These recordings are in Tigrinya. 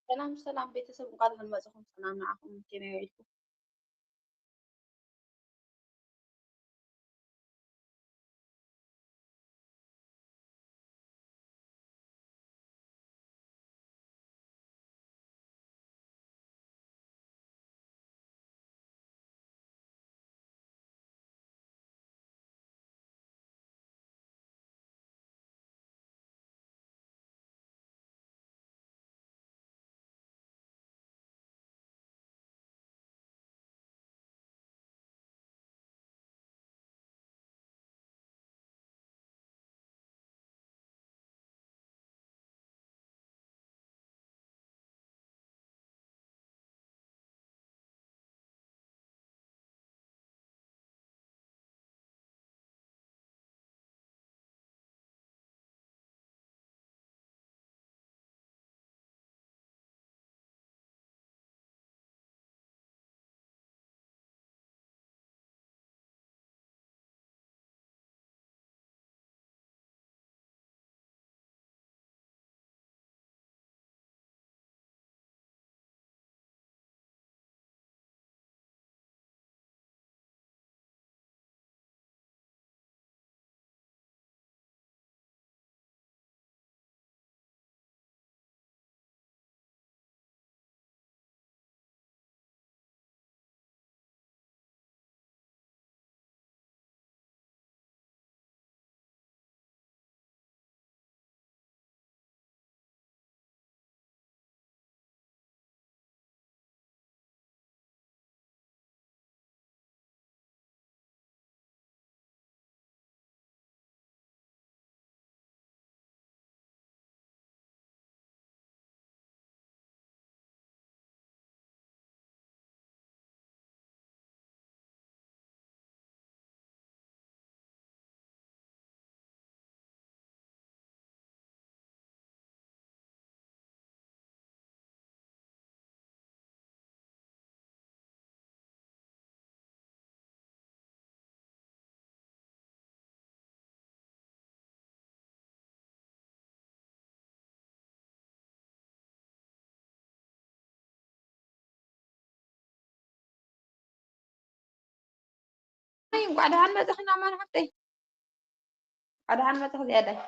ሰላም ሰላም ቤተሰብ፣ እንኳን ደህና መጻኹም። ሰላም ንዓኹም፣ ከመይ ውዒልኩም? ኣይ፣ እንኳዕ ደሓን መጻኺ ናማን ሓፍተይ። እንኳዕ ደሓን መጻኺ ዝያዳይ።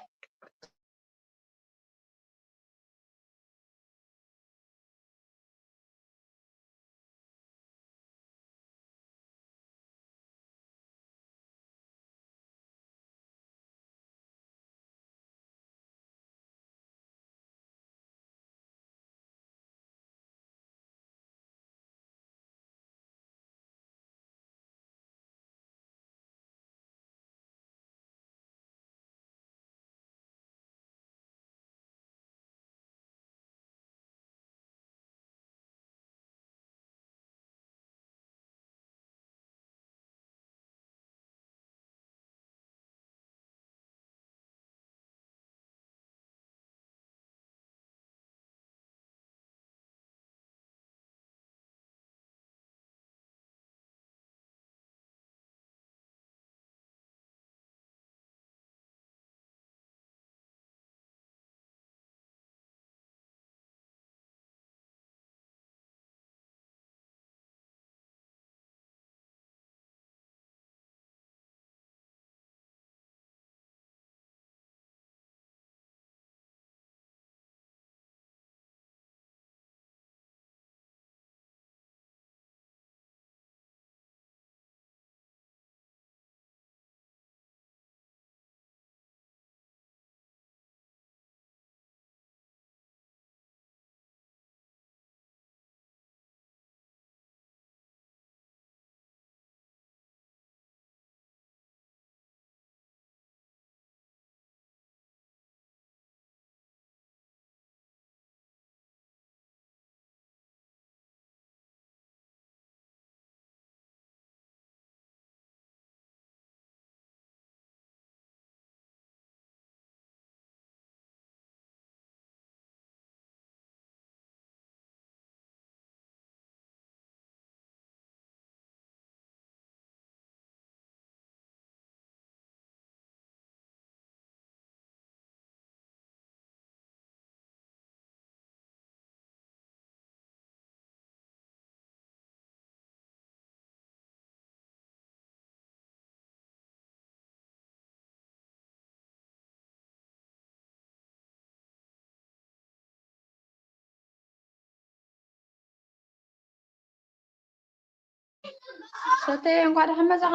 ሰተየ፣ እንኳዕ ደሓን መጻኻ።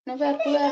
ንበር፣ ክበር።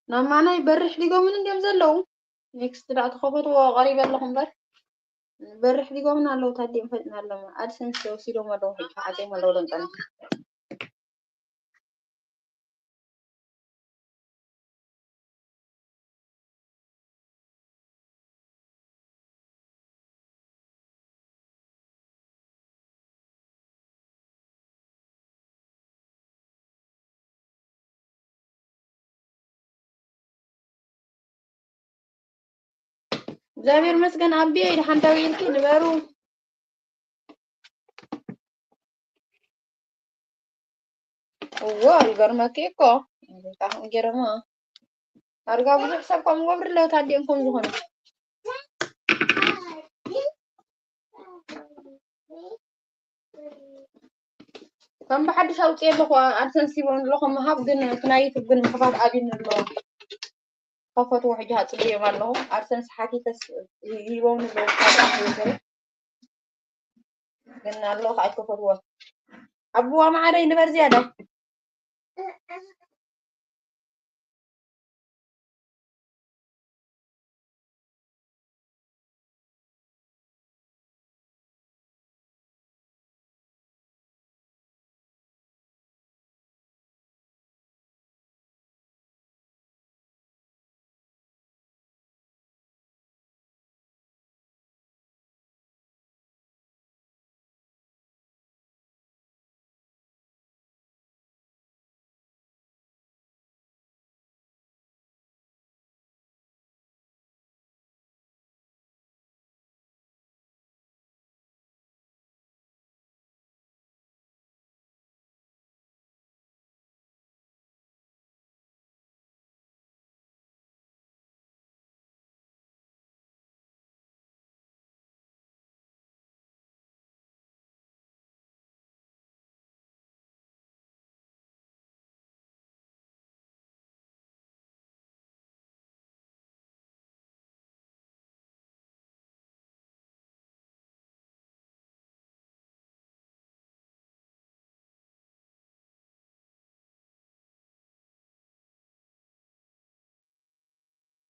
ናማናይ በርሕ ዲጎምን እንዲዮም ዘለዉ። ኔክስት ዳኣ ተኸፈትዎ፣ ቀሪበ ኣለኹ እምበር። በርሕ ዲጎምን ኣለዉ፣ ታዲኦም ፈጥና ኣለዉ። ኣድሰንስ ወሲዶም ኣለዉ፣ ሕጂ ሓጺኦም ኣለዉ ደንቀና። እግዚኣብሔር ይመስገን ኣቢየ፣ ደሓን ደው ኢልኪ ንበሩ። እዎ፣ ይገርመኪ እኮ። እንዴት አሁን ገረማ። ኣርጋ ብዙሕ ሰብ ከምኡ ገብር ኣለዉ፣ ታዲኦም ከም ዝኾነ። ከም ብሓድሽ ኣውፅእ ኣለኹ፣ ኣድሰንስ ሂቦም ኣለኹ ምሃብ፣ ግን እቲ ናይ ዩቱብ ግን ምኽፋት ኣብዩኒ ኣሎ። ከፈትዎ ሕጂ ኣፅብዮም ኣለኹ። ኣድሰንስ ሓቲተስ ሂቦም ኣለዉ፣ ግን ኣለኹ ኣይከፈትዎ። ኣቡዋ መዓረይ ንበር ዝያዳ።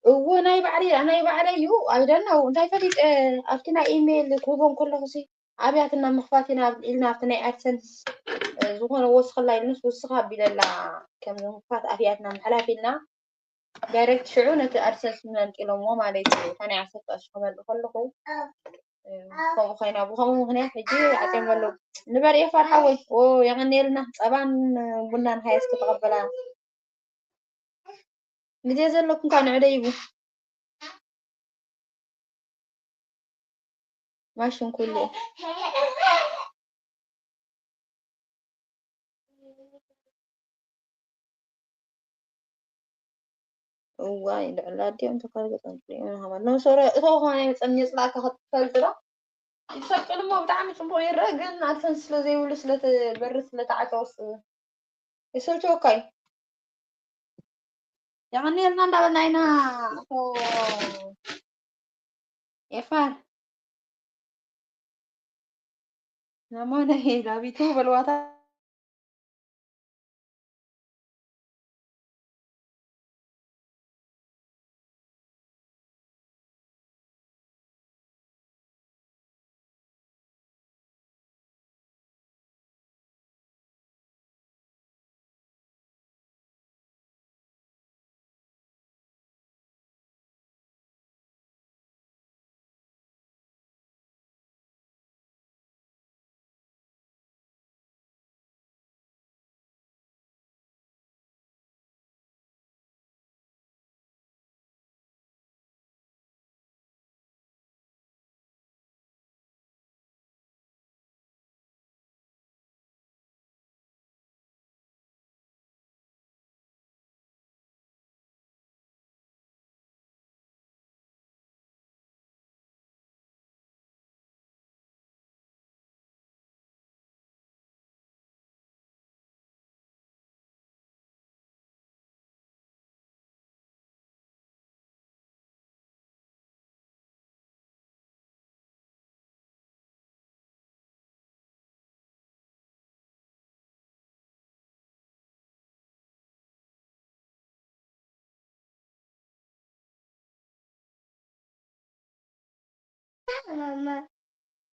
እዎ ናይ ባዕለይ፣ ናይ ባዕለይ እዩ። I don't know እንታይ ፈሊጠ፣ ኣብቲ ናይ ኢሜይል ክህቦም ከለኹ ሲ ኣብያትና ምኽፋት ኢና ኢልና ኣብቲ ናይ ኣድሰንስ ዝኾነ ወስኸላ ኢልንስ ውስኻ ኣቢለላ ከም ምኽፋት ኣብያትና ምሕላፍ ኢልና ዳይሬክት ሽዑ ነቲ ኣድሰንስ መንጢሎሞ ማለት እዩ። እታ ናይ ዓሰርተ ቅርሺ ክመልእ ከለኹ ከምኡ ኮይና ብኸምኡ ምኽንያት ሕጂ ዓፅዮም ኣለዉ። ንበር ኤፋር ሓወይ የቐንየልና ጸባን ቡናን ሃየስ ከተቐበላ ግዜ ዘለኩም ከዓ ንዕደይቡ ማሽን ኩሉ እዋይ፣ ልዕሊ ኣዲኦም ተካል ገጠም ጥሪኦም ሃባ። ነብሰ ረ-፣ እቶ ኾነ መጸን የጽላእካ ክትፈልጥ ዶ? ይሰቅል እሞ ብጣዕሚ ጽቡቕ ይረአ፣ ግን ኣድሰንስ ስለ ዘይብሉ፣ ስለ እቲ በሪ ስለ ተዓጸወስ የሰልችወካ እዩ። የቐንየልና እንዳበልና ኢና። ኣቶ ኤፋር። ናማነ ሄ ዳቢቱ በልዋታ።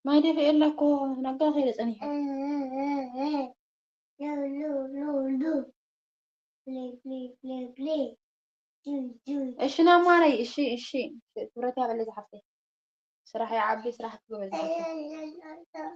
ማይ ደፊኤላ እኮ፣ ናብዛ ከይደ ጸኒሐ። እሺ ናማረይ፣ እሺ፣ እሺ፣ እሺ፣ ክብረት ያበለ ዝሓፍተይ። ስራሕ ይዓቢ፣ ስራሕ ክበል ዝሓፍተይ።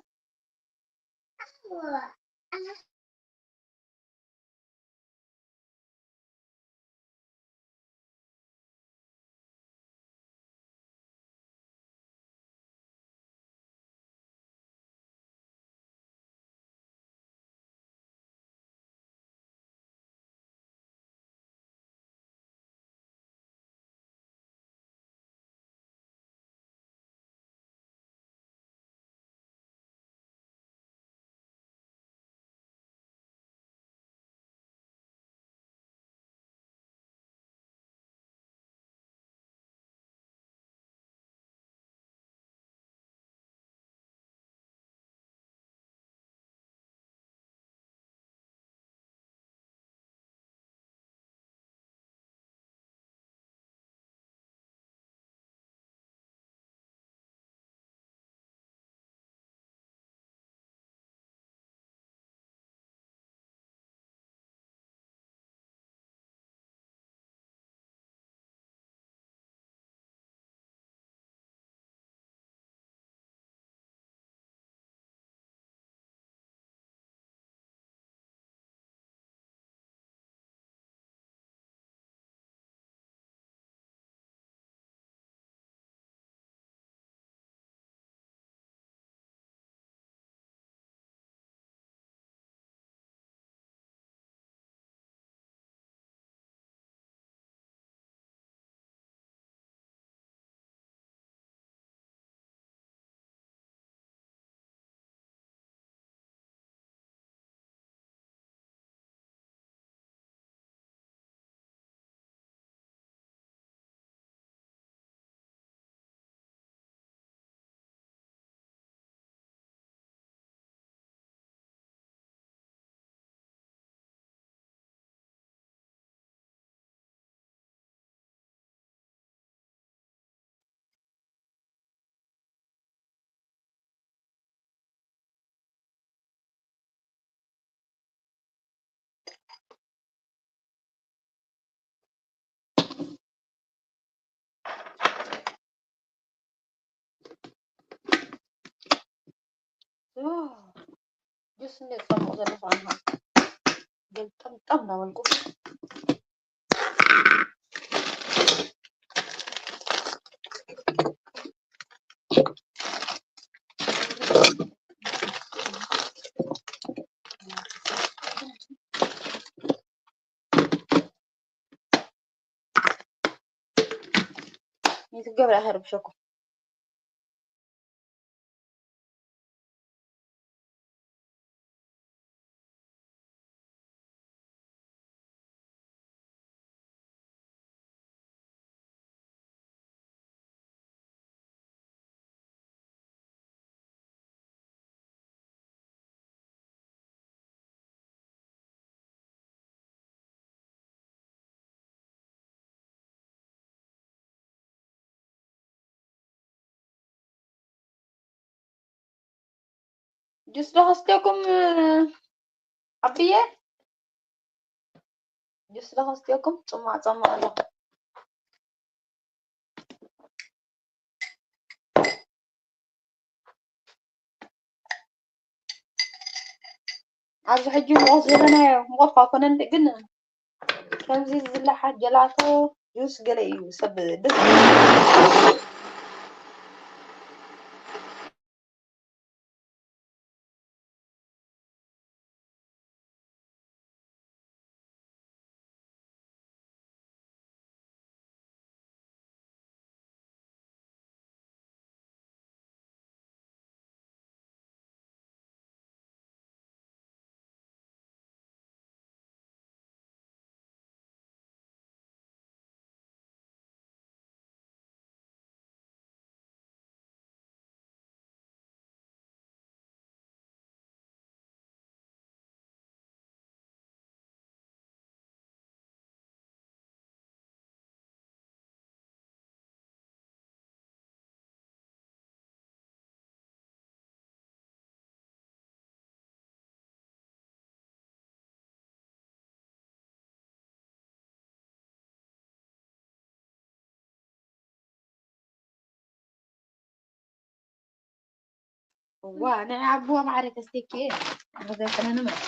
ጁስ እንደ ዝፀምቕ ዘለኹ ኣንሃ ገልጠምጠም እናበልኩ። ገብረ ኣይኸርብሸኩም። ጁስ ዶ ከስትየኩም? ዓብየ ጁስ ዶ ከስትየኩም? ጽማቕ ጸማቕ ኣለኹ። ኣብዚ ሕጂ ሙቐት ዘለናዮ ሙቐት ኳ ኮነ እንዲ ግን ከምዚ ዝብላዕ ጀላቶ ጁስ ገለ እዩ ሰብ ደስ እዋ ናይ ኣቦ ማዕረ ተስተኪ ኣዘፈነነ ማለት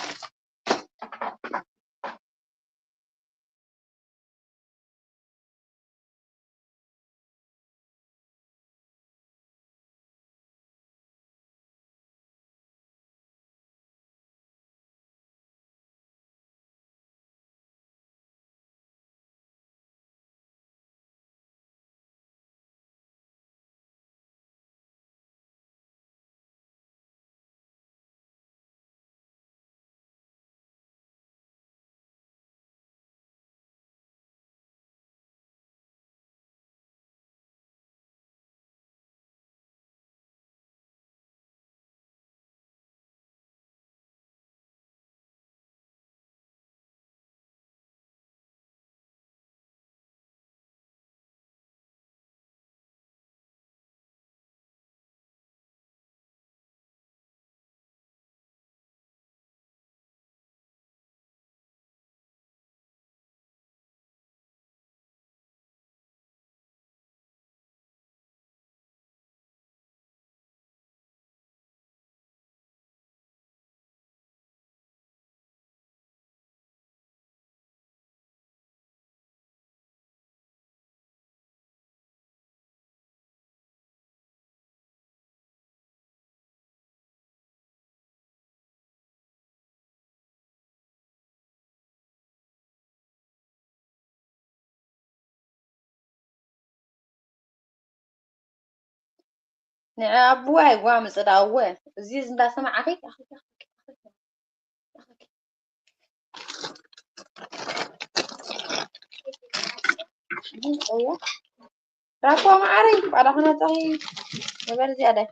ንዐ ኣቡዋ ኣይዋ ምጽዳእወ እዚ እንዳሰማዓኺ ራኳ መዓረይ ባዳ ክነጠኺ ነበር ዝያዳይ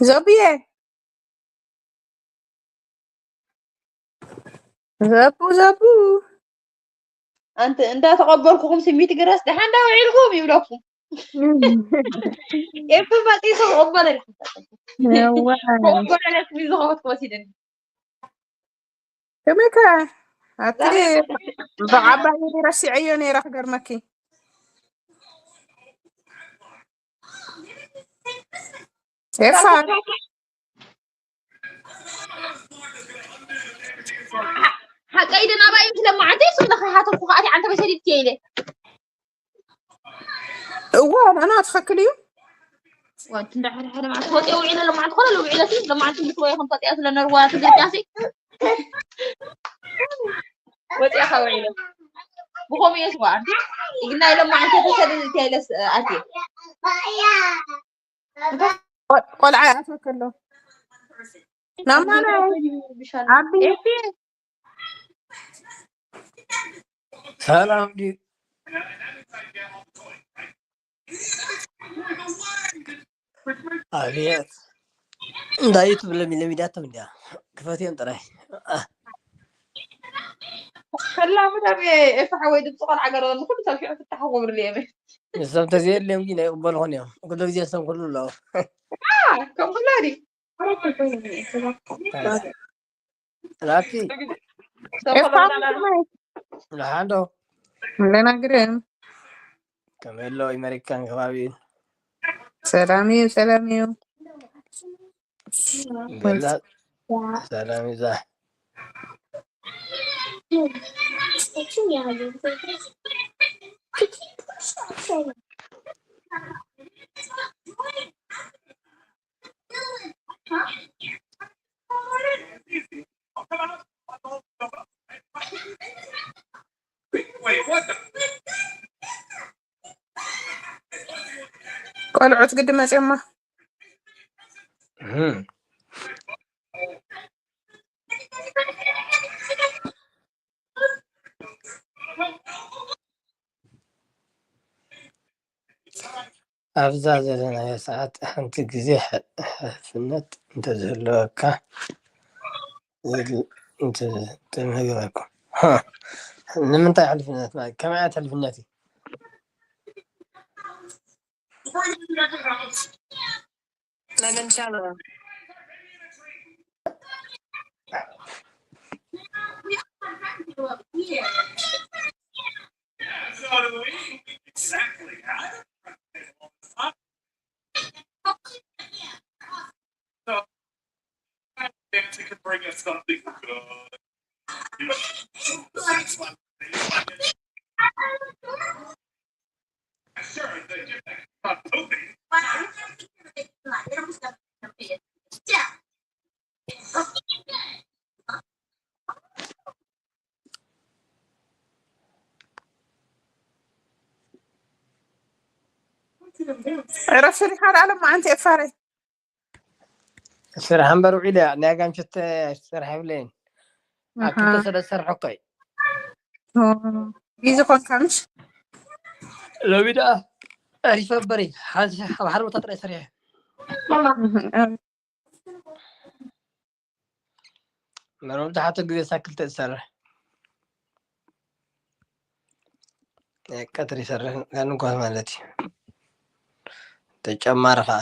ዘቡየ ዘቡ ዘቡ ኣንቲ እንዳተቐበልኩኹም ስሚት ግረስ ደሓን ዳ ውዒልኩም ይብለኩም ኤፍ መፂ ሰው ኦባለ ተቐበለ ለስሚ ዝኸበት ክወሲደኒ ከመይከ ኣቲ ብዓባይ ረሲዐዮ ነይረ ክገርመኪ ኤፋ ሓቀይ ደናባይ ምስ ለማዓንተ ይሱም ለኸ ሓተኩ ከኣቲ ዓንተ በሰሊት ከይለ እዋ ኣና ትኸክል እዩ ወንቲ እንዳ ሓደ ሓደ መዓልቲ ወፂኦ ውዒለ፣ ሎማዓንቲ ኮነ ውዒለ ሲ፣ ሎማዓንቲ ምስ ወይ ከም ወፂኣ ስለ ነርዋ ትግርኛ ሲ። ወፂኣ ካብ ውዒለ። ብኸምኡ እየ ስዋ፣ ኣንቲ። ኢግና ኢለ መዓልቲ ተሰደድ እትያ ኢለ ስ-፣ ኣትየ። ቆ-፣ ቆልዓ ይኣትወኪ ኣሎ። ናማና ኣቢ። ኤፊ። ሰላም ዲ-፣ ኣብየት። እንታይ ትብለ ሚለ ሚዳቶም እንዲያ። ክፈትዮም ጥራይ። ሰላም፣ ደም ኤፋ ሓወይ፣ ድምፂ ቆልዓ ገለ ንኹሉ ሰብ ሽዑ ፍታሕ ክገብርሉ እዮም። ንሶም ተዘየድልዮም ግን ኣይቕበልኹን እዮም። ኩሉ ግዜ ንሶም ክህሉ ኣለዎ። ከም ኩላ ድዩ? ላኪ ሰብ ከለውና ንሓንዶ ለናግረን ከመይ ኣሎ ኣሜሪካን ከባቢኡን? ሰላም እዩ፣ ሰላም እዩ። ገላ ሰላም ይዛ ቆልዑት ግዲ መፅዮማ። ኣብዛ ዘለናዮ ሰዓት ሓንቲ ግዜ ሓ-፣ ሓላፍነት እንተዝህልወካ ዝብል እንተ-፣ እንተምህገበኩም። ሃ፣ ንምንታይ ሕልፍነት ማለት ከመይ ዓይነት ሕልፍነት እዩ? መመንሻሎ ረፍሪካ ዳኣለ ማዓንቲ ኤፋረይ ስራሕ እምበር ውዒለ ናይ ጋንቸት ስራሕ የብለይን። ኣብ ክልተ ስለ ዝሰርሐ እኮ እዩ። ቢዚ ኮንካ ምሽ ሎሚ ደኣ ኣሪፈ እምበሪ ሓዚ ኣብ ሓደ ቦታ ጥራይ ሰሪሐ። መብዛሕትኡ ግዜ ሳክል ተዝሰርሕ ናይ ቀትሪ ይሰርሕ ንጓስ ማለት እዩ። ተጨማሪ ከዓ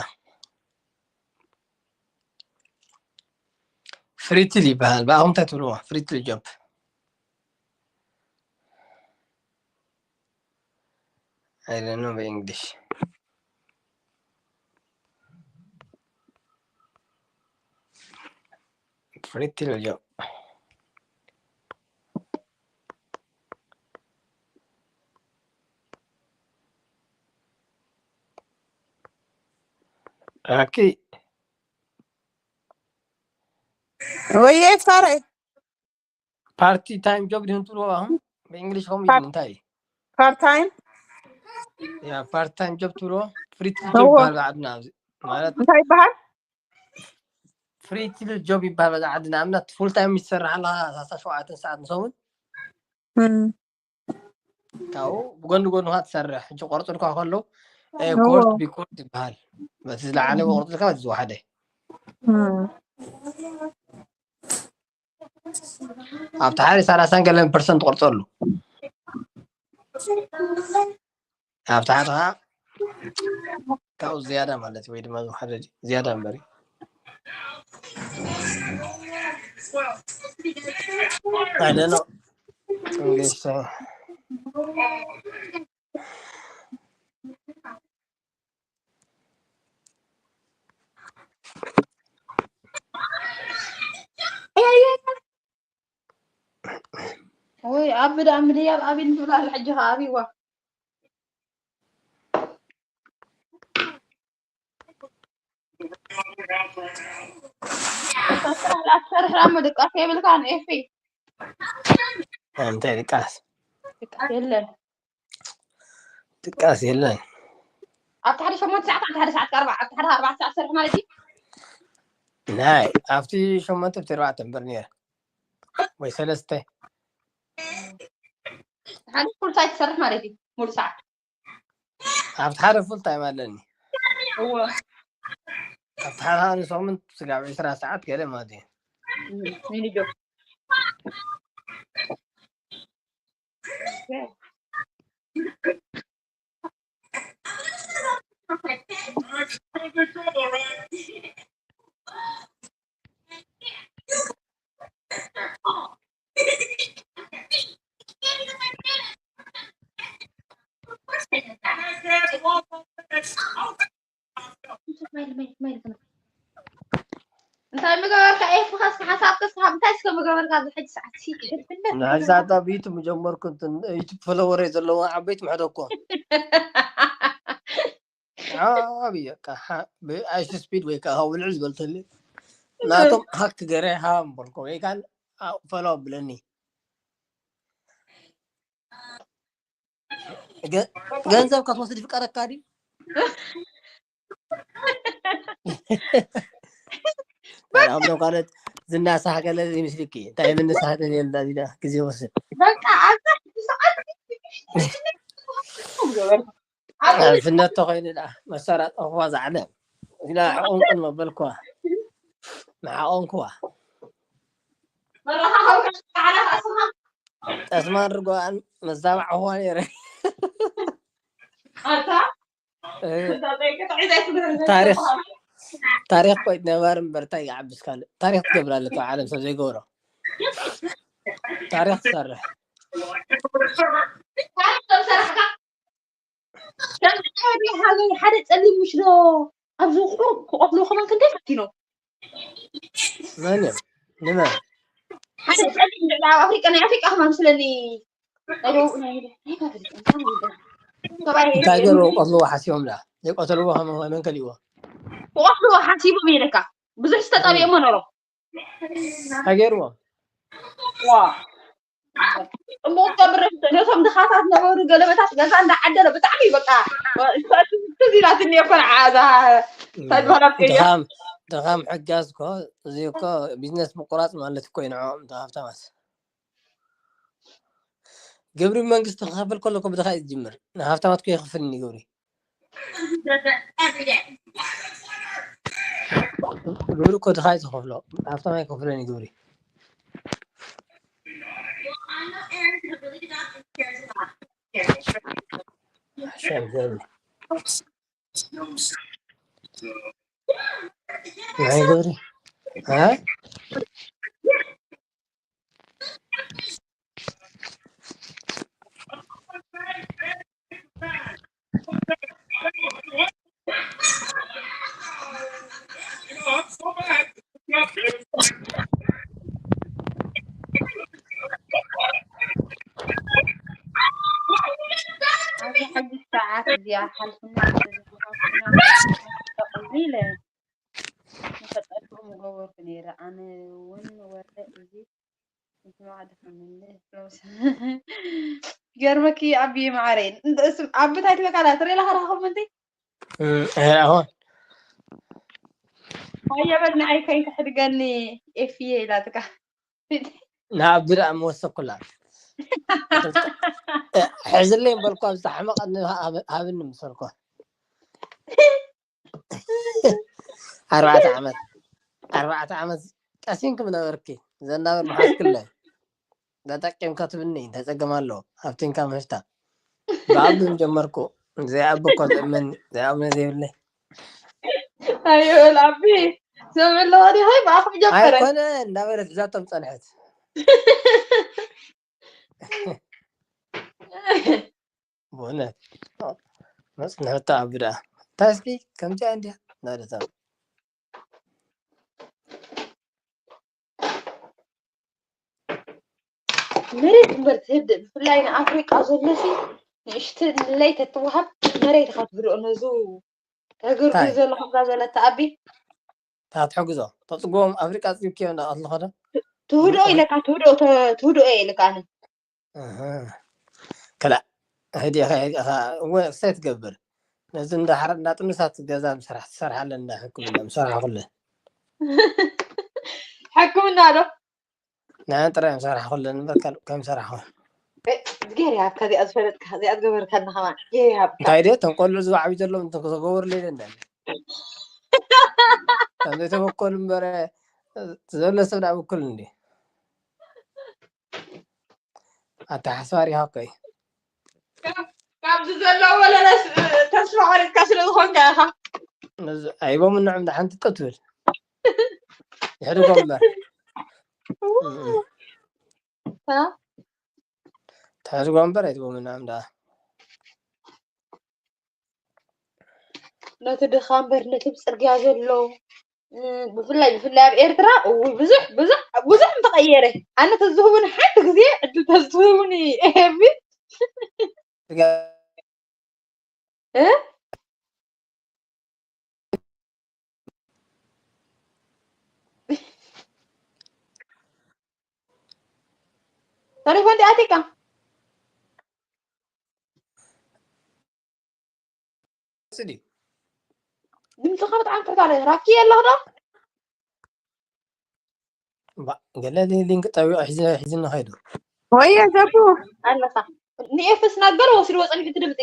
ፍሪትል ይበሃል። ብኣኹም እንታይ ትብልዎ? ፍሪትል ጆብ። I don't know the English. Pretty little job. Okay. ወየ ፋረ ፓርቲ ታይም ጆብ ድህን ትብሎ ኣሁን ብእንግሊሽ ከምኡ እዩ እንታይ ፓርት ታይም ያ ፓርት ታይም ጆብ ትብሎ ፍሪትል ጆብ ይበሃል ብዓድና ኣብዚ ማለት እንታይ ይበሃል? ፍሪትል ጆብ ይበሃል በዛ ዓድና ኣብነት ፉል ታይም ይሰርሕ ኣለካ ሳሳ ሸውዓተን ሰዓት ንሰሙን ካብኡ ብጎኒ ጎኒ ካ ትሰርሕ ሕጂ ቆርፅልካ ከለዉ ኤርፖርት ቢኮርት ይበሃል በቲ ዝለዓለ ቆርፅልካ በቲ ዝወሓደ ኣብቲ ሓደ ሰላሳን ገለን ፐርሰንት ቆርፀሉ ኣብቲ ሓደ ከዓ ካብኡ ዝያዳ ማለት ወይ ድማ ዝወሓደ ዝያዳ እምበሪ I don't know. English. ወይ ኣብ ብዳ ምድያብ ኣቢን ትብላ ኣላ ሕጂ ከኣ ኣቢዋ ኣትሰርሕ ዳሞ ድቃስ የብልካን ኤፊ። እንታይ ድቃስ? ድቃስ የለን። ድቃስ የለን። ኣብቲ ሓደ ሸሞንተ ሰዓት ኣብቲ ሓደ ሰዓት ኣርባ ኣብቲ ሓደ ኣርባዕተ ሰዓት ትሰርሕ ማለት እዩ። ናይ ኣብቲ ሸሞንተ ኣብቲ ኣርባዕተ እምበር ነይረ ወይ ሰለስተ። ሓደ ፉል ታይም ትሰርሕ ማለት እዩ። ሙሉ ሰዓት ኣብቲ ሓደ ፉል ታይም ኣለኒ። እዎ ኣብቲ ሓደ ሓደ ሰሙን ስጋብ ዕስራ ሰዓት ገለ ማለት እዩ። ሚኒ ጆብ። እንታይ ምገበርካ ኤፍካ እስከ ሓሳብካ እስከ እንታይ እስከ ምገበርካ ኣብዚ ሕጂ ሰዓት ሲ ሕልፍነት ንሕዛታ ብዩቱብ ምጀመርኩ እንትን ዩቱብ ፈለወረ ዘለዎም ዓበይቲ ምሕደኮ ዓብየ ብኣይሽ ስፒድ ወይ ከዓ ውልዕ ዝበልተል ናቶም ሃክ ገረ ሃ ምበልኮ ወይ ከዓ ፈሎ ብለኒ ገንዘብ ክትወስድ ይፍቀደካ ድዩ? ኣምዶ ካልኦት ዝናሳሕ ገለ ዘይምስልኪ እንታይ ምንሳሕ ተዘየልና ዚና ግዜ ወስድ በቃ ኣብዛ ሰዓት ሕልፍነት ተኮይኑ ዳ መሰራት ኣኹዋ ዝዓለም ኢላ ሕቆንቅን መበልኩዋ መሓቆንኩዋ መራኻኸብካ ፃዕዳ ራስኻ ጠስማን ርጓን መዛባዕ ኣኹዋ ነይረ ኣታ እ፣ ታሪክ ታሪክ ኮይት ነባር እምበር እንታይ ይዓብስ ካልእ ታሪክ ትገብር ኣለቶ ዓለም ሰብ ዘይገብሮ ታሪክ ትሰርሕ ሓደ ጸሊም ምሽ ዶ ኣብዚ ክቁር ክቆትሎ ከማን ክንደይ ፈቲኖ መን እዮም ንመን ሓደ ጸሊም ልዕሊ ኣብ ኣፍሪቃ ናይ ኣፍሪቃ ከማን ስለኒ እንታይ ገይሩ ቆትልዎ ሓሲቦም ዳ ዘይቆተልዎ ከመ መን ከሊዎ ክቆትልዎ ሓሲቦም ኢለካ ብዙሕ ዝተጠብየሞ ነሮም እንታይ ገይርዎ ዋ ጽቡቅ ገብር ነቶም ድኻታት ነበሩ ገለመታት ገዛ እንዳዓደለ ብጣዕሚ በቃ ትዝ ኢላትኒ እኮ ንዓዛ ተግባራት ቀይር ድኻም ድኻም ሕጋዝ እኮ እዚ እኮ ቢዝነስ ምቁራፅ ማለት እኮ እዩ ንዕኦም ሃብታማት ግብሪ መንግስቲ ክኸፍል ከሎ እኮ ብድኻ እዩ ዝጅምር ንሃብታማት እኮ ይኸፍልኒ ግብሪ ግብሪ እኮ ድኻ እዩ ዝኸፍሎ ሃብታም ኣይከፍሎን እዩ ግብሪ ናይ ግብሪ ኣብዚ ሕጂ ሰዓት እዚኣ ሓልፍና ስለዝተኸፍና ኢለ ንፈጠርኩም ገበርኩ ነይረ ኣነ እውን ወረ እዚ ይገርመኪ ኣቢ ማዓረይ ኣብ ብታይ ትበቃላ ትሬላ ከረኸኹም እንዴ ኣሁን ኣየበል ንዓይ ከይትሕድገኒ ኤፍየ ኢላትካ ንኣቢ ደኣ ምወሰኩላ ሕዝለይ በልኳ ብዝተሓመቐኒ ሃብኒ ምሰልኳ ኣርባዕተ ዓመት ኣርባዕተ ዓመት ጠሲንኪ ምነበርኪ ዘናበር ምሓዝክለይ ተጠቂምካ ትብኒ እንታይ ጸገም ኣለዎ ሃብቲንካ ምህፍታ ብኣቢ ጀመርኩ ዘይኣቢ እኳ ዝእመኒ ዘይኣምነ ዘይብለይ ኣይበል ኣቢ ሰብ ኣለዎ ዲኸ ብኣኹም ጀመረ ኣይኮነ እንዳበለት ዛቶም ጸንሐት ብእውነት መፅንሕታ ኣቢ ደኣ እንታይ እስኪ ከምዚኣ እንዲያ እናደታ መሬት እምበር ትህብ ብፍላይ ንኣፍሪቃ ዘሎሲ ንእሽትለይ ተትወሃብ መሬት ኢኻ ትህድኦ ነዙ ተግርጉ እንታይ ዘለኹም እዛ ዝበለት ኣቢ ታትሕግዞ ተፅጎም ኣፍሪቃ ፅብኪዮ እንዳቐትልኸ ዶ ትህድኦ ኢለካ ትህድኦ ተ- ትህድኦ እየ ኢልካ ኣነ እህ። ከላ ህዲኻ ህዲኻ እወ ክሳይ ትገብር ነዚ እንዳሓረ እንዳጥምሳት ገዛ ምሰራሕ ትሰርሓለ እንዳሕክምና ምሰራሕ ኩለ ሕክምና ዶ ንዓን ጥራይ ምሰራሕ ኩለ ንበር ካልእ ከም ሰራሕኹ እግዚኣብሔር ይሃብካ እዚኣ ዝፈለጥካ እዚኣ ዝገበርካልና ከማን ይሃብካ እንታይ ደ ተንቆልዑ ዝባዕቢ ዘለዎም ተገበሩ ለይለ እንደ ከም ዘይተበከሉ እምበረ ዘሎ ሰብ ዳ በኩል እንዲ ኣተሓስባ ሪሃ ኮይ ካብ- ካብዚ ዘለዎ ለለስ ተስፋ ቆሪጥካ ስለ ዝኾንካ ኢኻ ነዚ ኣይቦም ንዕም ዳ ሓንቲ ጠትብል ይሕድጎም እምበር እ? ትሕዝጎም እምበር ኣይትቦም ንዕም ዳ ነቲ ድኻ እምበር ነቲ ብፅርግያ ዘሎ እ፣ ብፍላይ ብፍላይ ኣብ ኤርትራ እው ብዙሕ ብዙሕ ብዙሕ ምተቐየረ ኣነ ተዝህቡኒ ሓንቲ ግዜ ዕድል ተዝህቡኒ ኤቢ እ? ተሪፎ እንዲ ኣቲካ ስዲ ድምፅኻ ብጣዕሚ ትሕት ኣሎ ራኪ ኣለኽ ዶ ባ ገለ ሊ- ሊንክ ጠቢቑ ሒዚ ሒዚ ንኸይዱ ወየ ዘቡ ኣለኻ ንኤፍስ ነገር ወሲድዎ ፀኒሑ እቲ ድምፂ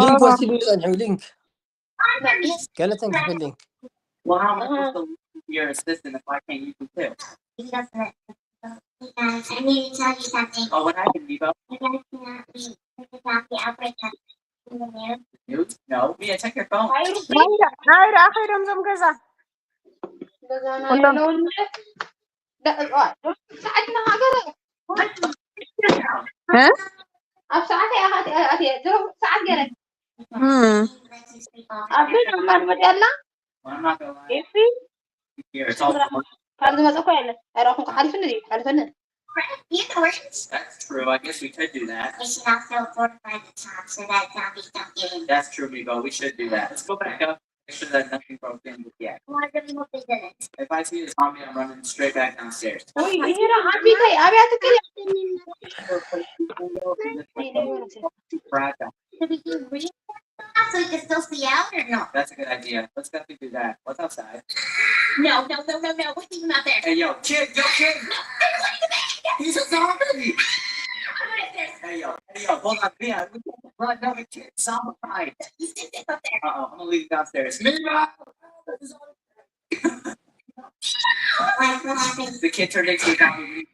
ሊንክ ወሲዱ ጸኒሑ ሊንክ ገለ ተንክፍ ሊንክ Well, how am I supposed to listen to your assistant if I can't use the tip? Because let- because I need to tell you something. Oh, what happened, Bebo? You guys cannot read. This is not the outbreak of the news. News? No, Mia, check your phone. ናይ ደኣ ከይዶም ዞም ገዛ ገዛና ኩሎም- የለውን ሰዓትና ሃገር እ? ኣብ ሰዓት እያ ኣትየ ሰዓት ገለ እም። ኣብዚ ኖርማል መፅያላ Well, I'm not gonna lie. ኤፊ Here, it's all ካብ ዝመፀ እኮ የለ ኣይረኹም ሓሊፍኒ ድዩ ሓሊፈኒ You know where it's That's true. I guess we could do that. We should also fortify the top so that zombies don't get in. That's true, Mebo. We should do that. Let's go back up. Make sure that nothing broke in yet. Why did we look at this? If I see a zombie, I'm running straight back downstairs. ወይ ይሄ ነው ኣቢታይ ኣብያ ትክል Brad, Should we do real? So we can still see out or no? that's a good idea. Let's definitely do that. What's outside? No, no, no, no, no. We're thinking about that. Hey, yo, kid, yo, kid. He's a zombie. What if there's Hey, yo, hey, yo, hold on, Mia. We can't run another kid zombified. He's just up there. Uh-oh, I'm gonna leave it downstairs. Mia! Like what happened? The kid turned into a zombie.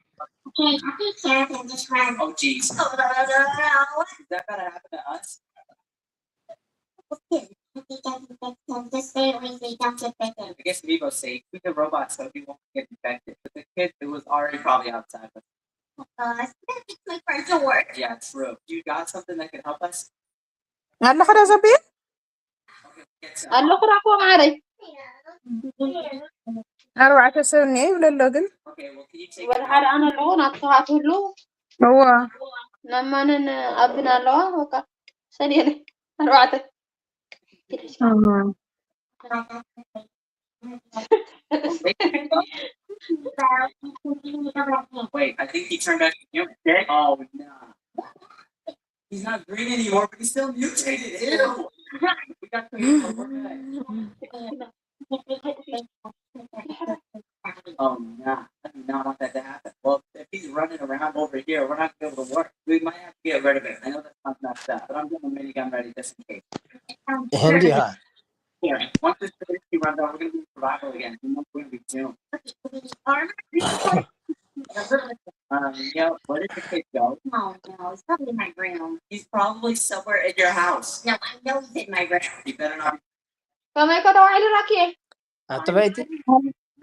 Okay, I think Karen can just run. Oh, jeez. Oh, no, no, no, no. Is that gonna happen to us? I think I can fix him. Just stay away so you don't get bitten. I guess Meebo's safe. He's a robot, so he won't get infected. But the kid, it was already probably outside. But Uh, it's gonna be quick for the work. Yeah, true. You got something that can help us? ኣለኸ ዶ ዘብየ Okay, get some. ኣለኹ ራኮ ማዕረይ ኣርባዕተ ሰብ እኒኦ ይብለ ኣሎ ግን Okay, well, can you take ወደ ሓደ ኣነ ኣለኹ ናትኻ ትህሉ እዋ ነማንን ኣብን ኣለዋ በቃ ሰኔለ ኣርባዕተ Wait, I think he turned back to human. Oh, no. He's not green anymore, but he's still mutated. Ew. We got to make a work. Oh, no. I do not want that to happen. Well, if he's running around over here, we're not going to be able to work. We might have to get rid of it. I know that sounds messed up, but I'm getting a minigun ready just in case. ይሄ እንዲኻ Here, once this thing runs out, we're gonna be in survival again. You know, we're gonna be doomed. Armor? Um, yeah, where did the kid go? Oh, no, it's probably in my room. He's probably somewhere in your house. No, I know he's in my room. You better not. ከመይ ከተባሂሉ ራኪየ ኣትበይቲ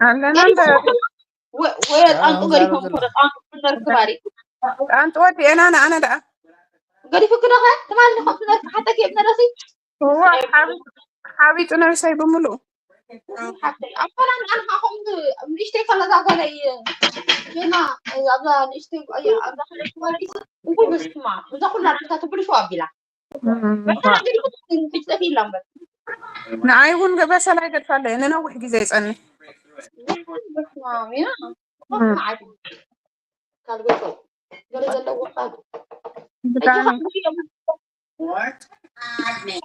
ኣለና እንደ ወይ ኣንጡ ገዲፎም ኮነ ኣንጡ ዘርክባሪ ኣንጥወዲ ኤና ንኣነ ደኣ ገዲፉ ክደኸ ትማሊ ንኸም ትዘርክ ሓተኪ ብነደሲ እዋ ሓቢጡ ነብሰይ ብምሉእ ሓብተይ ኣፈላን ኣልካ ከምዚ ንእሽተይ ከለዛ ጓለይ ጌና ኣብዛ ንእሽተይ ኣብዛ ከለይ ትበልኪ እንኩ በስማ እዛ ኩላ ዳታ ትብልሹ ኣቢላ ንዓይ እውን በሰላ ይገድፋለ ንነዊሕ ግዜ ይጸንሕ።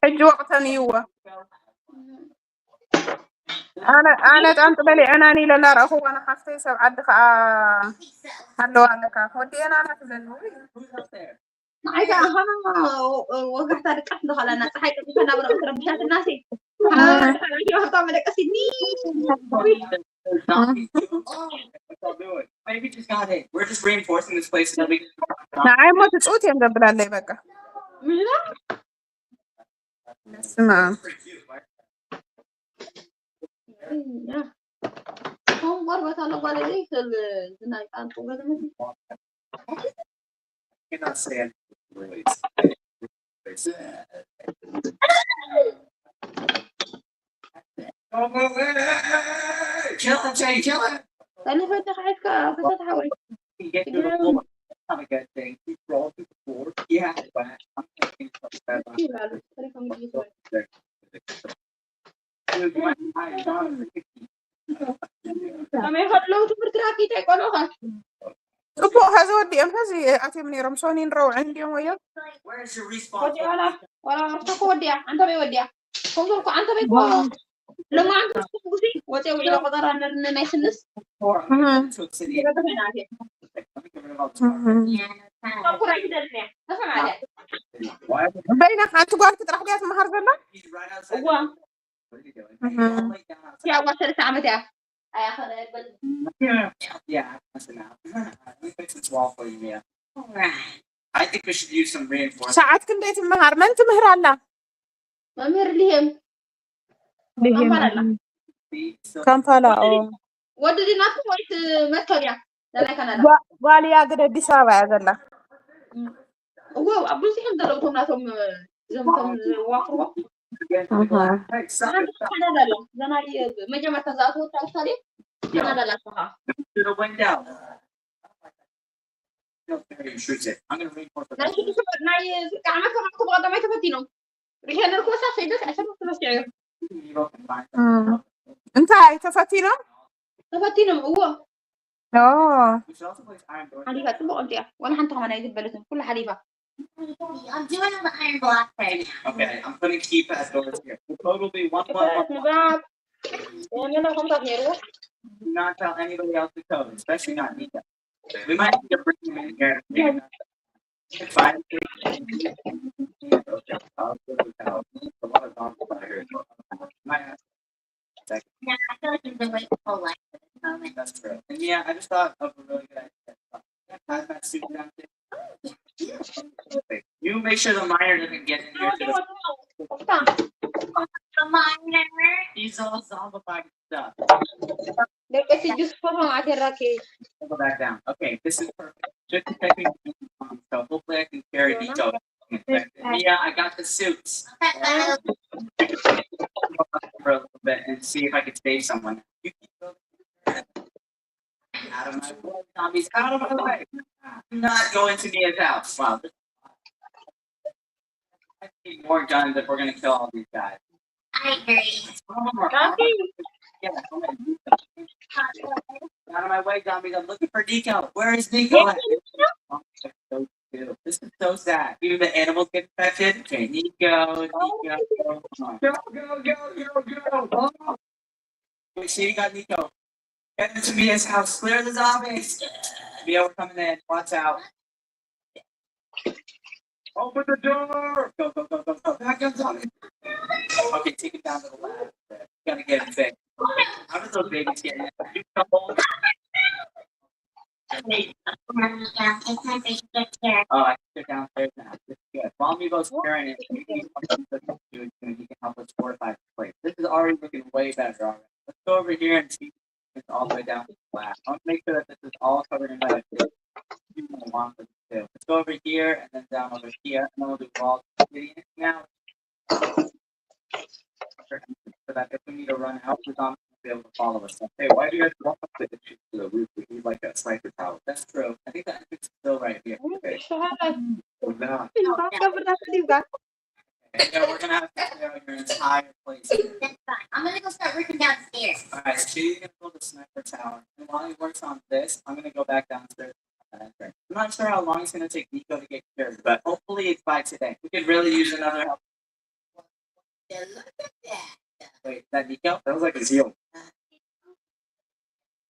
ሕጂ ወቅተን እዩዎ። ኣነ ጣንጡ በሊዐናኒ ኢለ እናረእኽዎ ንሓፍተይ ሰብ ዓዲ ከዓ ኣለዋ ኣለካ ወዲአና ናትዘን ንዓይ ከዓ ሃና ወጋሕታ ድቃስ እንደኸለና ፀሓይ ቀጥታ ናብ ረብሻትና ሲ ሓታ መደቀሲ ንዓይ ሞ ትፅውት እዮም ዘብላለይ በቃ ስማ ከም ቆርበት ኣሎ ጓለይ ስል ዝናይ ጣንጡ ገለመ Kill him, Jay, kill him. ጠሊፈ ተኻዒትካ ፈተት ሓወይ He gets to the floor. That's not a good thing. He crawls to the floor. He has to laugh. I'm thinking about that. ይላሉ። ጠሊፎም ይይዙ። ከመይ ከለዉ ትምህርቲ ራኪት ኣይቆልዑኻ ፅቡቅ ኸዚ ወዲኦም ኸዚ ኣትዮም ነይሮም ሶኒን ረውዕን እንዲዮም ወዮ Where's your response? ወዲያ ዋላ ዋላ ርታ እኮ ወዲያ ኣንተ በይ ወዲያ ኮንጎል እኮ ኣንተ በይ እኮ ሎማ ኣንተ ትጉሲ ወፂያ ውዒላ ቆጠራ ነርነ ናይ ስንስ Or I'm gonna go to the city. ገበተናት Let me get rid of all this garbage. ኩራ ይደልያ ተሰማለ Why? በይና ሓንቲ ጓል ጥራሕ ድያ ትመሃር ዘላ He's right outside. እዋ What are you doing? Hey, don't lay down outside. ያዋ ሰለስተ ዓመት እያ ኣያኸበል Yeah, yeah, that's enough. Let me fix this wall for you, Mia. I think we should use some reinforcement. ሰዓት ክንደይ ትመሃር መን ትምህር ኣላ መምህር ሊሄም ኣምባላላ ካምፓላ ኦ ወዲ ድናትኩም ወይስ መርከብ እያ ናይ ካናዳ ጓልያ ግደ ኣዲስ ኣበባ እያ ዘላ እዎ ኣብ ብዙሕም ዘለዉ እቶም ናቶም እዞም ከም ዝዋፍርዎ Hey, suck it. ካናዳ ኣሎ ዘናይ መጀመርታ ዝኣተወት ኣውስትራልያ ካናዳ ኣላትኻ Should have went down. Feels very intrusive. I'm gonna reinforce the ናይ ሽዱሽተ ናይ ፍርቂ ዓመት ተማርኩ ብቐዳማይ ተፈቲኖም ሪሄ ነርኩ ወሳ ሰይደት ዕሰብ ተመስዑ እዮም እንታይ ተፈቲኖም ተፈቲኖም እዎ ኦ We should also place iron doors. ሓሊፋ ፅቡቅ እንቲያ ዋላ ሓንቲ ከማን ኣይዝበለትን ኩሉ ሓሊፋ I'm doing the iron block thing. Okay, I'm putting keypad doors here. The code will be one one one. ንባብ የመና ከምታት ነይርዎ Do not tell anybody else the code, especially not Nika. We might need to bring him in here. If I I'll go to the house. The one that's on fire. Might have Yeah, I feel like I'm doing the whole life at this moment. That's true. And yeah, I just thought of a really good idea. Hazmat suit down there. You make sure the miner doesn't get in here. To the, Come on, man. He's all zombified and stuff. ደቂ ስጁስ ፎቶ ማዕቴራኪ Go back down. Okay, this is perfect. Just protecting. Um, so hopefully I can carry Nico. Yeah, I got the suits. For a little bit and see if I can save someone. You keep going. Out of my way, zombies! Out of my way! Do not go into Nia's house. Wow. I need more guns if we're gonna kill all these guys. I agree. Some of them are armed. Yeah, some of them. Out of my way, zombies! I'm looking for Nico. Where is Nico? At? Those two. This is so sad. Even the animals get infected. Okay, Nico, Nico. Come on. Go, go, go, go, go. We see you got Nico. Get into Mia's house. Clear the zombies. Mia, we're coming in. Watch out. Open the door. Go, go, go, go, go. Back up, zombie. Okay, take it down to the lab. Gotta get him fixed. How did those babies get in? You come home. Yeah, it's time for you to get here. Oh, I took downstairs now. This is good. Mommy goes Karen and he can help us fortify the place. This is already looking way better already. Let's go over here and see if it's all the way down to the lab. I want to make sure that this is all covered in medical. People want them to. Let's go over here and then down over here, and then we'll do all the city now. So that if we need to run out, the zombies will be able to follow us. Okay, why do you guys walk up to the, to the roof? We need like a sniper tower. That's true. I think that entrance is still right here. Okay. So now, Yeah, we're gonna have to clear out your entire place. That's fine. I'm gonna go start working downstairs. All right, so you're gonna build a sniper tower, and while he works on this, I'm gonna go back downstairs. I'm not sure how long it's gonna take Nico to get cured, but hopefully it's by today. We could really use another help. Yeah, look at that. Wait, is that Nico? That was like a Zeo.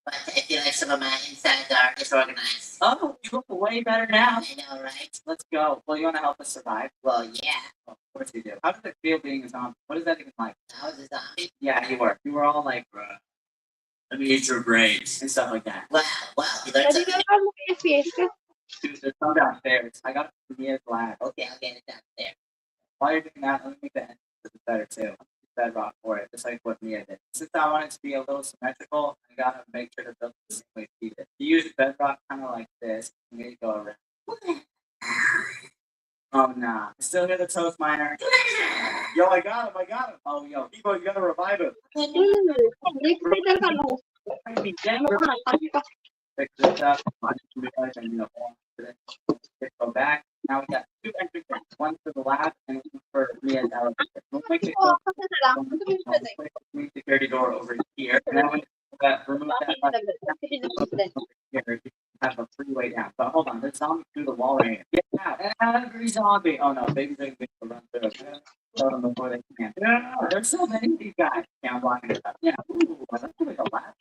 But I feel like some of my insides are disorganized. Oh, you look way better now. I know, right? Let's go. Well, you want to help us survive? Well, yeah. Oh, of course you do. How does it feel being a zombie? What is that even like? I was a zombie. Yeah, you were. You were all like, bruh, let me eat your brains and stuff like that. Wow, wow. You learned something. Dude, there's some downstairs. I got it from Mia's lab. Okay, I'll get it downstairs. While you're doing that, let me make the entrance a bit better too. Bedrock for it, just like what Mia did. Since I want it to be a little symmetrical, I gotta make sure to build it the same way she did. She used bedrock kind of like this, and then you go around. Oh nah, still hear the toast miner. Yo, I got him, I got him. Oh yo, people, you gotta revive him. I mean, damn, fix this up. I just realized I need a phone for this. Let's go back. Now we got two entry points, one for the lab and one for Mia's elevator. We'll make it quick. One quick security door over here. And then we uh, remove that button here. Have a freeway down. But hold on, this zombie through the wall right here. Get out. Every zombie. Oh no, baby doesn't get to run through. Tell them before they can. No, there's so many of these guys. Yeah, I'm blocking it up. Yeah, ooh, I like the lab.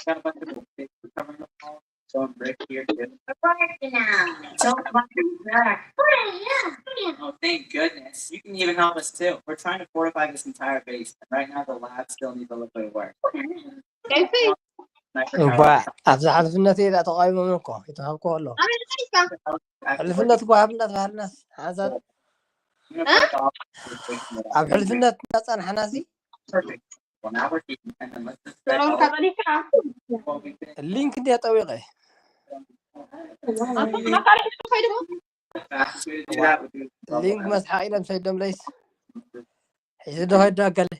Got a bunch of little things covering the wall. So I'm right here too. Right now. Tell them I'm back. Right, yeah, yeah. Oh, thank goodness. You can even help us too. We're trying to fortify this entire base. And right now, the lab still needs a little bit of work. Kayfy. Sniper እባ tower. ኣብዚ ሓልፍነት እየ ተቃይሞም እኮ ይተሃብኩ ኣሎ ኣበይ ኣለካ? ሕልፍነት እኮ ሃብና ተባህልናስ ሓንሳብ ኣብ ሕልፍነት እናፀናሕና ሲ Perfect. Well, now we're keeping and then let's just ሰላም ካበሊካ? what we think. ሊንክ እንዲያ ጠዊቀ ኣንተ መካሪ ሒዝካ ከይድሞ? The fastest way to do that would be to double ሊንክ down. መስሓቅ ኢሎም ሰይዶም ለይስ ሒዚ ዶ ከይዶ ኣገለ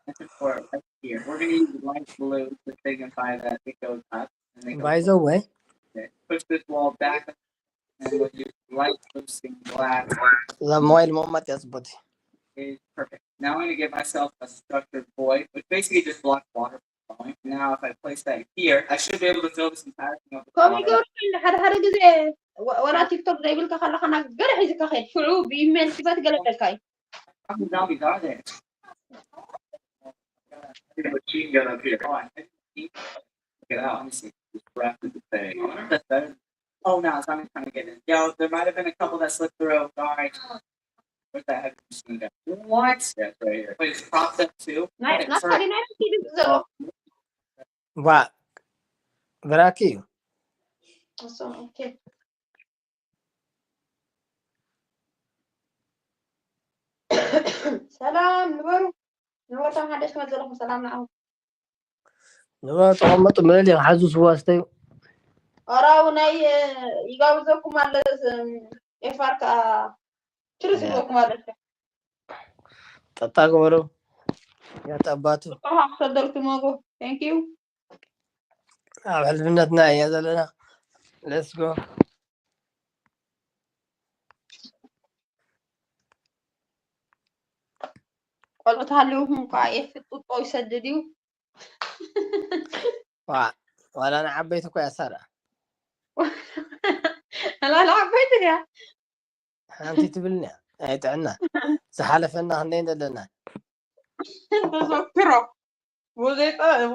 This is for right here. We're gonna use light blue to signify that it goes up. And then go ባይዘወይ push this wall back, and we'll use light blue stained glass. እዛ ሞባይል መቀመጥ እያ ፅቡቅ Is perfect. Now I'm gonna give myself a structured void, which basically just blocks water from flowing. Now if I place that here, I should be able to fill this entire thing up with ከምኡ water. ይገብሩ እንደ ሓደ ሓደ ግዜ ወ- ወላ ቲክቶክ ዘይብልካ ከለካ ናብ ገለ ሒዝካ ከይድ ሽዑ ብኢሜል ክፈት ገለ በልካ እዩ። How many zombies are there? Machine gun up here. Oh, I think. Check it out. Let me see. Just wrap it the same. I wonder if that's better. Oh no, it's not trying to get in. Yo, there might have been a couple that slipped through. Sorry. Where's that heavy machine gun? What? Yeah, it's right here. Wait, it's propped up too? ናይ It ናትካ hurt. ዲና ኪዱ ዘሎ ዋ ብራኪ እዩ እሱ፣ ኦኬ። ሰላም ንበሩ። ንበርቶም ሓደሽ መዘለኹም ሰላም ንዓኹም። ንበሩ ተቐመጡ ምልል ይሓዙ ስዋ ስተዩ ኦራው ናይ ይጋብዘኩም ኣለ ኤፋር ከዓ ችርስ ይበኩም ኣለ። ጠጣ ግበሩ ያጣባቱ ኦሃ ክሰደልኩም ሞጎ። Thank you። ኣብ ሕልፍነትና እያ ዘለና። Let's go። ቆልዑ ተሃልውኩም ከዓ ኤፍ ጡጦ ይሰድድ እዩ። ዋ ዋላ ንዓበይቲ እኮ ያሳራ ኣላላ ዓበይቲ ድያ? ሓንቲ ትብልኒ እያ ኣይጥዕና ዝሓለፈና ክንደይ ዘለና ተዘክሮ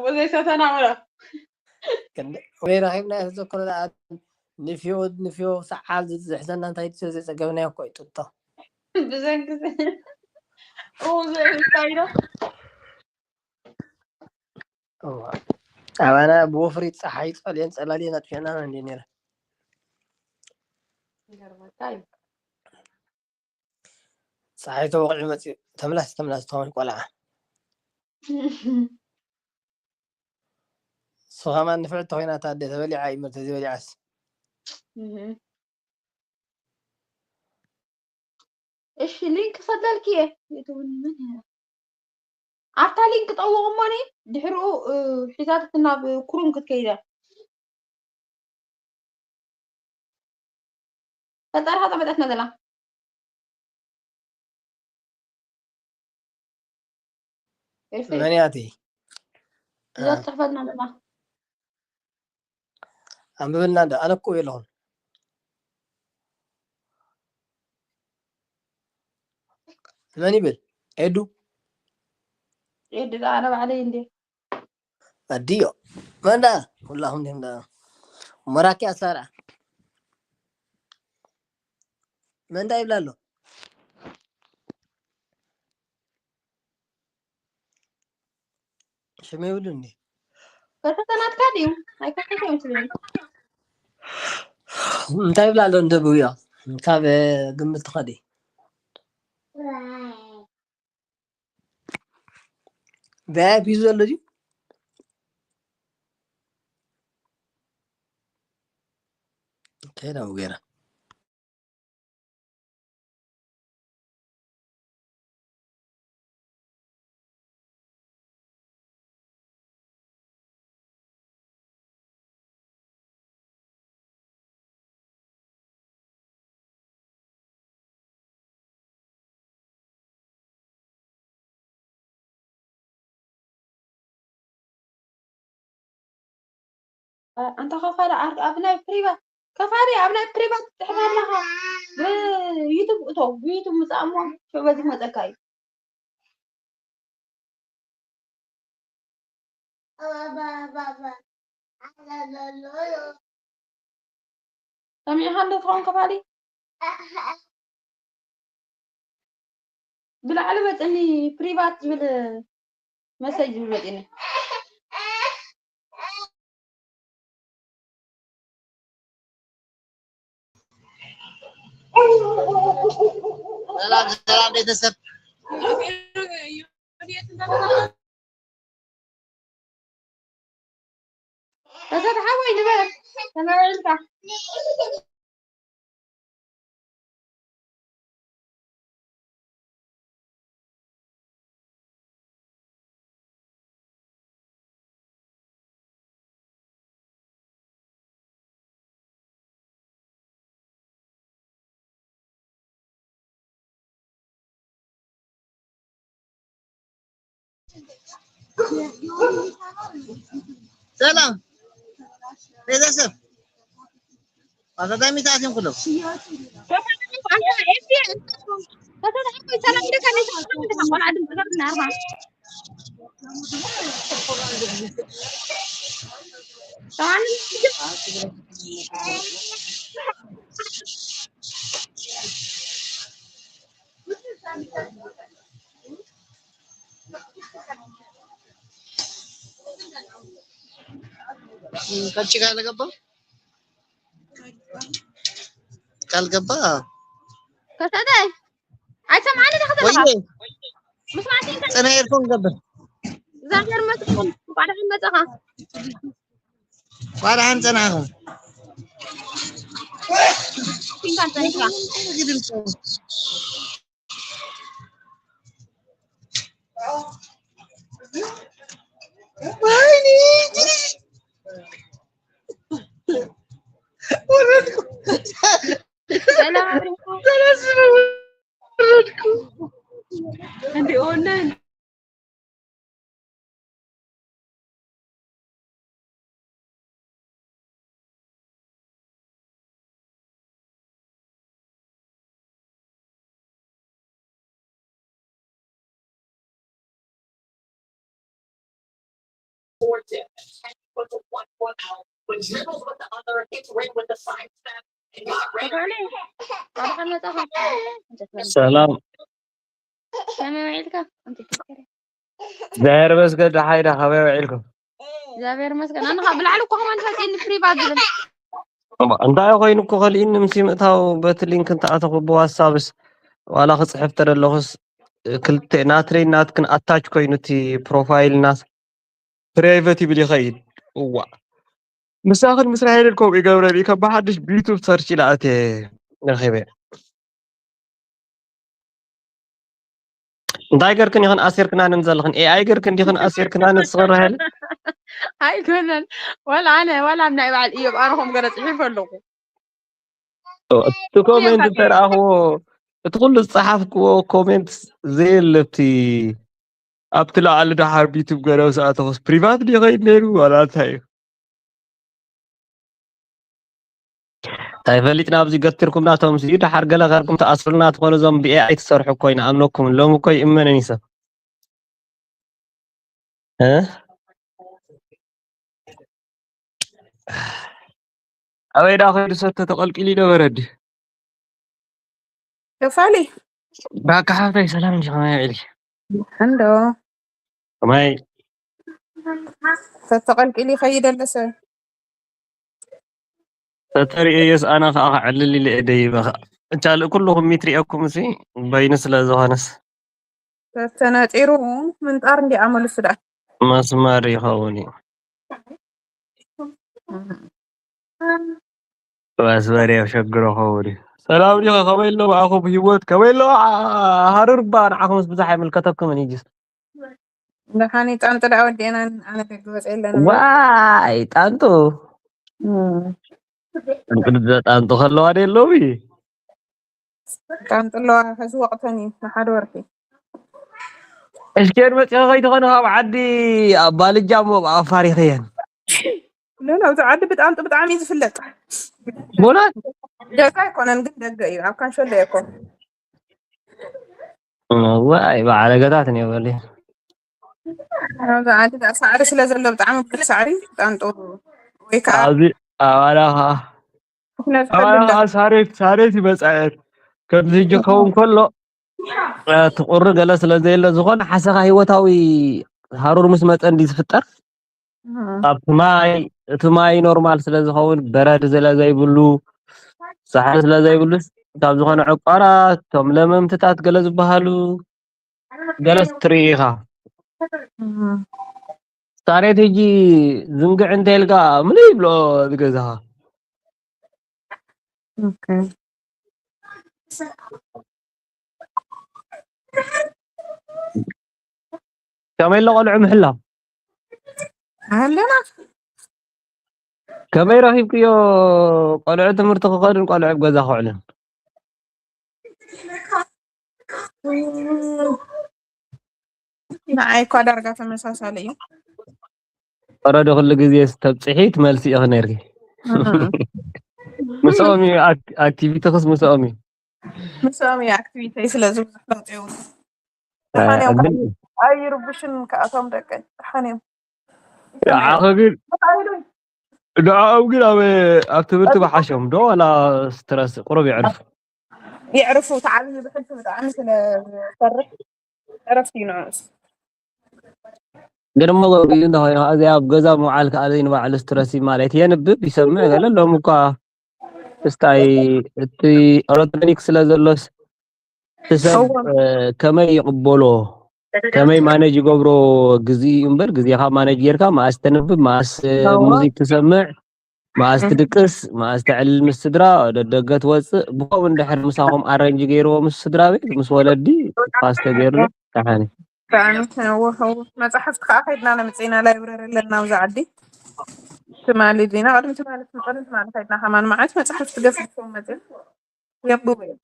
ብዘይሰተናበረ ወይ ረኺብና ተዘክሮ ደኣ ንፍዮ ንፍዮ ሰዓል ዝሕዘና እንታይ ስለ ዘይፀገብናዮ እኮ እዩ ጡጦ ብዘን ግዜ እንታይ ዶ እዋ። ኣባና ብወፍሪ ፀሓይ ፀልየን ፀላልየን ኣጥፊዕና እንዲ ነረ ይገርመካ እዩ። ፀሓይ ተወቂዑ መፅኡ ተምላስ ተምላስ ትኸውን ቆልዓ እሱ ከማን ንፍዕቲ ኮይና ታደ ተበሊዓ እዩ ምርተ ዘይበሊዓስ እሺ ሊንክ ክሰደልኪ እየ። የትውን ምን እያ? ኣብታ ሊንክ ጠውቕ እሞኒ ድሕሪኡ ሒዛትት ናብ ክሩም ክትከይደ ፈጣሪ ሃፀ መጠትና ዘላ ኤፍሬም፣ መን እያ እትይ? እዛ ትጽሕፈልና ዘላ። ኣንብብልና እንዳ፣ ኣነ እኮ የለኹን። መን ይብል? ኤዱ? ኤዱ፣ ኣነ ባዕለይ እንዴ። ኣዲዮ። መን ዳ? ኩላኹም ድም ዳ? መራኪ ኣሳራ። መን ዳ ይብላ ኣሎ? ሽም የብሉን እንዴ? ከፈተ ናትካ ድዩ? ኣይከፈተን ትብል። እንታይ ይብላ ኣሎ እንደ ብውዮ? ካብ ግምት ትኸዲ። ቪኣይፒ ዘሎ ድዩ? እንታይ ነው ገይራ? ኣንታ ከፋሊ ዓርኪ ኣብ ናይ ፕሪቫት፣ ከፋሊ ኣብ ናይ ፕሪቫት ትጽሕፍ ኣለኻ። ብዩቱብ እቶ፣ ብዩቱብ ምጻእ እሞ ሽዑ በዚ ክመጸካ እዩ። ሰሚዕኻ እንዶ ትኸውን ከፋሊ? ብላዕሊ መፅኒ ፕሪቫት ዝብል መሰጅ ዝብል መፅኒ። ሰላም ሰላም ቤተሰብ። ተሰድ ሓወይ ንበር ተመርዕልካ። ሰላም ቤተሰብ፣ ኣጋጣሚ ተኣትዮም ኩሎም። ካልቺ ካልገባ ካልገባ ከሰደ ኣይሰማዕን ዲኻ ዘለኻ? ወይኔ። ምስማዕሲ እንከ- ጽና ኤርፎን ገብር። እግዚኣብሔር ይመስገን። እንኳዕ ደሓን መጻኻ። እንኳዕ ደሓን ጸናኹም። ፊንካን ጸኒሕካ። ወይኔ። ወረድኩ። ሰላም ኣድሪኩ። ወረድኩ። እንዲ ኦንላይን ሰላም። ከመይ ውዒልካ? እግዚኣብሔር ይመስገን፣ ደሓይ ኢና። ከመይ ውዒልኩም? እግዚኣብሔር ይመስገን። ኣነ ኸዓ ብላዕሊ እኮ ከማን ፈፂኒ ፕሪቫት ዝብል። እሞ እንታይ ኮይኑ እኮ ከሊእኒ ምስ ምእታው በቲ ሊንክ እንተኣተኹ ብዋትሳፕስ ዋላ ክፅሕፍ ተደለኹስ ክልተ ናትረይ ናትክን ኣታች ኮይኑ እቲ ፕሮፋይል ናት ፕራይቨት ይብል ይኸይድ። እዋ ምሳኽን ምስ ራሄልን ከምኡ ይገብረን እዩ። ከም ብሓድሽ ብዩቱብ ሰርች ኢለ ኣትየ ረኺበ። እንታይ ገርክን ኢኽን ኣሲርክናንን ዘለኽን? ኤኣይ ገርክን ዲኽን ኣሲርክናንን ስኽን ራሄል? ኣይኮነን። ዋላ ኣነ፣ ዋላ ኣብ ናይ በዓል እዮብ ኣነ ከምኡ ገለ ጽሒፈ ኣለኹ። እቲ ኮሜንት እንተረኣኽዎ፣ እቲ ኩሉ ዝጸሓፍክዎ ኮሜንት ዘየለ ኣብቲ ኣብቲ ላዕሊ ደሓር ቢቱብ ገለ ምስ ኣተኹስ ፕሪቫት ድዩ ይኸይድ ነይሩ ዋላ እንታይ እዩ? እንታይ ፈሊጥና ኣብዚ ገትርኩም ናቶም ሲ ደሓር ገለ ኸርኩም ትኣስሩልና ትኾኑ እዞም ብኤኣይ ትሰርሑ እኮ ይንኣምነኩም ሎሚ እኮ ይእመነን እዩ ሰብ። እ? ኣበይ ደኣ ኸይዱ ሰብ ተተቐልቂሉ ይነበረ ድዩ? ከፋሊ ባካ ሓፍተይ ሰላም እንጂ ከመይ ውዒልኪ? እንዶ ከመይ ተተቐልቂሉ ይኸይድ ኣሎ ሰብ። ተተርእየስ ኣነ ከዓ ክዕልል ኢለ እየ ደይበ ከዓ እቻልእ ኩልኹም ሚትሪአኩም ሲ በይኑ ስለ ዝኾነስ ተተነጢሩ ምንጣር እንዲ ኣመሉ ስዳ መስመር ይኸውን እዩ። መስመር የሸግሮ ኸውን እዩ። ሰላም ዲኸ ከመይ ኣሎ ብኣኹም ህይወት ከመይ ኣሎ? ሃርርባ ንዓኹምስ ብዙሕ ኣይምልከተኩምን እዩ ጅስ ደሓኒ ጣንጡ ደኣ ወዲእና ኣነ ደገ ወፀ የለን ዋይ ጣንጡ ጣንጡ ከለዋ ደ ኣለዊ ጣንጡ ኣለዋ ሕዚ ወቕተን እዩ ንሓደ ወርሒ እስኬን መፂኸ ከይትኾነ ካብ ዓዲ ኣብ ባልጃ እሞ ብኣፋር ይኸየን ሎሎ ኣብዚ ዓዲ ብጣንጡ ብጣዕሚ እዩ ዝፍለጥ ቦናት ገዛ ኣይኮነን ግን ደገ እዩ ኣብ ካንሸሎ እኮ ዋይ በዓለገታት እኒኦ በሊ ኣብዚ ዓዲ ደኣ ሳዕሪ ስለ ዘሎ ብጣዕሚ ብዙሕ ሳዕሪ ጣንጡ ወይ ከዓ ኣብዚ ኣባላ ከዓ ምክንያቱ ኣባላ ከብላ ከዓ ሳሬት ሳሬት ይመፃየት ከምዚ ህጂ ክኸውን ከሎ እቲ ቁሪ ገለ ስለ ዘየለ ዝኾነ ሓሰኻ ህይወታዊ ሃሩር ምስ መፀ እንዲ ዝፍጠር ኣብቲ ማይ እቲ ማይ ኖርማል ስለ ዝኸውን በረድ ስለ ዘይብሉ ሳሕል ስለ ዘይብሉ ካብ ዝኾነ ዕቋራት እቶም ለመምትታት ገለ ዝበሃሉ ገለስ ትርኢ ኢኻ ሳሬት ህጂ ዝንግዕ እንተ ኢልካ ምንይ ይብሎ ዝገዛኻ ከመይ ኣሎ ቆልዑ ምሕላው ኣለና ከመይ ረኺብክዮ ቆልዑ ትምህርቲ ክኸዱን ቆልዑ ኣብ ገዛ ክውዕሉን ንዓይ እኳ ዳርጋ ተመሳሳሊ እዩ ወረደ ኩሉ ግዜ ተብፅሒ ትመልሲ ኢኺ ነርኪ ምስኦም እዩ ኣክቲቪቲ ክስ ምስኦም እዩ ምስኦም እዩ ኣክቲቪቲ ስለዚ ብዙሕ ለውጢ የብሉ ደሓን እዮም ኣይርብሽን ከኣቶም ደቀ ደሓን እዮም ዓኸ ግን ንዕኦም ግን ኣብ ኣብ ትምህርቲ ብሓሾም ዶ ዋላ ስትረስ ቁሩብ የዕርፉ የዕርፉ ተዓብዩ ብሕልፊ ብጣዕሚ ስለ ዝፈርሕ ዕረፍቲ እዩ ንዕኡስ ግን እሞ ገቢኡ እንተኾይኑ እዚ ኣብ ገዛ ምውዓል ከዓ ንባዕሉ ስትረስ ማለት የንብብ ይሰምዕ ገለ ሎም እኳ ስታይ እቲ ኤሌክትሮኒክ ስለ ዘሎስ እቲ ሰብ ከመይ ይቕበሎ ከመይ ማነጅ ይገብሮ ግዜ እዩ እምበር ግዜኻ ማነጅ ጌርካ መኣስ ተንብብ መኣስ ሙዚክ ትሰምዕ መኣስ ትድቅስ መኣስ ተዕልል ምስ ስድራ ደደገ ትወፅእ ብኸም እንድሕር ምሳኹም ኣረንጅ ገይርዎ ምስ ስድራ ቤት ምስ ወለዲ ፋስ ተገይርሉ ደሓኒ መፅሓፍቲ ከዓ ከይድና ነምፅና ላይብረሪ ኣለና ኣብዚ ዓዲ ትማሊ ዲና ቅድሚ ትማሊ ቅድሚ ትማሊ ከይድና ከማን መዓት መፅሓፍቲ ገፊፎም መፅና የንብቡ እዮም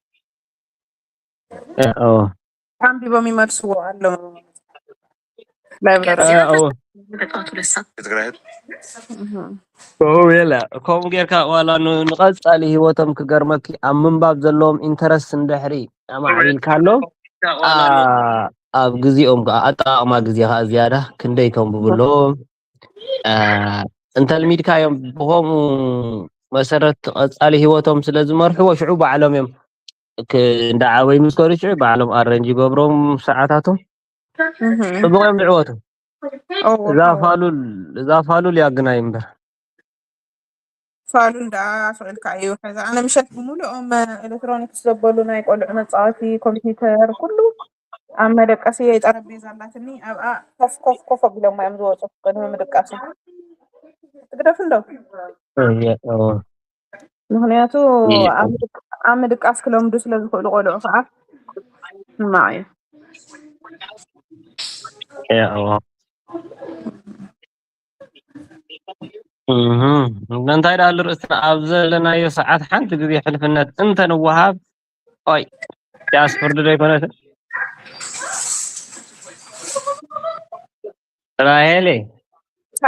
ኣንቢቦም ይመልስዎ ኣለዉ ላይብረሪ የለ ከምኡ ጌርካ ዋላ ንቐፃሊ ህይወቶም ክገርመኪ ኣብ ምንባብ ዘለዎም ኢንተረስት እንድሕሪ ኣማዕቢልካሎም ኣብ ግዜኦም ከዓ ኣጠቃቅማ ግዜ ከዓ ዝያዳ ክንደይ ተንብቡ ኣለዎም እንተልሚድካዮም ብኸምኡ መሰረት ቀፃሊ ህይወቶም ስለ ዝመርሕዎ ሽዑ ባዕሎም እዮም እንዳዓበይ ምስ ከዱ ሽዑ ባዕሎም ኣረንጅ ይገብሮም ሰዓታቶም ፅቡቅ እዮም ዝዕወቱ እዛ ፋሉል እዛ ፋሉል ያግናይ እምበር ፋሉል ደኣ ስቕ ኢልካ እዩ ሕዚ ኣነ ምሸት ብምሉኦም ኤሌክትሮኒክስ ዘበሉ ናይ ቆልዑ መፃወቲ ኮምፒውተር ኩሉ ኣብ መደቀሲ ጠረጴዛ ኣላትኒ ኣብኣ ኮፍ ኮፍ ኮፍ ኣቢሎም እዮም ዝወፁ ቅድሚ ምድቃሶም ትግደፍ እንዶ ምክንያቱ ኣብ ምድቃስ ክለምዱ ስለ ዝኽእሉ ቆልዑ ከዓ ሕማቅ እዩ እንታይ ደኣ ርእስና ኣብ ዘለናዮ ሰዓት ሓንቲ ግዜ ሕልፍነት እንተንወሃብ ይ ያስ ፍርዲ ዶ ኣይኮነትን ራሄለይ፣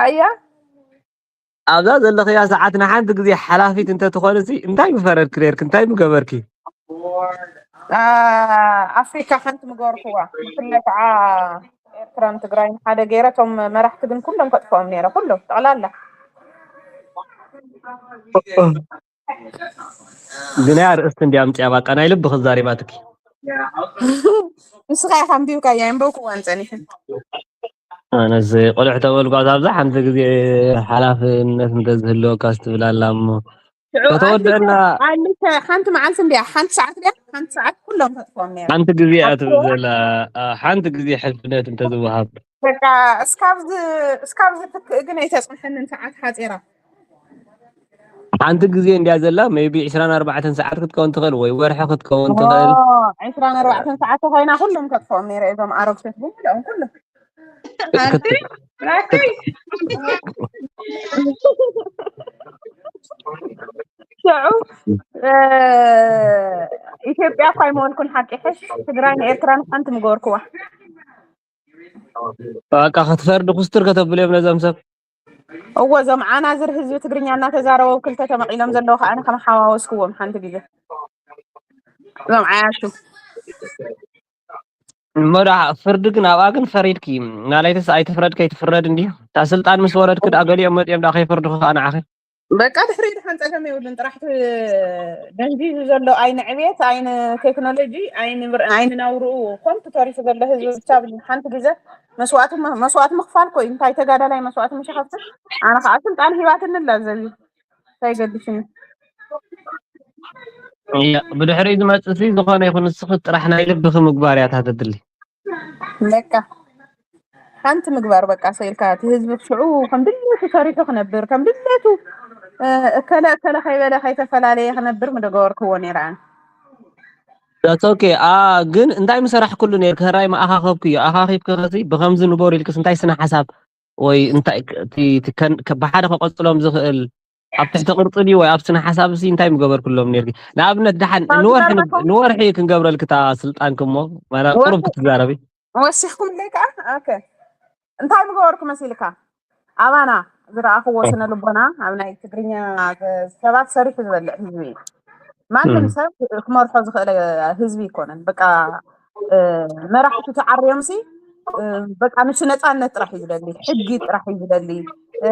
ኣያ ኣብዛ ዘለኽያ ሰዓት ንሓንቲ ግዜ ሓላፊት እንተትኾንሲ እንታይ ምፈረድኪ ነርኪ? እንታይ ምገበርኪ? ኣፍሪካ ሓንቲ ምገበርክዋ። ብፍላይ ከዓ ኤርትራን ትግራይን ሓደ ገይረ፣ እቶም መራሕቲ ግን ኩሎም ከጥፍኦም ነይረ፣ ኩሎም ጠቕላላ። ግን ኣርእስቲ እንድያ ኣምፅያ፣ ባቃ ናይ ልብኺ ዛሪባትኪ። ንስኻ ኢኻ ኣንቢብካያ፣ የንበብክዋን ፀኒሐ። ኣነስ ቆልዕ ተበልኳት ኣብዛ ሓንቲ ግዜ ሓላፍነት እንተዝህልወካ ስትብል ኣላ እሞ ሽዑ ተተወደአና ኣልተ ሓንቲ መዓልቲ እንድያ፣ ሓንቲ ሰዓት ድያ፣ ሓንቲ ሰዓት ኩሎም ከጥፍኦም ነይረ። ሓንቲ ግዜ እያ ትብል ዘላ። ሓንቲ ግዜ ሕልፍነት እንተዝወሃብ በቃ እስካብዚ እስካብዚ ትክእ ግን ኣይተፅንሐንን፣ ሰዓት ሓፂራ። ሓንቲ ግዜ እንድያ ዘላ፣ maybe ዕስራን ኣርባዕተን ሰዓት ክትከውን ትኽእል ወይ ወርሒ ክትከውን ትኽእል። ዕስራን ኣርባዕተን ሰዓት ተኮይና ኩሎም ከጥፍኦም ነይረ እዞም ኣረግቶት ብምልኦም ኩሎም። ኣንተይ ራከይ ሽዑ ኢትዮጵያ እኳ ኣይመወልኩን ሓቂ፣ ሕሽ ትግራይን ኤርትራን ሓንቲ ምገበርክዋ። በቃ ክትፈርዲ ኩስትር ከተብልዮም ነዞም ሰብ። እዎ እዞም ዓናዝር ህዝቢ ትግርኛ እናተዛረቡ ክልተ ተመቒሎም ዘለዉ ከዓ ከመሓዋወስክዎም ሓንቲ ግዜ እዞም ዓያሹ። እሞ ደኣ ፍርዲ ግን ኣብኣ ግን ፈሪድኪ። ናላይተስ ኣይትፍረድ ከይትፍረድ እንዲዩ። እታ ስልጣን ምስ ወረድኪ ደኣ ገሊኦም መጺኦም ደኣ ከይፈርዱኺ ከዓ ንዓኺ። በቃ ድሕሪ ድሓን ጸገም የብሉን። ጥራሕ እቲ ደንዚዙ ዘሎ ኣይኒ ዕብየት፣ ኣይኒ ቴክኖሎጂ፣ ኣይኒ ብር-፣ ኣይኒ ናብርኡ ከምቲ ተሪፉ ዘሎ ህዝቢ ብቻ ሓንቲ ግዜ መስዋእቲ መ-፣ መስዋእቲ ምኽፋል እኮ እዩ። እንታይ ተጋዳላይ መስዋእቲ ምሽ ይኸፍል? ኣነ ከዓ ስልጣን ሂባትኒ ኣላ ዘቢ እንታይ ገዲስኒ? እያ፣ ብድሕሪኡ ዝመጽእ ሲ ዝኾነ ይኹን ንስኺ ጥራሕ ናይ ልብኺ ምግባር እያ እታ ተድሊ። በቃ ሓንቲ ምግባር በቃ ሰኢልካ እቲ ህዝቢ ሽዑ ከም ድሌቱ ሰሪሑ ክነብር ከም ድሌቱ እ፣ እከለ እከለ ከይበለ ከይተፈላለየ ክነብር ምደገበርክዎ ነይረ ኣነ። That's okay። ኣ ግን እንታይ ምሰራሕክሉ ነይርኪ? ሕራይ ምኣኻኸብክዮ። ኣኻኺብኪ ኸሲ ብኸምዚ ንበሩ ኢልክስ እንታይ ስነ ሓሳብ ወይ እንታይ ክ-፣ እቲ፣ እቲ ከን-፣ ከ-፣ ብሓደ ከቐጽሎም ዝኽእል ኣብ ትሕቲ ቅርጺ ድዩ ወይ ኣብ ስነ ሓሳብ ሲ እንታይ ምገበርክሎም ነይርኪ? ንኣብነት ደሓን ንወርሒ ንብ-፣ ንወርሒ ክንገብረልኪ እታ ስልጣንኪ እሞ ማላ ቁሩብ ክትዛረቢ። ወሲኽኩምለይ ከዓ? ኦኬ። እንታይ ምገበርኩ መሲልካ? ኣባና ዝረኣኽዎ ስነ ልቦና ኣብ ናይ ትግርኛ ሰባት ሰሪሑ ዝበልዕ ህዝቢ እዩ። ማንም ሰብ ክመርሖ ዝኽእል ህዝቢ ኣይኮነን። በቃ እ፣ መራሕቱ ተዓርዮም ሲ እ፣ በቃ ንሱ ነፃነት ጥራሕ እዩ ዝደሊ፣ ሕጊ ጥራሕ እዩ ዝደሊ፣ እ፣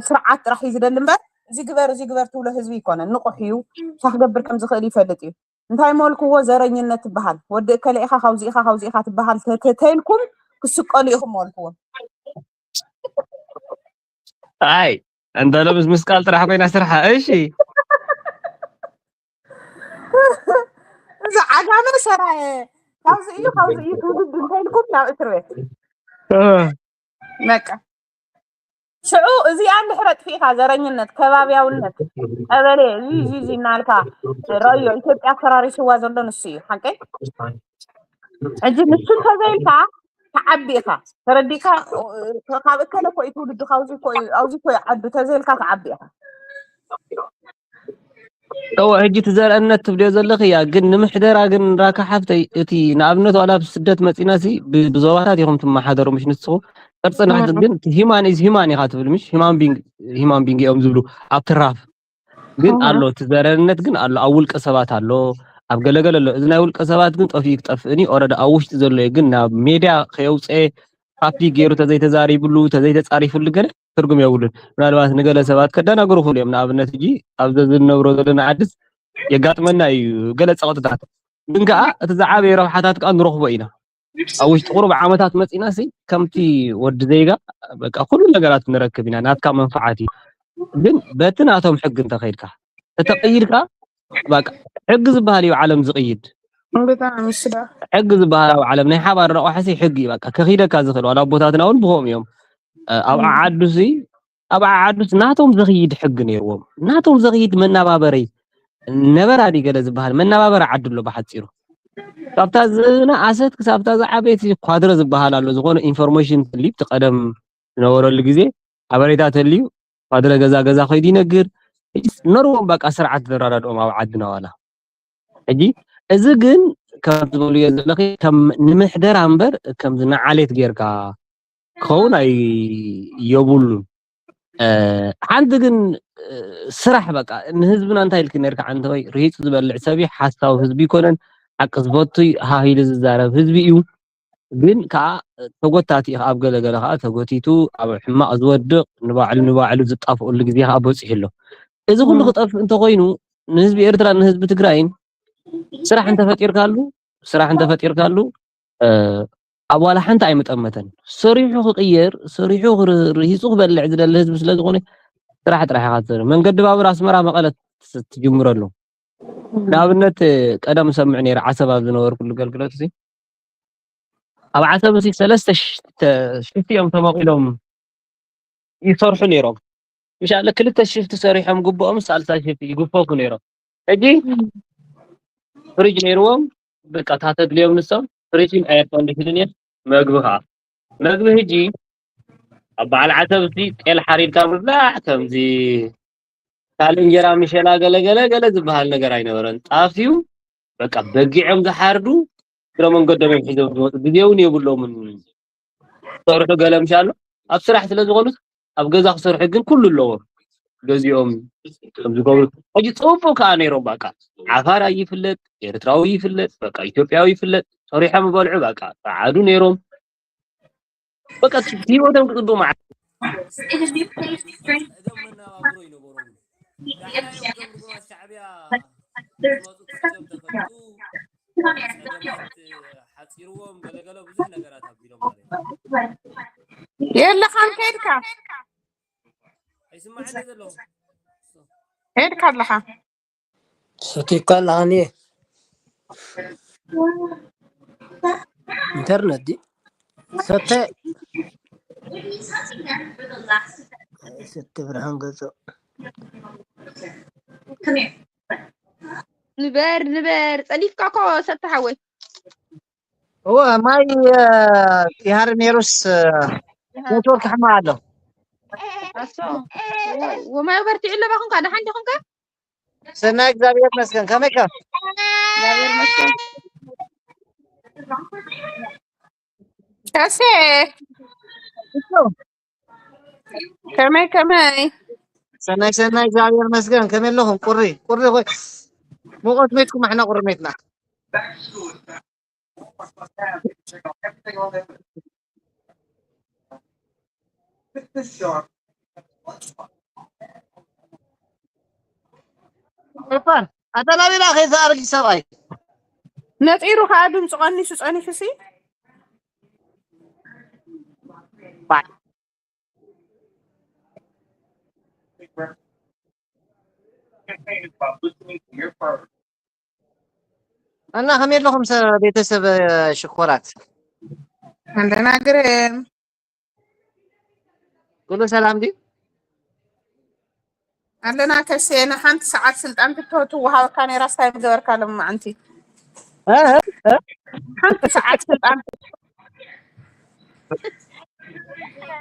ስርዓት ጥራሕ እዩ ዝደሊ እምበር እዚ ግበር እዚ ግበር ትብሎ ህዝቢ ኣይኮነን። ንቑሕ እዩ፣ እንታይ ክገብር ከም ዝኽእል ይፈልጥ እዩ። እንታይ መልክዎ ዘረኝነት ትበሃል፣ ወዲ እከለ ኢኻ፣ ካብዚ ኢኻ፣ ካብዚ ኢኻ ትበሃል ተ-፣ ተ-፣ ተይልኩም ክስቀሉ ኢኹም መልክዎም። ኣይ እንተ ሎምስ ምስቃል ጥራሕ ኮይና ስርሓ። እሺ እዚ ዓጋመ ሰራየ ካብዚ እዩ ካብዚ እዩ ትውልድ እንተይልኩም ናብ እስር ቤት እ፣ በቃ ሽዑ እዚኣ እንድሕር ኣጥፊእካ ዘረኝነት ከባብያውነት ቀበሌ እዚ እዚ እዚ እናልካ ረዮ ኢትዮጵያ ኣፈራሪስዋ ዘሎ ንሱ እዩ ሓቀይ ሕጂ ንሱ እንተዘይልካ ትዓቢ ኢኻ ተረዲእካ ካብ እከለ እኮ እዩ ትውልዱ ካብዚ እኮ እዩ ኣብዚ እኮ እዩ ዓዱ ተዘይልካ ትዓቢ ኢኻ እወ ሕጂ እቲ ዘርእነት ትብልዮ ዘለኺ እያ ግን ንምሕደራ ግን ራካ ሓፍተይ እቲ ንኣብነት ዋላ ኣብ ስደት መፂና ሲ ብ- ብዞባታት ኢኹም ትመሓደሩ ምሽ ንስኹ ቅርፂ ናሕድር ግን ሂማን ኢዝ ሂማን ኢኻ ትብል ምሽ ሂማን ቢንግ ሂማን ቢንግ እዮም ዝብሉ ኣብ ትራፍ ግን ኣሎ እቲ ዘረንነት ግን ኣሎ ኣብ ውልቀ ሰባት ኣሎ ኣብ ገለገለ ኣሎ እዚ ናይ ውልቀ ሰባት ግን ጠፊኡ ክጠፍእኒ ኦረዳ ኣብ ውሽጢ ዘሎ እዩ ግን ናብ ሜድያ ከየውፅአ ፓብሊክ ገይሩ ተዘይተዛሪብሉ ተዘይተፃሪፍሉ ገለ ትርጉም የብሉን ምናልባት ንገለ ሰባት ከደናግሩ ክሉ እዮም ንኣብነት እጂ ኣብዚ ዝነብሮ ዘለና ዓድስ የጋጥመና እዩ ገለ ፀቕጥታት ግን ከዓ እቲ ዝዓበየ ረብሓታት ከዓ ንረኽቦ ኢና ኣብ ውሽጢ ቁሩብ ዓመታት መፂና ሲ ከምቲ ወዲ ዜጋ በቃ ኩሉ ነገራት ንረክብ ኢና ናትካ መንፍዓት እዩ ግን በቲ ናቶም ሕጊ እንተኸይድካ ተተቐይድካ በቃ ሕጊ ዝበሃል እዩ ዓለም ዝቕይድ ብጣዕሚ ስዳ ሕጊ ዝበሃል ኣብ ዓለም ናይ ሓባር ረቑሐ ሲ ሕጊ እዩ በቃ ከኺደካ ዝኽእል ዋላ ኣቦታትና እውን ብኸም እዮም ኣብ ዓዓዱ ሲ ኣብ ዓዓዱስ ናቶም ዘኽይድ ሕጊ ነይርዎም ናቶም ዘኽይድ መናባበረይ ነበራ ዲ ገለ ዝበሃል መናባበሪ ዓዲ ኣሎ ብሓፂሩ ካብታ ዝነኣሰት ክሳብታ ዝዓበየት ኳድረ ዝበሃል ኣሎ ዝኾነ ኢንፎርሜሽን ተልዩ እቲ ቀደም ዝነበረሉ ግዜ ሓበሬታ ተልዩ ኳድረ ገዛ ገዛ ኮይዱ ይነግር ነርዎም በቃ ስርዓት ዘረዳድኦም ኣብ ዓድና ዋላ ሕጂ እዚ ግን ከም ዝበልዮ ዘለኺ ከም ንምሕደራ እምበር ከምዚ ንዓሌት ጌርካ ክኸውን ኣይ-፣ የብሉን። እ፣ ሓንቲ ግን፣ እ፣ ስራሕ በቃ ንህዝብና እንታይ ኢልክ ነርካ? ዓንተ ወይ ርሂጹ ዝበልዕ ሰብ እዩ፣ ሓሳዊ ህዝቢ ይኮነን፣ ሓቂ ዝፈቱ እዩ፣ ሃህ ኢሉ ዝዛረብ ህዝቢ እዩ። ግን ከኣ ተጎታቲ እዩ፣ ኣብ ገለ ገለ ከኣ ተጎቲቱ ኣብ ሕማቕ ዝወድቕ፣ ንባዕሉ ንባዕሉ ዝጣፍኡሉ ግዜ ከኣ በጺሑ ኣሎ። እዚ ኩሉ እም። ክጠፍእ እንተኾይኑ ንህዝቢ ኤርትራን ንህዝቢ ትግራይን ስራሕ እንተፈጢርካሉ፣ ስራሕ እንተፈጢርካሉ፣ እ፣ ኣብ ዋላ ሓንቲ ኣይምጠመተን። ሰሪሑ ክቕየር፣ ሰሪሑ ክር-፣ ርሂጹ ክበልዕ ዝደሊ ህዝቢ ስለ ዝኾነ ስራሕ ጥራሕ ኢኻ ትሰርሕ። መንገዲ ባቡር ኣስመራ መቐለ ት-፣ ትጅምረሉ። እም። ንኣብነት ቀደም እሰምዕ ነይረ ዓሰብ ኣብ ዝነበርኩሉ ኣገልግሎት እዚ። ኣብ ዓሰብ እዚ ሰለስተ ሽ-፣ ተ-፣ ሽፍቲ እዮም ተመቒሎም ይሰርሑ ነይሮም። ምሻለ ክልተ ሽፍቲ ሰሪሖም ግብኦም ሳልሳይ ሽፍቲ ይግፈፉ ነይሮም። ሕጂ እም። ፍሪጅ ነይርዎም፣ በቃ፣ እታ ተድልዮም ንሶም፣ ፍሪጅን ኤር ኮንዲሽንን እየ፣ መግቢ ኸዓ። መግቢ ሕጂ ኣብ በዓል ዓሰብ እዚ ጤል ሓሪድካ ምብላዕ፣ ከምዚ ካልእ እንጀራ፣ ምሸላ፣ ገለ ገለ ገለ ዝበሃል ነገር ኣይነበረን። ጣፍ እዩ፣ በቃ፣ በጊዖም ዝሓርዱ፣ እግረ መንገዶም እዮም ሒዞም ዝመጹ። ግዜ እውን የብሎምን። ክሰርሑ ገለ ምሻሎ፣ ኣብ ስራሕ ስለ ዝኾኑስ፣ ኣብ ገዛ ክሰርሑ ግን ኩሉ ኣለዎም። ገዚኦም ከም ዝገብሩ። ሕጂ ጽቡቕ ከኣ ነይሮም፣ በቃ። ዓፋር ኣይፍለጥ፣ ኤርትራዊ ይፍለጥ፣ በቃ፣ ኢትዮጵያዊ ይፍለጥ፣ ሰሪሖም ይበልዑ፣ በቃ፣ ጸዓዱ ነይሮም። በቃ፣ ህይወቶም ክጽብቕ መዓት። እዞም መናባብሮ ይነበሮም። ዳሕና እዮም እዞም ርጉማት ሻዕብያ ዝመጹ ትሕቶም ተፈልጡ፣ ጸገማት ሓጺርዎም፣ ገለገለ ብዙሕ ነገራት ኣቢሎም ማለት እዩ። የለኻን ከይድካ? ኣይስማዕን ዘሎ። ከይድካ ኣለኻ? ሰቲካ ኣለኻ እንድየ። ኢንተርነት ድዩ? ሰተ-፣ ሰተ ብርሃን ገጾ። ንበር፣ ንበር፣ ጸዲፍካ እኮ ሰተ ሓወይ። እወ፣ ማይ፣ እ፣ ይሃር ነይሩስ፣ እ፣ ኣሃ። ኔትወርክ ሕማቕ ኣሎ። ኣሶ፣ ወ-፣ ወማይ በርቲዑ ኣለባ ኹንካ፣ ደሓን ዲኹንካ? ሰናይ፣ እግዚኣብሔር ይመስገን። ከመይ ከ? እግዚኣብሔር ይመስገን። ከሴ። እሱ። ከመይ፣ ከመይ? ሰናይ፣ ሰናይ፣ እግዚኣብሔር ይመስገን። ከመይ ኣለኹም? ቁሪ፣ ቁሪ ኾይ-፣ ሙቐት ሜትኩም፣ ኣሕና ቁሪ ሜትና። እፋን፣ ኣታ ናበይ ደኣ ከይዛ ኣረጊት ሰብኣይ? ነጢሩ ከኣ ድምፁ ቀኒሱ ጸኒሑ ሲ። ባይ። እና ከመይ ኣለኹም ሰ-፣ ቤተሰብ ሽኮራት? ኣለና ግርም። ኩሉ ሰላም ድዩ? ኣለና ከሴ፣ ንሓንቲ ሰዓት ስልጣን ክትወሃበካ ነይራ፣ ስታይ ምገበርካ ሎምዓንቲ? እ? እ? እ? ሓንቲ ሰዓት ስልጣን።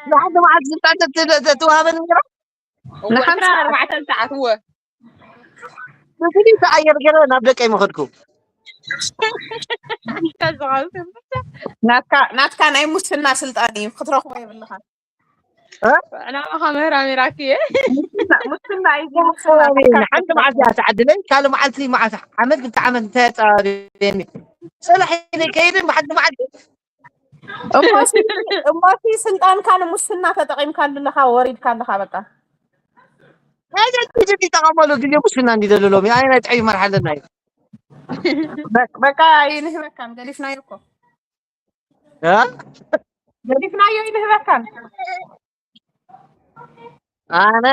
ንሓንቲ መዓልቲ ስልጣን ተት-፣ ተት-፣ ተትወሃበኒ ነይራ? እወ፣ ንሓንቲ ዕስራን ኣርባዕተን ሰዓት፣ እወ። ብፍሉይ ተኣየር ገይረ ናብ ደቀይ ምኸድኩ። ናትካ፣ ናትካ ናይ ሙስና ስልጣን እዩ፣ ክትረኽቦ የብልኻን። እ? ዕላማኻ ምህራም ኢራኪ እየ። ሙስና፣ ሙስና እዩ፣ ሙስና። ሓንቲ መዓልቲ እያ ትዓድለይ፣ ካልእ መዓልቲ መዓልቲ፣ ዓመት ክልተ ዓመት እንታይ ኣጸባብየኒ? ጽላሕ ኢለ ከይድን ብሓንቲ መዓልቲ እሞሲ፣ እሞሲ ስልጣንካ ንሙስና ተጠቒምካሉ ኣለኻ፣ ወሪድካ ኣለኻ በቃ። ናይ ደቂ ደቂ ይጠቐመሉ፣ ግን ሙስና እንዲ ዘሎ ሎሚ፣ ኣይ ናይ ጥዕይ መርሓ ኣለና እዩ። በ-፣ በቃ ኣይንህበካን፣ ገዲፍናዮ እኮ። እ? ገዲፍናዮ፣ ኣይንህበካን። ኣነ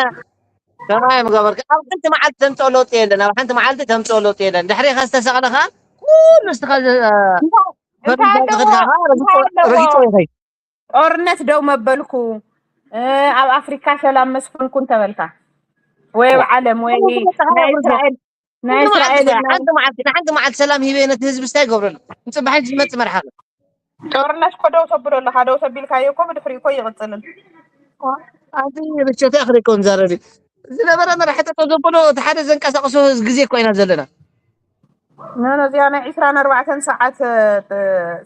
ከማይ ምገበርካ፣ ኣብ ሓንቲ መዓልቲ ተምፅኦ ለውጢ የለን፣ ኣብ ሓንቲ መዓልቲ ተምፅኦ ለውጢ የለን። ድሕሪኻ ዝተሰቕለ ኸዓ ኩሉ ንስኻ ዝ-፣ እንታይ፣ ፈሪድካ እንታይ ኣለዎ? ዝኸድካ ኸዓ እንታይ ረጊጾ፣ ኣለዎ? ረጊጾ ይኸይድ። ጦርነት ደው መበልኩ፣ እ፣ ኣብ ኣፍሪካ ሰላም መስፈንኩ እንተበልካ፣ ወይ ኣብ ዋ። ዓለም፣ ወይ ኩሉ መጽሓፍ ናይ ኣውርዶ። እስራኤል፣ ናይ ኩሉ መዓልቲ እስራኤል ሰላም፣ ሓንቲ መዓልቲ፣ ንሓንቲ መዓልቲ ሰላም ሂበ ነቲ ህዝቢ ስታይ ይገብረሉ። ንጽባሕ ዝመጽእ መርሓ ኣሎ። ጦርነት እኮ ደው ተብሎ ኣለኻ፣ ደው ተቢልካዮ እኮ ብድሕሪኡ እኮ ይቕጽልን። ኣንቲ ብቸታ ክሪኮን ዛረቢ። ዝነበረ መራሒ ጠጠው ዘበሎ፣ እቲ ሓደ ዘንቀሳቕሶ ግዜ እኮ ኢና ዘለና። ኖ፣ ኖ፣ እዚኣ ናይ ዕስራን ኣርባዕተን ሰዓት፣ እ፣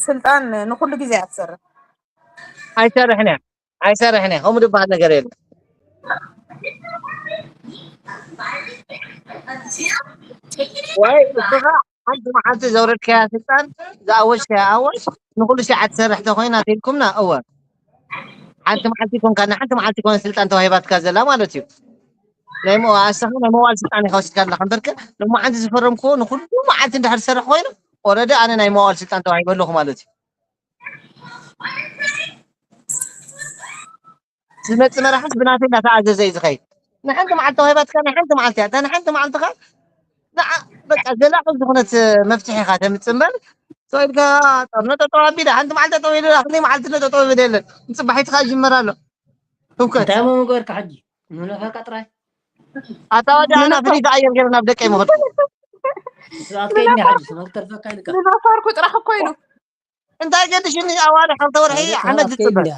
ስልጣን ንኹሉ ግዜ እያ ትሰርሕ። ኣይሰርሕን እያ። ኣይሰርሕን እየ። ከምኡ ዝበሃል ነገር የለን። ወይ እስኻ ሓንቲ መዓልቲ ዘውረድካያ ስልጣን፣ ዝኣወጅካያ ኣዋጅ ንኹሉ ሻዕ ትሰርሕ ተኾይና ተልኩምና፣ እወ ሓንቲ መዓልቲ ኮንካ፣ ንሓንቲ መዓልቲ ኮነ ስልጣን ተዋሂባትካ ዘላ ማለት እዩ። ናይ መዋ-፣ ኣሰኻ ናይ መዋል ስልጣን ኢኻ ወሲድካ ኣለኻ እምበርከ፣ ሎማዓንቲ ዝፈረምክዎ ንኹሉ መዓልቲ እንድሕር ዝሰርሕ ኮይኑ፣ ኦረዲ ኣነ ናይ መዋል ስልጣን ተዋሂበ ኣለኹ ማለት እዩ። ዝመጽእ መራሕስ ብናተይ እንዳተኣዘዘ እዩ ዝኸይድ። ንሓንቲ መዓልቲ ተዋሂባትካ፣ ናይ ሓንቲ መዓልቲ እያ። እታ ንሓንቲ መዓልትኻ ንዓ-፣ በቃ ዘላቒ ዝኾነት መፍትሒ ኢኻ ተምጽእ እምበር፣ ሰው ኢልካ ጦርነት ጠጠው ኣቢለ፣ ሓንቲ መዓልቲ ጠጠው ኢለ፣ ክንደይ መዓልቲ እንዶ ጠጠው ይብል የለን። ንጽባሒትኻ ይጅመር ኣሎ። ህውከት። እንታይ እሞ ምገበርካ ሕጂ? ንነፋቃ ጥራይ? ኣታ ወዲ ኣና ንነፋ-፣ ፍሊት ኣየር ገይረ ናብ ደቀይ ምኸድኩ። ንስኻ ኣትከይድኒ ሕጂ፣ ስመክ ተርፈካ ኢልካ። ንነፈርኩ ጥራሕ እኮ ኢሉ። እንታይ ገድሽኒ ኣዋርሕ፣ ክልተ ወርሒ፣ እዛ ዓመት ተባዕከይ ዝጽበ። እንድያ።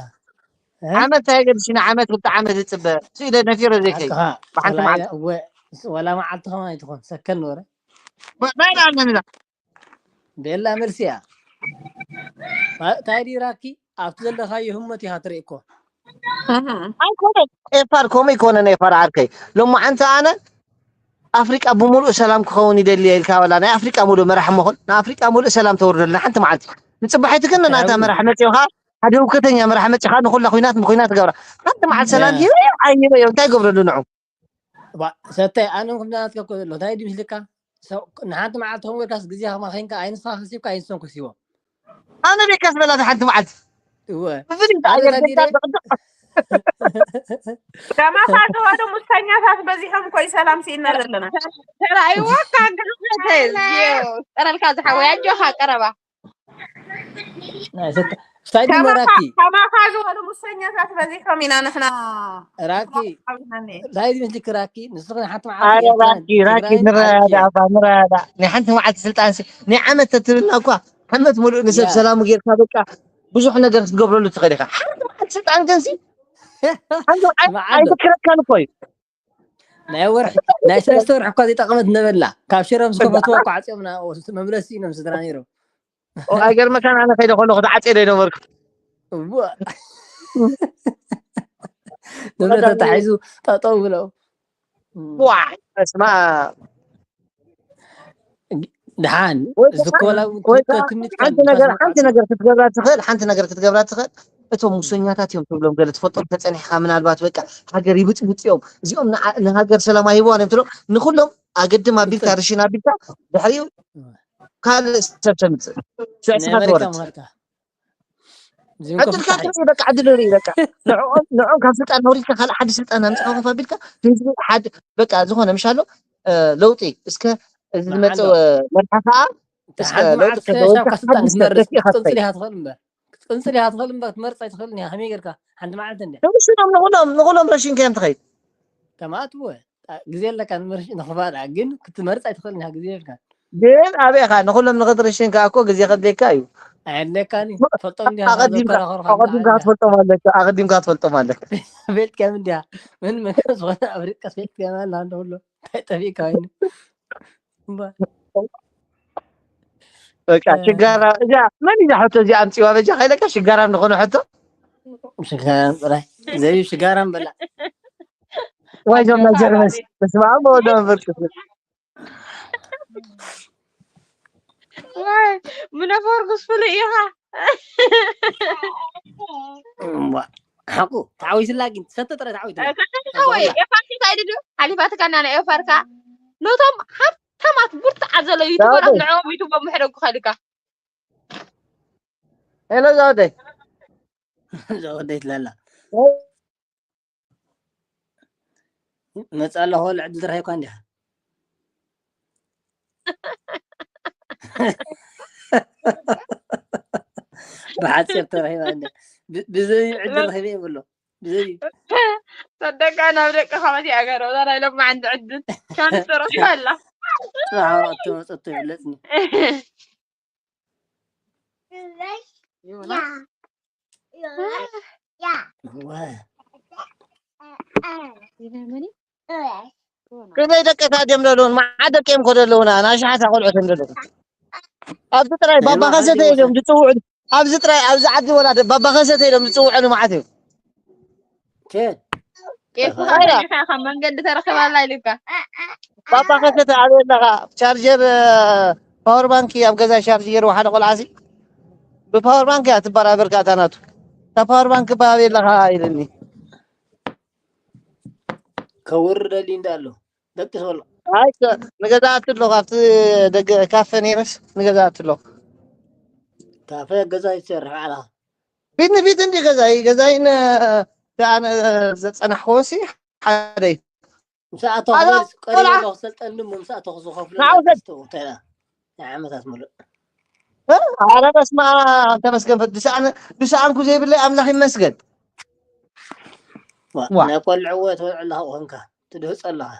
እ? ዓመት እንታይ ገድሽኒ፣ ዓመት ክልተ ዓመት ዝጽበ። ስኢለ ነፊረ ዘይከይ። ሓቅኻ፣ ብሓንቲ ወላ መዓልቲ። እወ፣ ወላ መዓልቲ ከማን ኣይትኾን፣ ሰከን ወረ። በ-፣ ናይ ደኣ ኣለኒ ዳ። ቤላ መልሲ እያ። ታ-፣ እንታይ ድዩ ራኪ? ኣብቲ ዘለኻዮ ህሞት ኢኻ ትርኢ እኮ። እህ። ኣይኮነን፣ ኤፋር ከምኡ ኣይኮነን፣ ኤፋር ዓርከይ። ሎማዓንቲ ኣነ ኣፍሪቃ ብምሉእ ሰላም ክኸውን ይደሊ እየ ኢልካ፣ ዋላ ናይ ኣፍሪቃ ምሉእ መራሒ መኾን፣ ንኣፍሪቃ ምሉእ ሰላም ተውርደልና ሓንቲ መዓልቲ። ንጽባሒቲ ግን ናታ ሰላም። መራሒ መጺኡ ኸኣ፣ ሓደ ህውከተኛ መራሒ መጺኡ ኸኣ፣ ንኹላ ኹናት ብኹናት ገብራ። ሓንቲ መዓልቲ ሰላም እ። ሂበዮ ኣይሂበዮ፣ እንታይ ገብረሉ ንዑ? ባ-፣ ሰታይ፣ ኣነ እውን ከምዛ ናትካ እኮ ዘሎ። እንታይ ድዩ ምስልካ? ሰው፣ ንሓንቲ መዓልቲ ከምኡ ጌርካስ ግዜ ከማኺንካ፣ ኣይንስኻ ከሲብካ፣ ኣይንሶም ከሲቦም። ኣነ ቤካስ በላ ሓንቲ መዓልቲ። እወ። ብፍሉይ ኣነ ኣየር ተዲረ። ዘጋጥም። ከማኻ ዝበሉ ሙሰኛታት በዚሖም እኮ እዩ ሰላም ስኢና ዘለና። ተራእይዎ እካ ጋመተ፣ እዝዮ፣ ቀረልካ ዝሓወይ፣ ኣጆኻ ቀረባ። ናይ ሰተ-፣ ሳይድ ከማኻ፣ መራኪ። ከማኻ ዝበሉ ሙሰኛታት በዚሖም ኢና ንሕና ራኪ፣ ኣብናኒ። ሳይድ ምስልክ ራኪ፣ ንስኺ ሓንቲ መዓልቲ ኣረ ኤርትራን ራኪ፣ ራኪ፣ ትግራይን ንረዳእ ሓሊፍዮ። እባ፣ ንረዳእ። ናይ ሓንቲ መዓልቲ ስልጣን ሲ-፣ ናይ ዓመት ተትብልና እኳ፣ ዓመት ሙሉእ ንሰብ ያ። ሰላሙ ጌርካ፣ በቃ፣ ብዙሕ ነገር ክትገብረሉ ትኽእል ኢኻ። ሓንቲ መዓልቲ ስልጣን ግን ሲ፣ ሓንቲ መዓልቲ ስማዕ ኣሎ። ኣይትክረካን እኮ እዩ። ናይ ወርሒ፣ ናይ ሰለስተ ወርሒ እኳ ዘይጠቐመት ነበላ። ካብ ሽረ ምስ ከፈትዋ እኳ ዓጽዮምና፣ መምለሲ ኢኖም ስድራ ነይሮም። ኦ፣ ኣይገርመካን፣ ኣነ ከይደ ከለኹ ተዓጽየ ዶ ኣይነበርኩ? እዋ። ንብረት ተታሒዙ ጠጠው ብለው። ዋይ፣ በስመ ኣብ። ደሓን፣ ወይ እዚ ከዓ፣ ኮላ እውን ወይ ከዓ ትምኒት ሓንቲ ከም ነገር፣ ዝኸስም ሓንቲ ቃል። ነገር ክትገብራ ትኽእል፣ ሓንቲ ነገር ክትገብራ ትኽእል። እቶም ሙሰኛታት እዮም ትብሎም ገለ ትፈልጦም ተጸኒሕካ፣ ምናልባት በቃ ሃገር ይብጥብጡ እዮም። እዚኦም ንዓ-፣ ንሃገር ሰላም ኣይህብዋን እዮም ትብሎም። ንኹሎም ኣገድም ኣቢልካ፣ ርሽን ኣቢልካ፣ ድሕሪኡ ካልእ ሰብ ተምጽእ። ሽዑ ናይ ንስኻ ኣመሪካ ትወርድ። ምኸድካ። እዚ እኮ ዕድልካ ፍታሕ እዩ። ትርኢ፣ በቃ ዕድል ርኢ፣ በቃ። ንዕኦም፣ ንዕኦም ካብ ስልጣን ኣውሪድካ ካልእ ሓደ ስልጣን ኣምጽኻ ኮፍ ኣቢልካ፣ ህዝቢ ሓደ፣ በቃ ዝኾነ ምሽ ኣሎ፣ እ፣ ለውጢ። እስከ እዚ ዝመጽእ መዓሎ። መርሓ ከኣ፣ እስከ ሓንቲ ለውጢ መዓልቲ ከተወልካ ሓንቲ ሓድሽ ሰብ ስልጣን ክትመርጽ ደፊእኻ ክትቅንጽል ትኸይድ። ኢኻ ትኽእል እምበር። ክትቅንጽል ኢኻ ትኽእል እምበር፣ ክትመርጽ ኣይትኽእልን ኢኻ። ከመይ ጌርካ? ሓንቲ መዓልቲ እንድያ። ንሱ ኢሎም ንኹሎም፣ ንኹሎም ረሺንካዮም ትኸይድ። ከምኣት እወ። ጣ-፣ ግዜ ኣለካ ንምርሽ-፣ ንኽፋላ፣ ግን ክትመርጽ ኣይትኽእልን ኢኻ፣ ግዜ የብልካን። ግን ኣበይ ኢኻ? ንኹሎም ንኽትርሽን ከኣ እኮ ግዜ ከድልየካ እዩ። ኣየድልየካን እዩ። ትፈልጦም እንዲኻ፣ ኣቐዲምካ፣ ከዘከራኸሩኻ እንዳ ኣቐዲምካ ኣያ። ክትፈልጦም ኣለካ፣ ኣቐዲምካ ክትፈልጦም ኣለካ። ቤት ከም እንዲያ። ምን መን ከም ዝኾነ ኣብ ርቀት ቤት ከም ኣላ እንደ ኩሎ። እንታይ ጠፊእካ ኮይኑ? እምባ። በቃ፣ እ። ሽጋራ፣ እዚኣ፣ መን እዩ ሕቶ እዚኣ ኣምጺዋ? በጃ ከይለካ ሽጋራም ዝኾነ ሕቶ? ሽጋራም ጥራይ። ዘዩ ሽጋራም በላ። ዋይ፣ ዞም ናይ ኣጆኻ ጀርመን። ራቢ። በስመ ኣብ ወወልድ ወመንፈስ ቅዱስ። ዋይ፣ ምነፈርኩስ ፍሉይ ኢኻ። እምቧ፣ ሓቁ፣ ተዓዊትላ ግን፣ ሰተ ጥራይ ተዓዊትላ። እ፣ ከመይ ሓወይ፣ ተዓዊትላ። ኤፋርካ እንታይ ድዩ? ሓሊፋትካ እና ናይ ኤፋርካ። ነቶም ሃብታማት ብርቱዓት ዘለዉ ዩቱበራት ዳውደ። ንዕኦም ዩቱቦም ምሕደጉ ከልካ። ሄሎ፣ ዛወደይ። ዛወደይ ትላላ። ኦ። መጻ ኣለኹ፣ ወላ ዕድል ረኺብካ እንዲኻ። ብሓጺር ተረኺባ እንደ-፣ ብ-፣ ብዘይ ዕድል በቃ። ረኺበ ይብሎ። ብዘይ ሰደቃ ናብ ደቅኻ መሲኣ ገይረ፣ እዛ ናይ ሎማዓንቲ ዕድል ቻንስ ተረኺባ ኣላ። ጽባሕ ወረቐት ተመጸቶ ይብለጽኒ። ዮናስ? እዋ። ከመይ ደቂ ታድዮም ዘለውን፣ መዓት ደቂ እዮም ኮ ዘለውና፣ ናይ ሸሓታ ቆልዑት እዮም ዘለዉ። ኣብዚ ጥራይ ናይ ባባ ባባ ከሰተ ከሰተ እዮም ዝጽውዑ፣ ኣብዚ ጥራይ፣ ኣብዚ ዓዲ ወላ ደ-፣ ባባ ከሰተ እዮም ዝጽውዑ ንመዓት እዮም። ከን ኬፍ ኣረ። ኢኻ ካብ መንገዲ ተረኸባላ ኢሉካ። ባባ ከሰተ ኣበይ ኣለኻ? ቻርጀር ፓወር ባንክ ኣብ ገዛ ቻርጅ ገይሩ ሓደ ቆልዓሲ ብፓወር ባንክ እያ ትበራበር። ካታ ናቱ እታ ፓወር ባንክ ባበይ ኣለኻ ኢልኒ። ከውርደሊ እንዳሎ ደቂ ሰሎ ኣይ ንገዛኣት ኣለኹ ኣብቲ ደገ ካፈ ነይረስ ንገዛኣት ኣለኹ። ካፈ ገዛ ይሰርሕ ባዕላ ፊት ንፊት እንዲ ገዛይ ገዛይን ኣነ ዘፀናሕክዎ ሲ ሓደ እዩ። ምሳኣቶ ኣዛ ክበልስ ቆልዓ ቀሪበ ክሰልጠኒ እሞ ምሳኣቶ ክዝኸፍሉ ንዓው ዘ- ተላ ናይ ዓመታት ሙሉእ ኣረ በስመ ኣብ ተመስገን ፈ- ድስኣን ድስኣንኩ ዘይብለይ ኣምላኽ ይመስገን። ዋ፣ ዋ። ናይ ቆልዕዎ ተወልዕላ ኮንካ ትድህፀ ኣለኻ።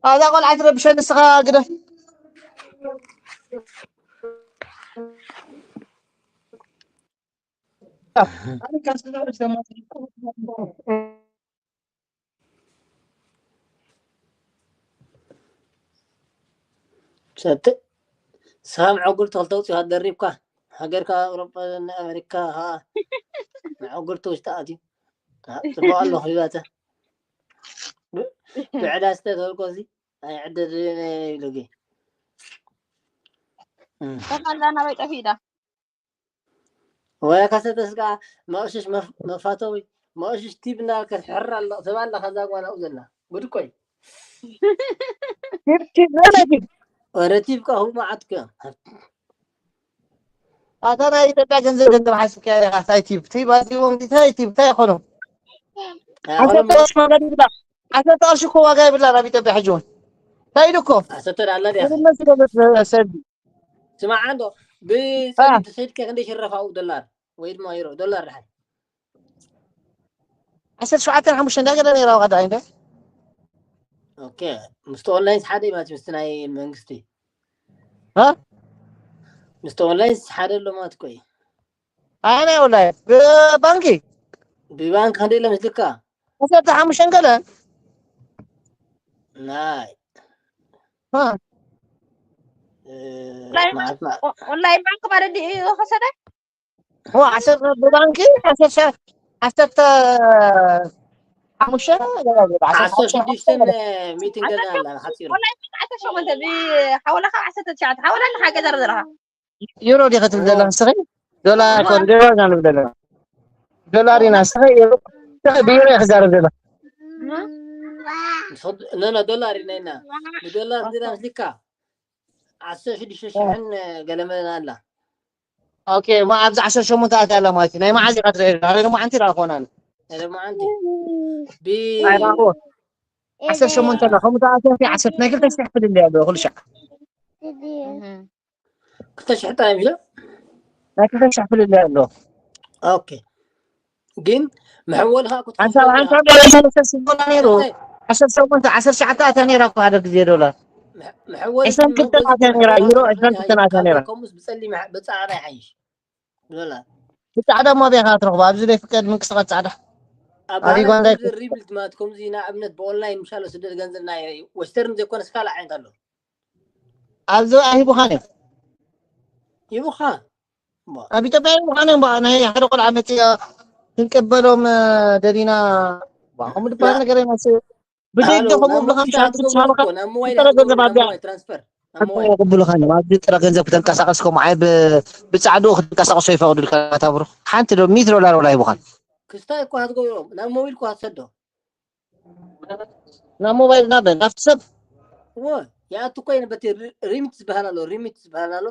ኣዛ ቆልዓ ትረብሸ ንስኻ ግደፍ። ሰተ ንስኻ ምዕጉርቲ ክልተ ውፅኢኻ ደሪብካ ሃገርካ ኣውሮጳ ኣሜሪካ ከዓ ምዕጉርቲ ውሽጢ ኣትዩ ጽቡቅ ኣለኹ ይባተ ብዕዳ ስተ ተበልኮሲ ኣይዕደድ ይብለጊ ተኻላ ናበይ ጠፊእዳ? ወላ ካሰተስ ከዓ መቕሽሽ መፍ- መፋተዊ መቕሽሽ ቲብ እናበልካ ትሕር ኣሎ ትብ ኣለካ እዛ ጓል ኣብኡ ዘላ ጉድ እኮ እዩ። ወረ ቲብ ከዓ ህቡ መዓት እኮ እዮም። ኣታ ናይ ኢትዮጵያ ገንዘብ ገንዘብ ሓስብካ ኢኻ። እንታይ ቲብ ቲብ ኣዚቦም እንታይ ቲብ እንታይ ይኾኑ? ኣይ፣ ዓሰርተ ሆኖም ቅርሺ ዋጋ ይብላ። ዓሰርተ ቅርሺ እኮ ዋጋ ይብላ ኣብ ኢትዮጵያ ሕጂ እውን እንታይ ኢሉ እኮ ኣሰተ ዳላ ድያ ምንም መስሎ ሰብ ስማዓ እንዶ ብፀሊም ተሰይድካ ክንደይ ሽረፋ ኣብኡ ዶላር ወይ ድማ ዩሮ ዶላር ድሓን ዓሰርተ ሸውዓተ ሓሙሽተ እንዳገለ ነይራ ዋጋ ደኣ እንደ ኦኬ ምስቲ ኦንላይን ሓደ ማለት ምስቲ ናይ መንግስቲ እ? ምስቲ ኦንላይን ሓደ ኣሎ ማለት እኮ እዩ። ኣነ ወላሂ ብባንኪ ብባንክ ክንደይ ኢለ ምስልካ ዓሰርተ ሓሙሽተ ገለ ናይ እ? እ፣ ኦንላይን መዓት መዓት ኦ- ኦንላይን ባንክ ማለት ድዩ ዝኸሰደ? ኦ ዓሰርተ ብባንኪ ዓሰርተ ዓሰርተ ሓሙሽተ ገለ ዓሰርተ ዓሰርተ ሽዱሽተ ሓሙሽተ ገለ ሚቲንግ ገለ ኣላ ሓፂሩ ኦንላይን ባንክ ዓሰርተ ሸሞንተ ብሓወላ ካብ ዓሰርተ ትሽዓተ ሓወላ ንሓገዘር ዘለኻ ዩሮ ዲኻ ትብል ዘለኻ ንስኺ? ዶላር ኮን ዶላር ኢና ንብል ዘለና። ዶላር ኢና ንስኺ ዩሮ ንስኺ ብዩሮ ኢኻ ትዛረብ ዘለኻ። ኖ ኖ ዶላር ኢና ኢና ብዶላር እንዲና ምስልካ ዓሰርተ ሽዱሽተ ሽሕን ገለመን ኣላ ኦኬ ማ ኣብዚ ዓሰርተ ሸሞንተ ኣትያ ኣላ ማለት እዩ። ናይ መዓዝ ኢኻ ትርኢ? ኣነ ድማ ሓንቲ ዳኣ ኮና ኣነ። ናይ ሎማዓንቲ ብ ኣይራእዎ ዓሰርተ ሸሞንተ ኣላ ከምኡ ተኣትያ ዓሰርተ ናይ ክልተ ሽሕ ፍልልይ ኣሎ ኩሉ ሻዕ። ክልተ ሽሕ ጥራይ ሚለ ናይ ክልተ ሽሕ ፍልልይ ኣሎ። ኦኬ ግን መሐወልኻ ክትከፍሎ ሓንሳብ ሓንሳብ ሰለስተ ሽሕ ነይሩ። ዓሰርተ ሸሞንተ ዓሰርተ ትሽዓተ ኣትያ ነይራ እኮ ሓደ ግዜ ዶላር። መሐወል ዕስራን ክልተን ኣትያ ነይራ ዩሮ ዕስራን ክልተን ኣትያ ነይራ። ከምስ ብፀሊም ብፃዕዳ ይሓይሽ ዶላር ብጻዕዳ እሞ ኣበይ ኢኻ ትረኽቦ? ኣብዚ ዘይፍቀድ ምንቅስቓስ ጻዕዳ ኣብ ኣብ ዩጋንዳ ሪብል ማለት ከምዚ ንኣብነት ብኦንላይን ምሻሎ ስደት ገንዘብ ናይ ወስተርን ዘይኮነስ ካልእ ዓይነት ኣሎ ኣብዚ ኣይሂቡኻን እዮም። ይቡኻ ኣብ ኢትዮጵያ ኣይሂቡኻን እዮም። በቃ ናይ ሓደ ቆልዓ መፅያ ክንቀበሎም እ፣ ደሊና በቃ ከምኡ ዝበሃል ነገር የናስ ብደገ ሃሎ፣ ከምኡ ናብ ብልኻ መንግስቲ ምሻ ክትገብሩ ክትሳበኻ እኮ ናብ ሞባይል ጥረ ክትገብሩ ገንዘብ ናብ ኣብያ ሞባይል ትራንስፈር ናብ ሞባይል ይቅብሉኻን እዮም። ኣብዚ ጥረ ገንዘብ ክተንቀሳቀስ ከምኡ ዓይ ብ- ብጻዕድኡ ክትንቀሳቀሱ ይፈቅዱልካ። ታብሩ ሓንቲ ዶ ሚት ዶላር ወላ ይቡኻን ክስታይ እኮ ክትገብሮም ናብ ሞባይል እኮ ክትሰዶ ናብ ሞባይል ናብ ናብቲ ሰብ እዎ ይኣቱ እኮ ይነ በቲ ሪ- ሪሚት ዝበሃል ኣሎ ሪሚት ዝበሃል ኣሎ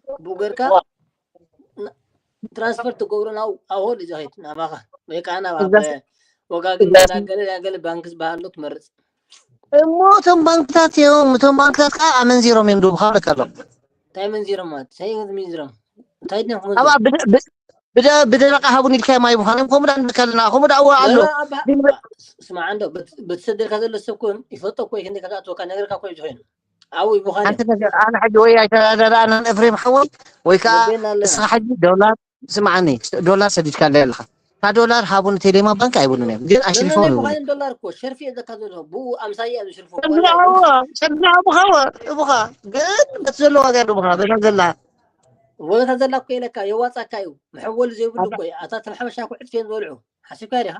ብኡ ገርካ ና- ትራንስፈር ትገብሮ ናብ ኣሆል እዩ ዝኸይድ ናባኻ ወይ ከዓ ናብ እዛ- ወጋግን እዛ- ናገለ ናገለ ባንክ ዝበሃል ኣሎ ትመርፅ እሞ እቶም ባንክታት እዮም እቶም ባንክታት ከዓ ኣመንዚሮም እዮም ድቡኻ ለካ ኣሎ እንታይ መንዚሮም ማለት እንታይ መንዚሮም እንታይ ድን ኣብ ብደ- ብ- ብደ- ብደረቃ ሃቡን ኢልካ ማይ ምዃኖም ከምኡ ዳ ንብል ከለና ከምኡ ዳ እዋ ኣሎ ስማዓ እንዶ ብትሰደልካ ዘሎ ሰብ ኮን ይፈልጦ እኮ ክንደይ ከትኣትወካ ነገርካ እኮ እዩ ዝኾይኑ ኣብኡ ይቡኻን ሓንቲ ነገር ኣነ ሕጂ ወይ ኣይተረዳዳእናን ኤፍሬም ሓወይ ወይ ከዓ ወገን ኣለና እስኻ ሕጂ ዶላር ስምዓኒ ዶላር ሰዲድካ ኣለይ ኣለኻ እታ ዶላር ሃቡን ቴሌማ ባንክ ኣይብሉን እዮም ግን ኣሽሪፎም ይብሉ ይቡኻን ዶላር እኮ ሸርፊ እየ ዘካ ዘሎ ብኡ ኣምሳያ እዩ ሽርፎ ሰድና እቡኻ እቡኻ ግን በቲ ዘሎ ዋጋ ዶ እቡኻ በዛ ዘላ ቦታ ዘላ እኮ ኢለካ የዋጻካ እዩ። መሐወሊ ዘይብሉ እኮ እዩ። ኣታ ተም ሓበሻ እኮ ዕጥፊ እዮም ዝበልዑ። ሓሲብካ ዲኻ?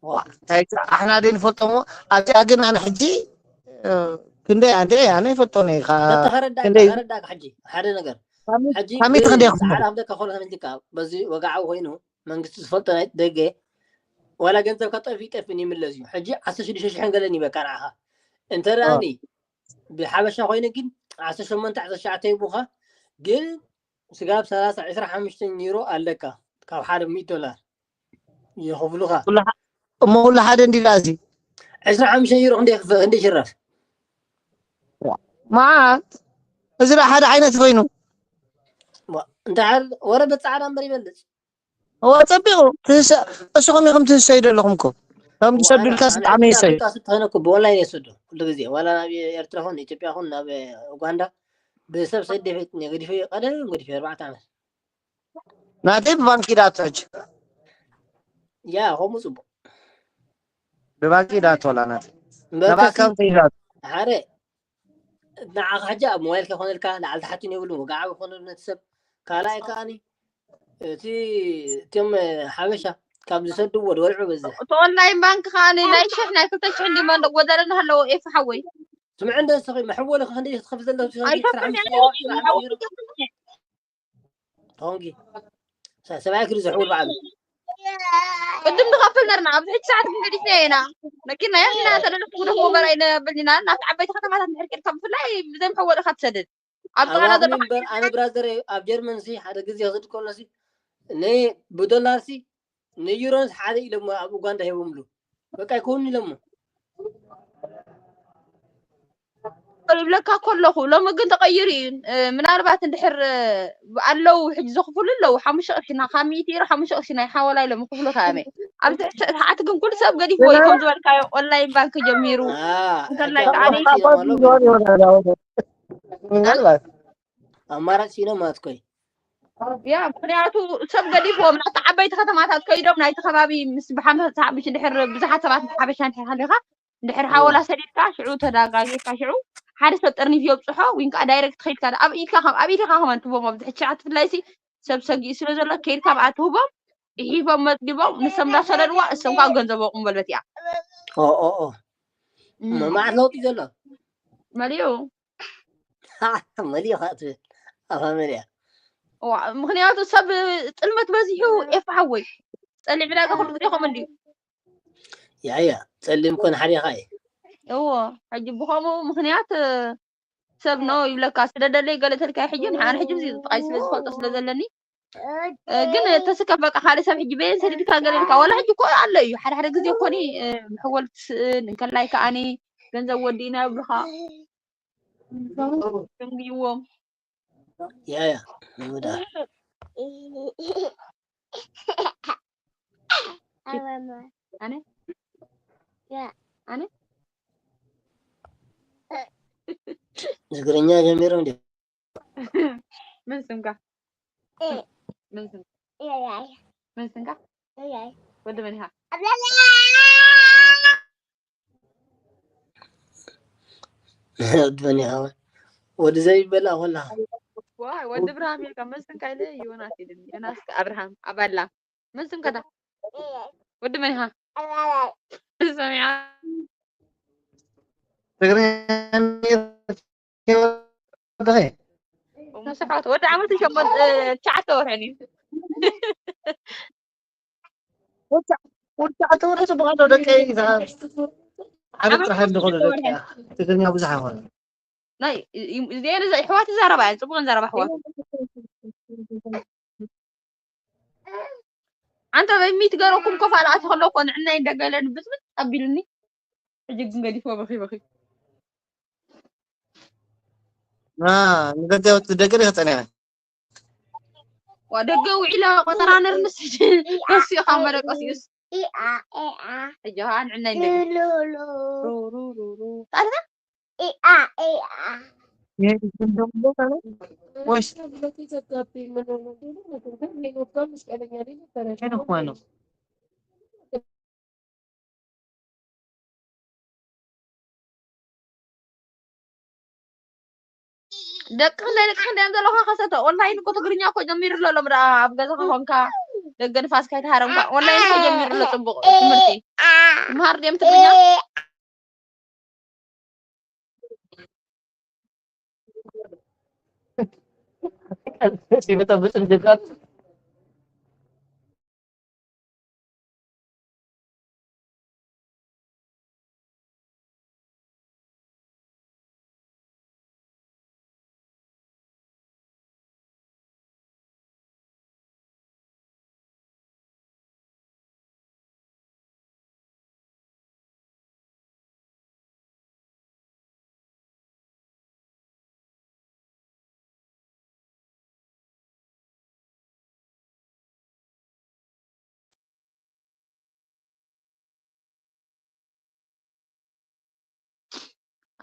እንታይ ኣሕና ደይ ንፈልጦሞ ኣብዚኣ ግን ኣነ ሕጂ ክንደይ ኣንደ ኣነ ይፈልጦ ነይ ተኸረዳእካ ሕጂ ሓደ ነገር ሕጂ ካሜት ክንደይ ክፍሎ ጻዕዳ ክብለካ ከሎ ተመልካ በዚ ወግዓዊ ኮይኑ መንግስቲ ዝፈልጦ ናይ ደገ ዋላ ገንዘብካ ጠፊ ጠፊ ይምለስ እዩ። ሕጂ ዓሰርተ ሽዱሽተ ሽሕን ገለን ይበካ ንዓኻ እንተ ደኣኒ ብሓበሻ ኮይኑ ግን ዓሰርተ ሸሞንተ ዓሰርተ ትሽዓተ ይቡኻ ግን ስጋብ ሰላሳ ዕስራ ሓሙሽተ ዩሮ ኣለካ ካብ ሓደ ሚእቲ ዶላር ይኸፍሉኻ። እሞ ኩሉ ሓደ እንዲ ዳዚ ዕስራ ሓሙሽተ ዩሮ ክንደይ ክፈ- ክንደይ ሽረፍ መዓት እዚ ዳ ሓደ ዓይነት ኮይኑ ዋ፣ እንታይ ሓል ወረ በጻዕዳ እምበር ይበልጽ እዋ ጸቢቑ ትህሰ እስኹም ኢኹም ትህሰዩ ዘለኹም እኮ ከም ዝሰዱልካ ስጣዕሚ ይሰዩ ተኸነኩ ብኦንላይን የሰዱ ኩሉ ግዜ ዋላ ናብ ኤርትራ ኹን ኢትዮጵያ ኹን ናብ ኡጋንዳ ብሰብ ሰደፈት ገዲፈ ቀደም ገዲፈ ኣርባዕተ ዓመት ናተይ ብባንክ ኢዳቶ ሕጂ ያ ከምኡ ጽቡቅ ብባንክ ኢዳቶ ላ ናተይ ናብ ኣካውንት ኢዳቶ ሓደ ንዓኻ ሕጂ ኣብ ሞባይል ከይኮነልካ ላዕሊ ታሕትን የብሉ ወግዓዊ ኮነ ነቲ ሰብ ካልኣይ ከኣኒ እቲ እቶም ሓበሻ ካብ ዝሰድዎ ድበልዑ በዝሕ እቲ ኦንላይን ባንክ ከኣኒ ናይ ሽሕ ናይ ክልተ ሽሕ እንዲ መንደቅ ወደረ እናሃለዎ ኤፍ ሓወይ ስምዕ እንደ ሰኺ መሕወሊ ክንደይ ክትኸፍል ዘለካ ቶንጊ ሰብኣይ ክሪ ዝሕውል በዓሉ ቅድም ንኸፍል ነርና ኣብዚ ሕጂ ሰዓት ግን ገዲፍና ኢና መኪና የብልና ተደለኩ ክደፍዎ በራይ ነብልና ናብቲ ዓበይቲ ከተማታት ንድሕር ኬድካ ብፍላይ ብዘይ መሕወሊ ኢኻ ትሰድድ ኣብ ጣና ዘሎ ኣነ ብራዘር ኣብ ጀርመን ሲ ሓደ ግዜ ክስድ ከሎ ሲ ን ብዶላር ሲ ንዩሮንስ ሓደ ኢሎሞ ኣብ ኡጋንዳ ሂቦምሉ በቃ ይከውኒ ኢሎሞ ይብለካ ከለኹ ሎሚ ግን ተቐይሩ እዩ ምናልባት እንድሕር ኣለዉ ሕጂ ዘኽፍሉ ኣለዉ ሓሙሽተ ቅርሺ ና ካብ ሚእቲ ኢሮ ሓሙሽተ ቅርሺ ናይ ሓወላ ኢሎም ክፍሉ ከኣመ ኣብዚ ሰዓት ግን ኩሉ ሰብ ገዲፍዎ እዩ ከም ዝበልካዮ ኦንላይን ባንክ ጀሚሩ እንተላይ ከዓኒ ኣማራጭ ሲኖ ማለት ኮይ ያ ምክንያቱ ሰብ ገዲፍዎም ናብቲ ዓበይቲ ከተማታት ከይዶም ናይቲ ከባቢ ምስ ብሓመሳ ብሽ ድሕር ብዙሓት ሰባት ሓበሻ እንድሕር ሃሊኻ እንድሕር ሓወላ ሰዲድካ ሽዑ ተዳጋጊርካ ሽዑ ሓደ ሰብ ጠርኒፍ የብፅሖ ወይ ከዓ ዳይረክት ከይድካ ኣብ ኢድካ ከም ኣብ ኢድካ ከመን ትቦም ኣብዚ ሕጂ ትሽዓት ብፍላይ ሲ ሰብ ሰጊኡ ስለ ዘሎ ከይድካ ብኣ ትህቦም ይሒፎም መጥዲቦም ንሶም እንዳሰደድዋ እሶም ከዓ ገንዘብ ኣቁም በልበት እያ ኦ ኦ ኦ መማዕት ለውጢ ዘሎ መሊኡ መሊኡ ከዓ ትብል ኣፋ መሊኣ ምክንያቱ ሰብ ጥልመት በዚሑ ኤፋ ሓወይ ፀሊዕ ዕዳጋ ኩሉ ግዜ ከምኡ እንድዩ ያያ ፀሊም ኮን ሓዲኻ እዩ እዎ ሕጂ ብከምኡ ምክንያት ሰብ ኖ ይብለካ ስደደለይ ገለ ተልካይ ሕጂ ንሓነ ሕጂ ጥቃይ ስለ ዝፈልጦ ስለ ዘለኒ ግን ተስከፍ በቃ ካልእ ሰብ ሕጂ በየን ሰዲድካ ገለልካ ዋላ ሕጂ እኮ ኣሎ እዩ ሓደ ሓደ ግዜ እኮኒ መሕወል ትስእን እንከላይ ከኣኒ ገንዘብ ወዲእና ይብሉኻ ደንግይዎም ያያ ይወዳ ኣነ ኣነ ትግርኛ ጀሚሮም ዲ ምን ስምካ ምን ስምካ ምን ስምካ ወዲ መን ኢኻ ወዲ መን ኢኻ ወዲ ዘይበላ ኮላ ወዲ ብርሃም ኢልካ መን ስምካ ኢለ ዮናስ ኢልኒ ዮናስ ኣብርሃም ኣባላ መን ስምካ ዳ ወዲ መን ኢኻ ሰሚዓ ትግርኛ ስሕት ወዲ ዓመት ሸሞንተ ትሽዓተ ወርሕን እዩ ወዲ ዓተ ወደ ጽቡቅ ኣሎ ደቀይ ዓመት ጥራሕ እንድኾነ ደቀያ ትግርኛ ብዙሕ ኣይኮነ ናይ እዚአን እዛ ኣሕዋት ይዛረባ እየን ጽቡቅ ንዛረባ ኣሕዋት ኣንተ በሚት ገረኩም ኮፍ ኣልኣት ከለኮ ንዕናይ እንደገለን ብጽብጥ ኣቢሉኒ ሕጂ ግን ገዲፎ በኺ በኺ ንገዛውቲ ደገ ዲኻ ጸኒሐ ደገ ውዒለ ቆጠራ ነርምስ ተሲእኻ መደቀሲኡስ ሕጂ ኸዓ ንዕናይ እንደገ ጣልታ ወይስ ደቂ ክንደይ ደቂ ክንደይ እዮም ዘለኹ ከሰተ ኦንላይን እኮ ትግርኛ እኮ ጀሚሩ ኣሎ ሎም ደኣ ኣብ ገዛኻ ኮንካ ደገ ንፋስ ካይተሃረምካ ኦንላይን እኮ ጀሚሩ ኣሎ ጽቡቕ ትምህርቲ ትምሃር ድዮም ትግርኛ ሲበጠብጥ እንጀጋር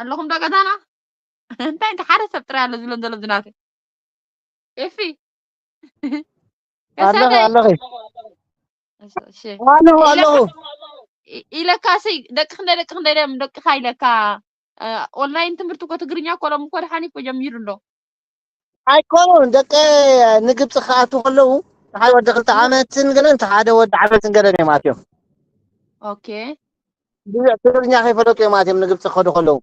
ኣለኹም ዶ ገዛና እንታይ እንተ ሓደ ሰብ ጥራይ ኣሎ ዝብሎም ዘሎ ዝናተ ኤፊ ኣለኺ ኣለኺ ኣለኹ ኣለኹ ኢለካሲ ደቂ ክንደይ ደቂ ክንደይ ደም ደቅኻ ኢለካ ኦንላይን ትምህርቲ እኮ ትግርኛ እኮ ሎም እኮ ድሓን እኮ ጀሚሩ ኣሎ ኣይኮኑን ደቂ ንግብፂ ክኣቱ ከለዉ ሓደ ወዲ ክልተ ዓመትን ገለን ሓደ ወዲ ዓመትን ገለን እዮም ኣትዮም ኦኬ ብዙሕ ትግርኛ ከይፈለጡ እዮም ኣትዮም ንግብፂ ክኸዱ ከለዉ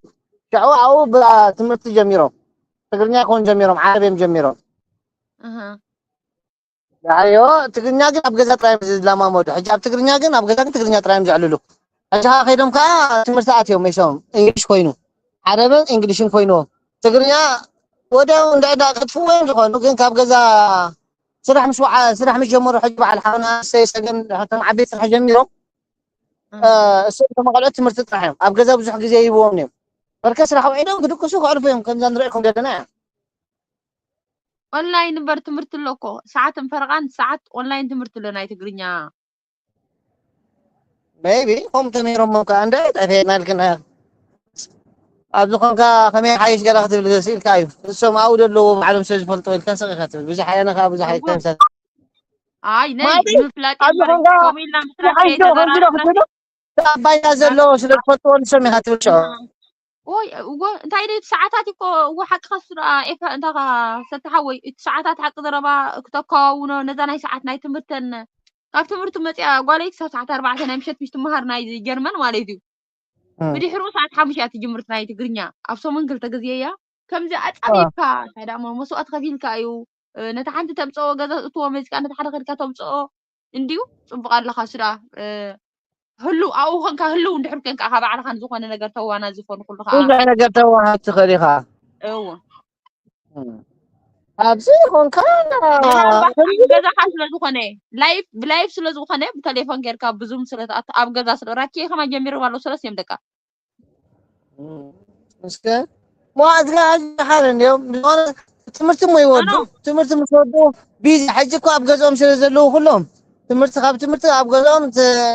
ሽዑ ኣብኡ ትምህርቲ ጀሚሮም ትግርኛ ይኮን ጀሚሮም ዓረብ እዮም ጀሚሮም ዳሕሪኦ ትግርኛ ግን ኣብ ገዛ ጥራይ እዮም ዝለማመዱ ሕጂ ኣብ ትግርኛ ግን ኣብ ገዛ ግን ትግርኛ ጥራይ እዮም ዘዕልሉ ሕጂ ከዓ ከይዶም ከዓ ትምህርቲ ኣትዮም መሶም እንግሊሽ ኮይኑ ዓረብን እንግሊሽን ኮይንዎም ትግርኛ ወዲያው እንድዕዳ ከጥፍዎ እዮም ዝኾኑ ግን ካብ ገዛ ስራሕ ምስ ወዓ ስራሕ ምስ ጀመሩ ሕጂ በዓል ሓውና ሰይ ሰገን እቶም ዓበይቲ ስራሕ ጀሚሮም እሱ እቶም ቆልዑት ትምህርቲ ጥራሕ እዮም ኣብ ገዛ ብዙሕ ግዜ ይህብዎም እዮም በርከ ስራሕ ውዒሎም ክድቅሱ ከዕርፉ እዮም ከምዛ ንሪኦ ከም ዘለና እዮም ኦንላይን እምበር ትምህርቲ ኣሎ እኮ ሰዓትን ፈረቓን ሰዓት ኦንላይን ትምህርቲ ኣሎ ናይ ትግርኛ maybe ከምኡ ተሚሮሞ ከዓ እንደ ጠፊእና ኢልክና ኣብዚ ኮንካ ከመይ ሓይሽ ገላ ክትብል ስኢልካ እዩ እሶም ኣብኡ ዘለዎ ባዕሎም ስለ ዝፈልጦ ኢልካ ስቕ ኢኻ ትብል ብዙሕ ኣየነ ከዓ ብዙሕ ኣይተምሰል ኣይ ናይ ምፍላጥ ኣብዚ ኮንካ ከምኡ ኢልና ምስራሕ ሓይሽ ዶ ከምዚ ዶ ክትብል ኣባይና ዘሎ ስለ ዝፈልጥዎ ንሶም ኢኻ ትብል ሽዑ ወይ እዎ እንታይ ደይ ሰዓታት እኮ እዎ ሓቂ ከሱ ደኣ ኤፋ እንታ ሰተሓወይ እቲ ሰዓታት ሓቂ ዘረባ ክተካዋውኖ ነዛ ናይ ሰዓት ናይ ትምህርተን ካብ ትምህርቲ መፅያ ጓለይ ክሳብ ሰዓት ኣርባዕተ ናይ ምሸት ምስ ትመሃር ናይ ጀርመን ማለት እዩ ብድሕሩ ሰዓት ሓሙሽ እያ ትጅምር ናይ ትግርኛ ኣብ ሰሙን ክልተ ግዜ እያ ከምዚ ኣፃቢብካ እንታይ ደኣ መስዋእቲ ከፊልካ እዩ ነታ ሓንቲ ተምፅኦ ገዛ እትዎ መፂካ ነታ ሓደ ከድካ ተምፅኦ እንድዩ ፅቡቅ ኣለካ ስዳ ህልው ኣብኡ ኮንካ ህልው እንድሕር ኮንካ ካብ ባዕልካ ንዝኾነ ነገር ተዋና ዝኾኑ ኩሉ ከዓ ብዙሕ ነገር ተዋሃብ ትኽእል ኢኻ እዎ ኣብዚ ኮንካ ገዛኻ ስለ ዝኾነ ላይፍ ብላይፍ ስለ ዝኾነ ብቴሌፎን ጌርካ ብዙም ስለ ኣብ ገዛ ስለ ራኪ ከማ ጀሚርም ኣለዉ ሰለስ እዮም ደቃ እስከ መዋዕዝካ ሓደ እንዲኦም ዝኾነ ትምህርቲ ሞ ይወዱ ትምህርቲ ምስ ወዱ ቢዚ ሕጂ እኮ ኣብ ገዝኦም ስለ ዘለዉ ኩሎም ትምህርቲ ካብ ትምህርቲ ኣብ ገዝኦም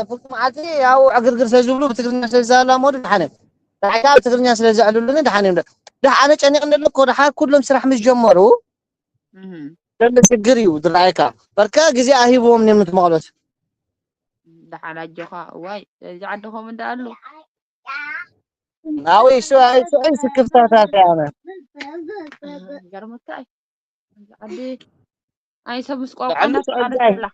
ፍጹም ዓዲ ያው ዕግርግር ስለ ዝብሉ ብትግርኛ ስለ ዝዛላመዱ ድሓን እዮም ዳሕጋ ኣብ ትግርኛ ስለ ዘዕልሉኒ ድሓን እዮም ደሓነ ጨኒቕ እንደሎ እኮ ድሓር ኩሎም ስራሕ ምስ ጀመሩ ዘሎ ችግር እዩ ዝረኣየካ በርከ ግዜ ኣሂብዎም እዮም ንትመቕሎት ደሓን ኣጆኻ እዋይ እዚ ዓድኹም እንዳ ኣሎ ናዊ ሽዑይ ስክፍታታት ኣነ ገርመካ ኣይ ዓዲ ኣይ ሰብ ምስ ቋንቋ እንዳተቃለሰላ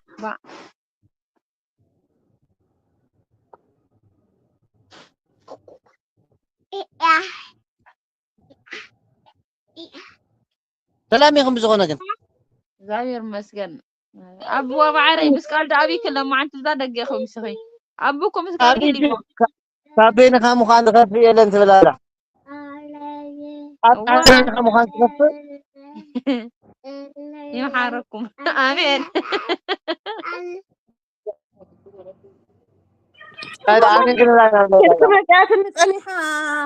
ሰላም ኢኹም ብዝኾነ ግን እግዚኣብሔር ይመስገን ኣቦ ኣባዓረይ ምስ ቃል ዳኣቢክ ለማዓንቲ እዛ ደገ ኢኹም ምስኺ ኣቦ እኮ ምስ ቃል ካብ በይንኻ ምዃን ዝኸፍእ የለን ትብል ኣላ ኣብ ጣዕሳንኻ ምዃን ትኸፍእ ይምሓረኩም ኣሜን ኣሜን ግን ክትመፅያ ትንፀኒኻ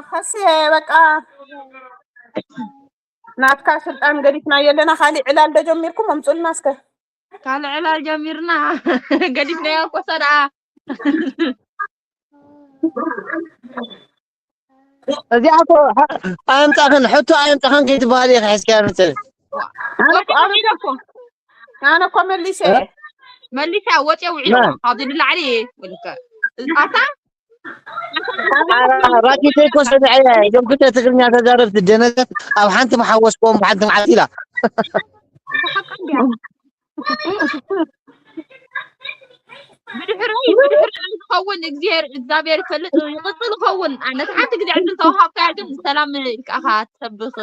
ከስየ በቃ ናትካ ስልጣን ገዲፍና የለና ካሊእ ዕላል ዶ ጀሚርኩም ኣምፁልና እስከ ካልእ ዕላል ጀሚርና ገዲፍናዮ እኮ ሰ ደኣ እዚኣ እኮ ኣየምፃኽን ሕቶ ኣየምፃኽን ከይትበሃል ኢኻ ሒዝካያ መሰለኝ ወዲእኩም ኢለ እኮ ኣነ እኮ መሊሰ መሊሳ ወፅየ ውዒለ ካብዚ ንላዕሊ ኣታ ራኪተይ እኮ ሰሚዐያ እየ። እዞም ክልተ ትግርኛ ተዛረብቲ ደነዘት ኣብ ሓንቲ መሓወስክዎም ብሓንቲ መዓልቲ ኢላ። ብድሕረይ ብድሕረይ ዝኸውን እግዚኣብሔር እግዚኣብሔር ይፈልጥ ይቕፅል ይኸውን። ነቲ ሓንቲ ግዜ ዕድል ተዋሃብካያ ግን ሰላም ኢልካኻ ትሰብኽ።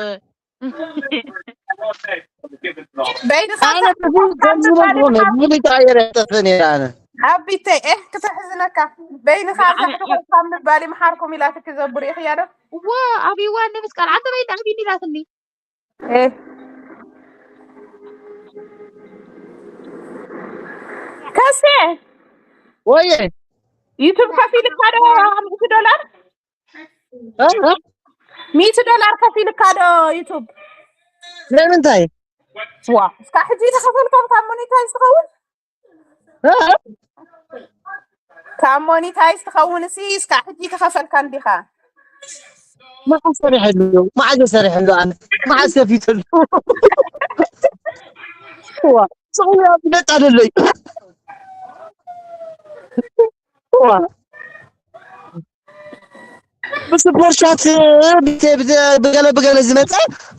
በይንኻ ኣነ ክፉ ከምዚ ለ ዝኾነ ብፍሉይ ተቐየረ ጠፍእ ነይረ ኣነ። ኣቢተይ ኤህ ክተሕዝነካ በይንኻ ኣብዛ ሕቶ ካብ ምባል ይምሓርኩም ኢላትኪ ዘቡር ኢኽያ ዶ? እዎ ኣብይዋ እንደ ምስ ቃል ዓንተ በይዳ ኣብይኒ ኢላትኒ። ኤህ ከሴ ወየ ዩቱብ ከፊልካ ዶ ሚእቲ ዶላር? እ? እ? ሚእቲ ዶላር ከፊልካ ዶ ዩቱብ? ንምንታይ? ዋ እስካ ሕጂ ተኸፈልካ ካብ ሞኒታይዝ ትኸውን? እ? እ? ካብ ሞኒታይዝ ትኸውን ሲ እስካ ሕጂ ተኸፈልካ እንዲኻ? መዓዝ ሰሪሐሉ? መዓዝ ሰሪሐሉ ኣነ? መዓዝ ከፊተሉ? ዋ፣ ስቕ ኢለ ኣብ ነጻ ደለይ። ዋ። ብስፖርት ሻት ብተ- ብተ- ብገለ ብገለ ዝመፀ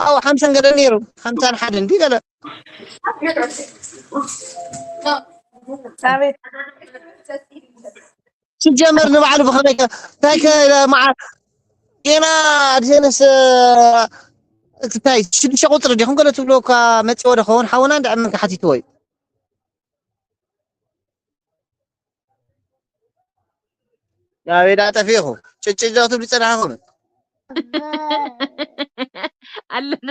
ኣብ ሓምሳን ገለ ነይሩ ሓምሳን ሓደ እንዲ ገለ ኣቤት ሲጀመር ንባዕሉ ብኸመይ ከ- እንታይ ከ- መዓ ጌና ኣድሄንስ እንታይ ሽዱሽተ ቁፅሪ ዲኹም ገለ ትብልዎ እኳ መፂዎ ዶ ኸውን ሓውና እንድዕ መን ክሓቲትዎ እዩ ናበይ ዳ ጠፊእኹም ጭጭ ዶ ክትብሉ ዝፀናሕኹም ኣለና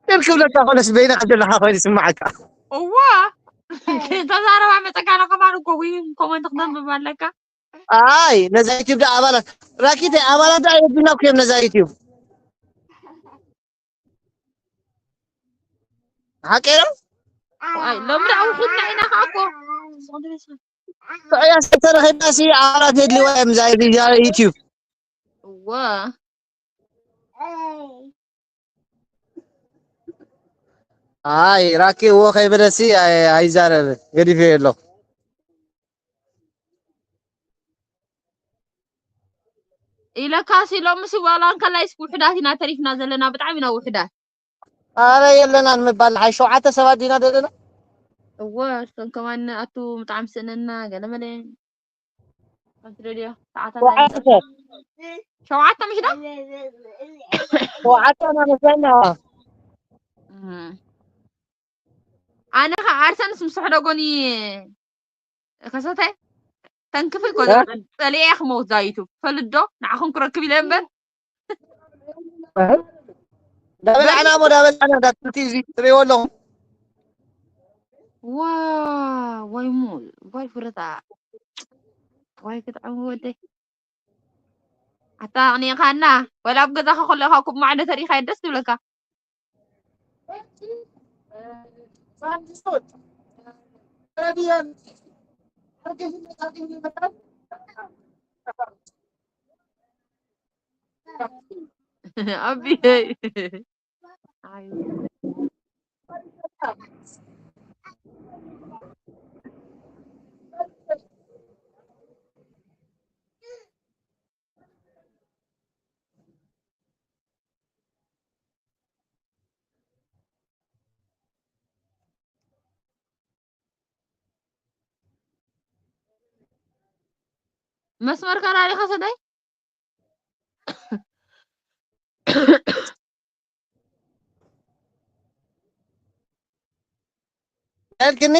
ግን ክብለካ ኮነስ በይና ዘለካ ኮይኑ ስማዓካ እዋ ተዛረባ መፀጋና ከማን እኮ ወይ ኮመንት ክተንብብ ኣለካ ኣይ ነዛ ዩቲብ ዳ ኣባላት ራኪተ ኣባላት ዳ የብና እኮ እዮም ነዛ ዩቲብ ሓቀ እዮም ኣይ ሎሚ ዳ ውሑድና ኢና ከዓ እኮ ጥዕያ ዝተረኺብና ሲ ኣባላት የድልዋ እዮም ዛ ዩቲብ እወ ኣይ ራኪ እዎ ከይበለሲ ኣይዛረብ ገዲፈ ኣለኹ ኢለካሲ ሎምሲ ዋላ እንከላይስ ውሕዳት ኢና ተሪፍና ዘለና ብጣዕሚ ኢና ውሕዳት ኣረ የለናን ምባል ሓይ ሸውዓተ ሰባት ዲና ዘለና እወ እቶም ከማን ኣቱ ብጣዕሚ ስእነና ገለመለ ከምቲ ደልዮ ሰዓታት ሸውዓተ ሰብ ሸውዓተ ምሽ ዶ ሸውዓተ ማለት ኣለዋ ኣነ ኸ ኣርሰንስ ምስ ሕደጎኒ ከሰተ ተንክፍ ይኮ ጸሊኤ ክመውት ዛይቱ ፈልዶ ንዓኹም ክረክብ ኢለ እምበር ዳበላዕና ሞ ዳበላዕና ዳትልቲ እዚ ትሪእዎ ኣለኹም ዋ ወይ ሙ ወይ ፍረታ ወይ ክጥዕም ወደይ ኣታ ኣቕኒኻና ወላ ኣብ ገዛኻ ከለኻ ኩብ ማዕዶ ተሪኻ ደስ ትብለካ ኣቢይ መስመርካ ላሊኻ ሰደይ ያልክኒ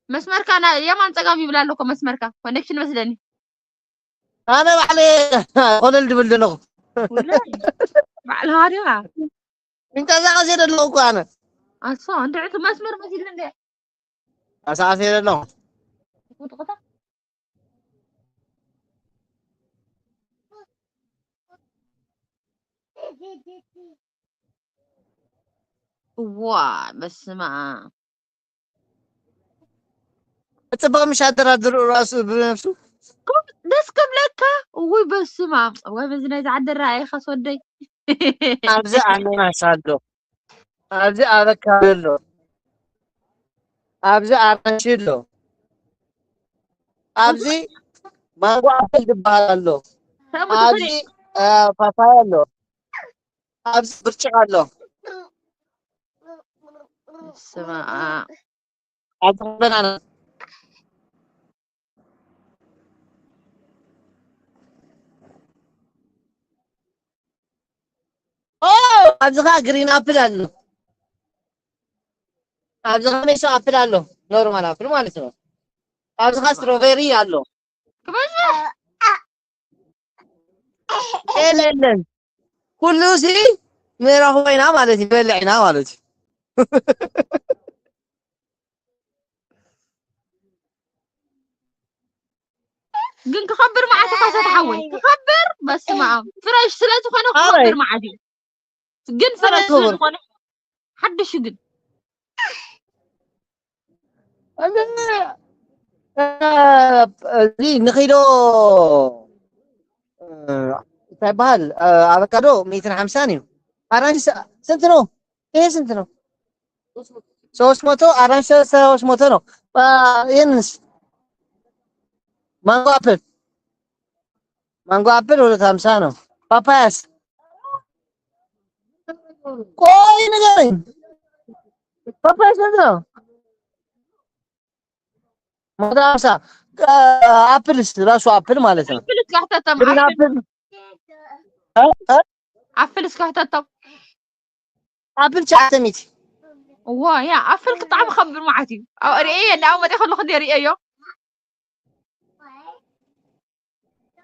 መስመርካ የማን ፀጋም ይብላ ኣለኮ መስመርካ ኮኔክሽን መስለኒ ኣነ ባዕለ ኮለል ድብል ዘለኹ ባዕልኻ ዲኻ ምንቀሳቀስ የደለኹ እኮ ኣነ ኣሶ እንድዕቲ መስመር መሲልኒ እንደ ኣሳኣስ የደለኹ ቁጥቁጣ እዋ በስመ ኣብ ጽቡቕ ምሽ ኣደራድሩ ራሱ ብነፍሱ ደስ ክብለካ እውይ በስመ ኣብ ወይ በዚ ናይ ዝዓደራ ኣይኻስ ወደይ ኣብዚ ኣናናስ ኣሎ ኣብዚ ኣበካ ኣሎ ኣብዚ ኣራንሺ ኣሎ፣ ኣብዚ ማንጎ ኣፕል ዝበሃል ኣሎ፣ ኣብዚ ፓፓያ ኣሎ፣ ኣብዚ ብርጭቕ ኣሎ። ስማ ኣብዚ በናና ኦ ኣብዚ ኸዓ ግሪን ኣፕል ኣሎ። ኣብዚ ኸዓ ሜሶ ኣፕል ኣሎ፣ ኖርማል ኣፕል ማለት ነው። ኣብዚ ኸዓ ስትሮቤሪ ኣሎ። ክበዝሕ የለን ኩሉ ሲ ንረኽቦ ኢና ማለት እዩ፣ ንበልዕ ኢና ማለት እዩ። ግን ክኸብር መዓት እኳ ሰተሓወይ ክኸብር በስመ ኣብ ፍረሽ ስለ ዝኾነ ኣበይ? ክኸብር መዓት እዩ። ግን ፍረሽ ስለ ክኸብር? ዝኾነ ሓድሽ እዩ ግን እዚ ንኺዶ እንታይ ይበሃል? ኣቨካዶ ሚእትን ሓምሳን እዩ። ኣራንሺ ስንት ነው? ይሄ ስንት ነው? ሶስት መቶ። ኣራንሺ ሶስት መቶ ነው። ይህንስ ማንጎ ኣፕል ማንጎ ኣፕል ሁለት ሀምሳ ነው። ፓፓያስ ቆይ ንገረኝ። ፓፓያ ስንት ነው? መቶ ሀምሳ። ኣፕልስ ራሱ ኣፕል ማለት ነው። ኣፕል እስካሕተቶም ግሪን ኣፕል እ? እ? ኣፕል እስካሕተቶም ኣፕል ትሽዓተ ሚእቲ። እዋ ያ ኣፕል ክጣዕሚ ከብር መዓት እዩ። ኣብ ርእየ እንደ ኣብ መጤ ከለኹ እንደ ርእየዮ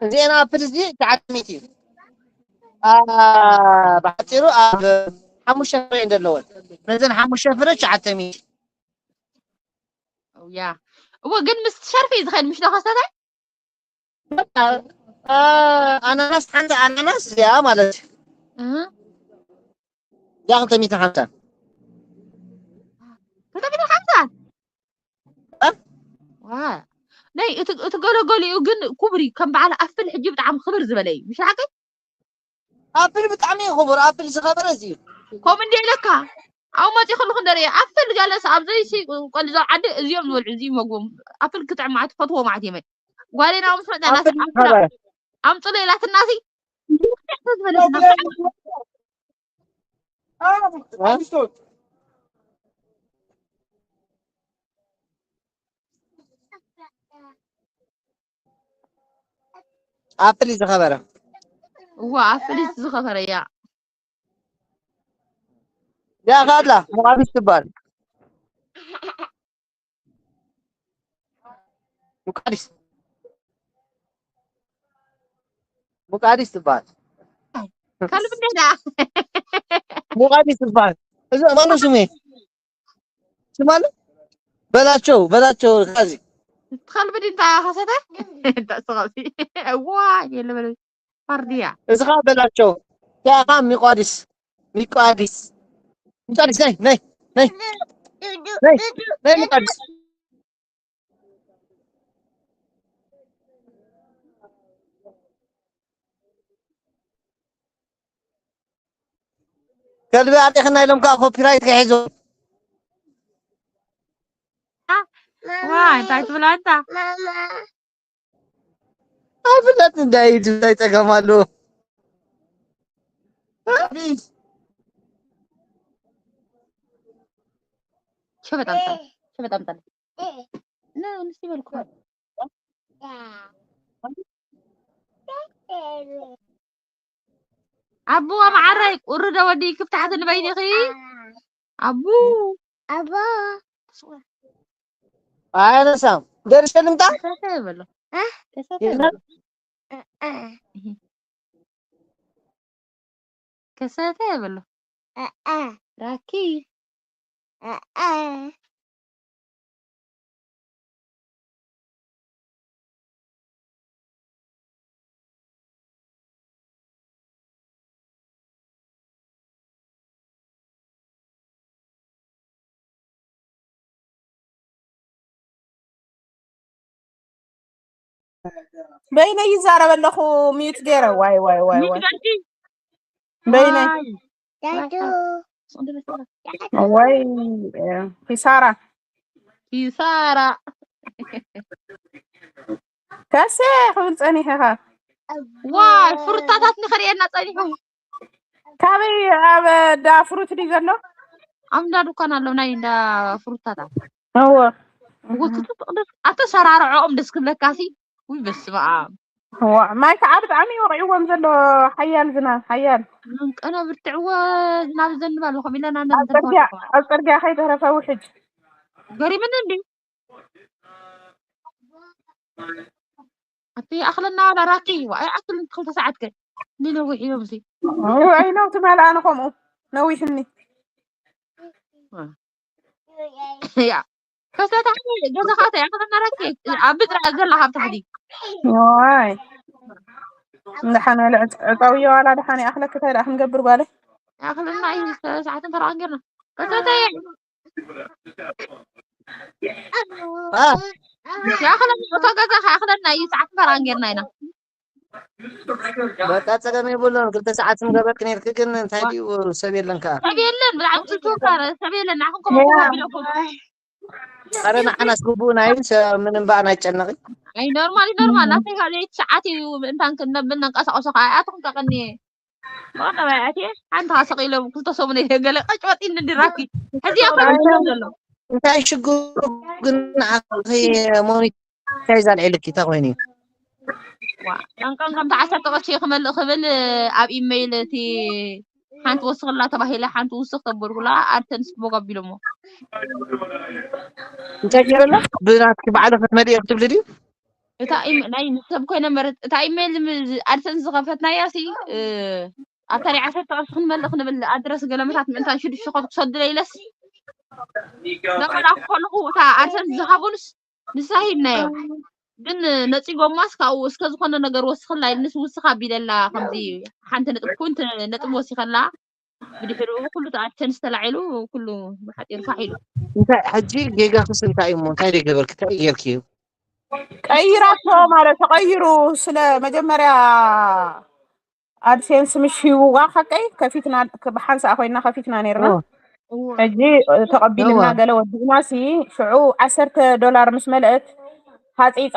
እዚአን ኣፕል እዚ ትሽዓተ ሚእቲ እዩ። አ፣ ብሓፂሩ ኣብ ሓሙሽተ ፍረ እየን ዘለወን። ነዘን ሓሙሽተ ፍረ ትሽዓተ ሚእቲ። ያ እወ ግን ምስ ሸርፊ እዩ ዝኸድ ምሽ ዶ ከሰታይ በቃ፣ አ፣ ኣናናስ፣ ሓንቲ ኣናናስ እዚኣ ማለት እዩ። እህ እዚኣ ክልተ ሚእትን ሓምሳን። ክልተ ሚእትን ሓምሳ እ? ዋ ናይ እቲ እቲ ገለገሊኡ ግን ኩብሪ ከም በዓል ኣፕል ሕጂ ብጣዕሚ ክብር ዝበለ እዩ ምሽ ሓቀይ ኣፕል ብጣዕሚ እዩ ክቡር። ኣፕል ዝኸበረ እዚ እዩ። ከምኡ እንዲ ኢለካ ኣብ መፂ ከለኹ እንደርኢ ኣፕል ገለስ ኣብዘይ ቆልዞ ዓዲ እዚኦም ዝበልዑ እዚ መግቦም ኣፕል ክጥዕም ማለት ፈትዎ ማለት እየ ጓሌና ምስ መጣና ኣፕል ዝኸበረ ኣምፅሎ ኢላትና ሲ ኣፕል እዩ ዝኸበረ። እዋ ኣፕል እዩ ዝኸበረ እያ ያ ካላ ሙቃዲስ ትባል ሙቃዲስ ሙቃዲስ ትባል ካልብ እንዴዳ ሙቃዲስ ትባል። እዚ ማነው ስሜ? ስም አለ? በላቸው፣ በላቸው። ካዚ ትኸልብድ እንታ ከሰተ እንታ ስኸሲ እዋ የለ በለ ፈርድያ እዚ ኸዓ በላቸው። ያኻ ሚቋዲስ፣ ሚቋዲስ፣ ሚቋዲስ፣ ነይ፣ ነይ፣ ነይ፣ ነይ፣ ነይ፣ ሚቋዲስ። ከልቢ ኣዴኽና ኢሎም ከዓ ኮፒራይት ከሒዞም። ዋይ እንታይ ትብላ እንታ ኣይፍለጥ እንታይ እዩ እንታይ ጸገም ኣለዎ። ሸበጥ ኣምጣ ሸበጥ ኣምጣ ና ንስ ይበልኩ ኣቡ መዓረይ ቁሪ ዶ ወዲ ክፍታሕቲ ንበይኒኺ ኣቡ ኣቦ ኣነሳም ደርሰ ልምጣ ከሰተ በሎ እ? ከሰተ ይልና በሎ እ ከሰተ በሎ እ ራኪ እ በይነይ ይዛረብ ኣለኹ ሚዩት ገይረ ዋይ ዋይ ዋይ ዋይ ሚትበልኪ በይነይ ዳዱ ወይ ኪሳራ ኪሳራ። ከሴ ክብል ጸኒሐ ኢኻ። ዋይ፣ ፍሩታታት ንኽርእየና ጸኒሑ። ካበይ ኣብ ዳ ፍሩት ድዩ ዘሎ? ኣብ እንዳ ድኳን ኣሎ፣ ናይ እንዳ ፍሩታታት። እዎ። ወክቱ ትቕደስ ኣተሰራርዖኦም ደስ ክብለካሲ። ውይ፣ በስመ ኣብ። እዋ፣ ማይ ከዓ ብጣዕሚ እዩ ወቒዕዎም ዘሎ። ሓያል ዝናብ፣ ሓያል። ቀነ ብርትዕዎ ዝናብ ዘንብ ኣሎ፣ ከም ኢለና ኣብ ጽርግያ፣ ኣብ ጽርግያ ከይተረፈ ውሕጅ። ገሪምኒ እንዲ። ኣቲ ኣኽለና ዋላ ራኪ፣ ዋይ፣ ኣክል ክልተ ሰዓት ከ። ንነዊሕ እዮም እዚ። እይ፣ ነውቲ መላእን ከምኡ ነዊሕኒ። ያ። ከሰታ ገዛኻ እንታይ ኣኽለና ራኪ፣ ኣብ ብጥራ ዘላ ካብ ታሕቲ። ዋይ። እንድሓን በለ ዕጠውዮ ዋላ ድሓን ይኣኽለኪ፣ እንታይ ደኣ ክንገብር ጓለይ? ኣኽለና እዩ፣ ሰዓትን ተራን ጌርና። ከሰታ አ፣ ያኽለና፣ እቶ ገዛኻ ኣኽለና እዩ፣ ሰዓትን ተራን ጌርና ኢና። በቃ ጸገም የብሉን። ክልተ ሰዓት ምገበርክ ነርክ፣ ግን እንታይ ድዩ ሰብ የለን ከኣ። ሰብ የለን፣ ብጣዕሚ ትውካ፣ ሰብ የለን፣ ንዓኹም ከምኡ ቢለኩም። ኣረ ንዓናስ ግቡእና እዩ፣ ሰ-፣ ምንም በኣና ኣይጨነቕ። ኣይ ኖርማል እዩ፣ ኖርማል። ናተይ ካብ ለይቲ ሰዓት እዩ፣ ምእንታን ክንነብል ነንቀሳቕሶ ከኣ፣ ኣትኹም ከቐኒ። መቐዳማይ ኣትየ፣ ሓንቲ ከኣ ሰቒሎም፣ ክልተ ሰሙን እየ ገለ ቀጭ ወጢኒ እንዲ ራኪ። ሕዚ እያ ኮነ ዘሎ። እንታይ ሽግሩ ግን ንዓኺ ሞኒታይዝ ኣልዒልኪ፣ እንታይ ኮይኑ እዩ? ዋ፣ ቀንቀን ከምቲ ዓሰርተ ቅርሺ ክመልእ ክብል ኣብ ኢሜይል እቲ ሓንቲ ወስኽላ ተባሂለ፣ ሓንቲ ውስኽ ተበልኩላ፣ ኣድሰንስ ቦግ ኣቢሎሞ። እንታይ ገይረላ? ብናትኪ ባዕልኺ ክትመልኢ ክትብሊ ድዩ? እታ ኢም-፣ ናይ ሰብ ኮይነ መረት-፣ እታ ኢሜይል ም-፣ ኣድሰንስ ዝኸፈትናያ ሲ፣ እ፣ ኣብታ ናይ ዓሰርተ ቅርሺ ክንመልእ ክንብል ኣድረስ ገለመታት ምእንታን ሽዱሽተ ኮት ክሰዱለ ኢለስ፣ ነመላኹ ከለኹ እታ ኣድሰንስ ዝሃቡንስ ንሳ ሂብናዮ። ግን ነጺጎማስ ካብኡ እስከ ዝኾነ ነገር ወስኽላ ኢልንስ ውስኽ ኣቢለላ፣ ከምዚ ሓንቲ ነጥቢ ፖይንት ነጥቢ ወሲኸላ። ብድሕሪኡ ኩሉ ተኣቸንስ ተላዒሉ፣ ኩሉ ብሓጺር ፋሕ ኢሉ። እንታይ ሕጂ ጌጋኽስ እንታይ እዩ እሞ? እንታይ ደይ ገበርክ? እንታይ ጌርክዩ? ቀይራቶ ማለት ተቐይሩ። ስለ መጀመርያ ኣድሴንስ ምሽ ሂውዋ ሓቀይ ከፊትና፣ ብሓንሳእ ኮይና ከፊትና ነርና። ኦ፣ እዎ። ሕጂ ተቐቢልና እዋ። ገለ ወዲእና ሲ ሽዑ ዓሰርተ ዶላር ምስ መልአት ሃፂፃ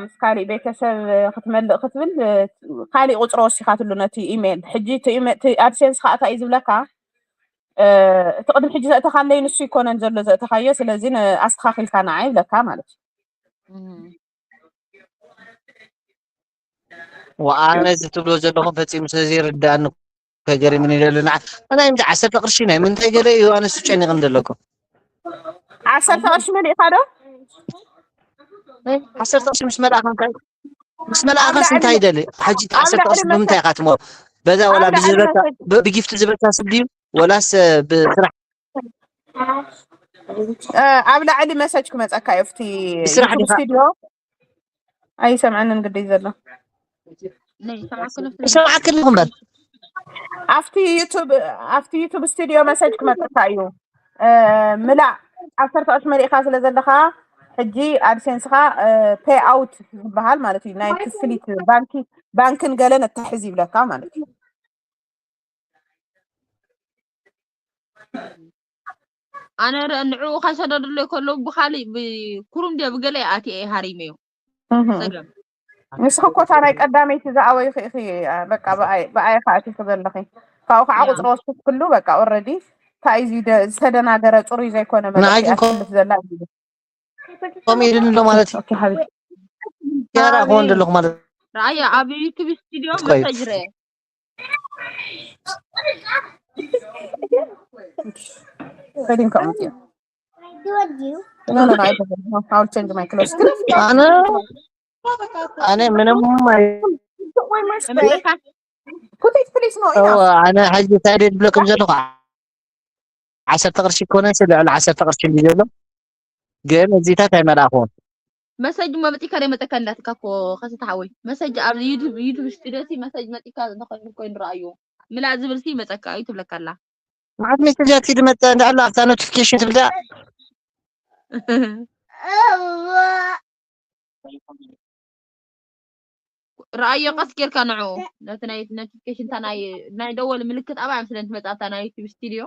ምስ ካሊእ ቤተሰብ ክትመልእ ክትብል ካሊእ ቁፅሪ ወሲኻትሉ ነቲ ኢሜል። ሕጂ እቲ ኢሜ-፣ እቲ ኣድሴንስ ከዓ እንታይ እዩ ዝብለካ? እ፣ እቲ ቅድሚ ሕጂ ዘእተኻለይ ንሱ ይኮነን ዘሎ ዘእተኻዮ፣ ስለዚ ን-፣ ኣስተኻኺልካ ንዓ ይብለካ ማለት እዩ። እም። ወኣነ እዚ ትብሎ ዘለኹም ፈጺሙ ስለ ዘይርድኣኒ እኮ ገሪሙኒ ዘሎ። ንዓ-፣ እንታይ ምዚ ዓሰርተ ቅርሺ ናይ ምንታይ ገለ እዩ ኣነስ ጨኒቕኒ ዘለኩ? ዓሰርተ ቅርሺ መሊእካ ዶ? ዓሰርተ ቅርሺ ምስ መልኣኻ እንታይ? ምስ መልኣኻስ ኣብ ላዕሊ እንታይ ይደሊ? ሕጂ እቲ ኣብ ዓሰርተ ቅርሺ ላዕሊ ብምንታይ ኢኻ ትመልኦ? በዛ ኣብ ዋላ ላዕሊ ብዝበልካ መሰል ብ-፣ ብጊፍቲ ዝበልካ ስብ ድዩ? ወላስ ብስራሕ? እ፣ ኣብ ላዕሊ መሰጅ ክመፀካ እዩ። ኣብቲ ብስራሕ ዩቱብ ዲኻ? ስቱዲዮ ኣይሰምዐንን ግዲ እዩ ዘሎ። ነይ፣ ሰማዕኩ ነፍሲ ይሰማዓክ ኣለኹ እምበር። ኣብቲ ዩቱብ፣ ኣብቲ ዩቱብ ስቱዲዮ መሰጅ ክመፀካ እዩ። እ፣ ምላእ ዓሰርተ ቅርሺ መሊእካ ስለ ዘለኻ ሕጂ ኣድሴንስኻ ፔይ ኣውት ዝበሃል ማለት እዩ። ናይ ክፍሊት ባንኪ፣ ባንክን ገለን ኣታሕዝ ይብለካ ማለት እዩ። ኣነ ረ-፣ ንዕኡ ከይሰደዱለይ ከለዉ ብኻሊእ ብ-፣ ኩሩም ድየ ብገለ ኣትየ እየ ሃሪመዮ። እህ። ጸገም። ንስኺ እኮ እታ ናይ ቀዳመይቲ ዝኣወይኺ ኢኺ፣ በቃ ብኣይ፣ ብኣይ ኢኻ ኣቲኺ ዘለኺ። ካብኡ ከዓ ያ። ቁፅሪ ወሲኽክሉ፣ በቃ ኦልረዲ እንታይ እዩ ዝደ-፣ ዝተደናገረ ፅሩይ ዘይኮነ መልእኽቲ ንዓይ ግን እያ ትሕልፍ ዘላ እዩ። ከምኡ ኢሉኒ ኣሎ ማለት እዩ። ኦኬ ሓቢቢ። ያራ ክኾን ዘለኹ ማለት እዩ። ረኣያ ኣብ ዩቱብ ስቱዲዮ እስኮይ። መሰጅ ረአ። ከዲን ከምኡ እዩ። No, no, no, I don't know. I'll change my clothes. ኣነ ኣነ ምንም ኣይ- Put it, please. No, እዎ፣ enough. ኣነ ሕጂ እንታይ ድየ ዝብለኩም ዘለኹ? ዓሰርተ ቅርሺ ይኮነስ ልዕሊ ዓሰርተ ቅርሺ እንዲ ዘሎ ግን እዚታት ኣይመልኣኹም። መሰጅ መምጢካ ደ መጠካ እንዳትካ እኮ ከሰተ ሓወይ። መሰጅ ኣብ ዩቱብ፣ ዩቱብ ስቱዲዮ ሲ መሰጅ መጢካ እንተኾይኑ እኮ ንረኣዮ። ምላእ ዝብል ሲ መጸካ እዩ ትብለካ ኣላ። መዓት ሜሴጃት ድመጸ እንዳ ኣላ ኣብታ ኖቲፊኬሽን ትብል ደኣ። ረኣዮ ቀስ ጌርካ ንዑ። ነቲ ናይ ኖቲፊኬሽን እታ ናይ፣ ናይ ደወል ምልክት ኣብኣ ምስለን ትመጻ ኣብታ ናይ ዩቱብ ስቱዲዮ።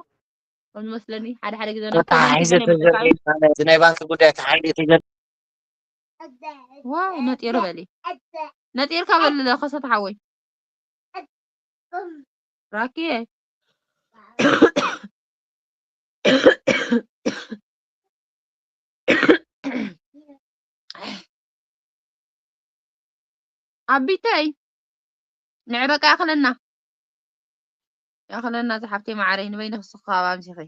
ከም ዝመስለኒ ሓደ ሓደ ግዜ ናይ ኮመንት ተተሓሒዘ ገለ ይመጸካ እዩ። ተዘርጊሑ፣ ማለት ናይ ባንክ ጉዳይ ተሓሒዘ ተዘርጊሑ። ዋው፣ ነጢሩ በሊ። ነጢርካ በሊ ለኸሰት ሓወይ። ራኪየ። ኣቢተይ፣ ንዕ በቃ ያኽለና። ያኽለና ዝሓፍተይ ማዓረይ፣ ንበይንኺ ስኻ ኣብ ኣምሲኺ።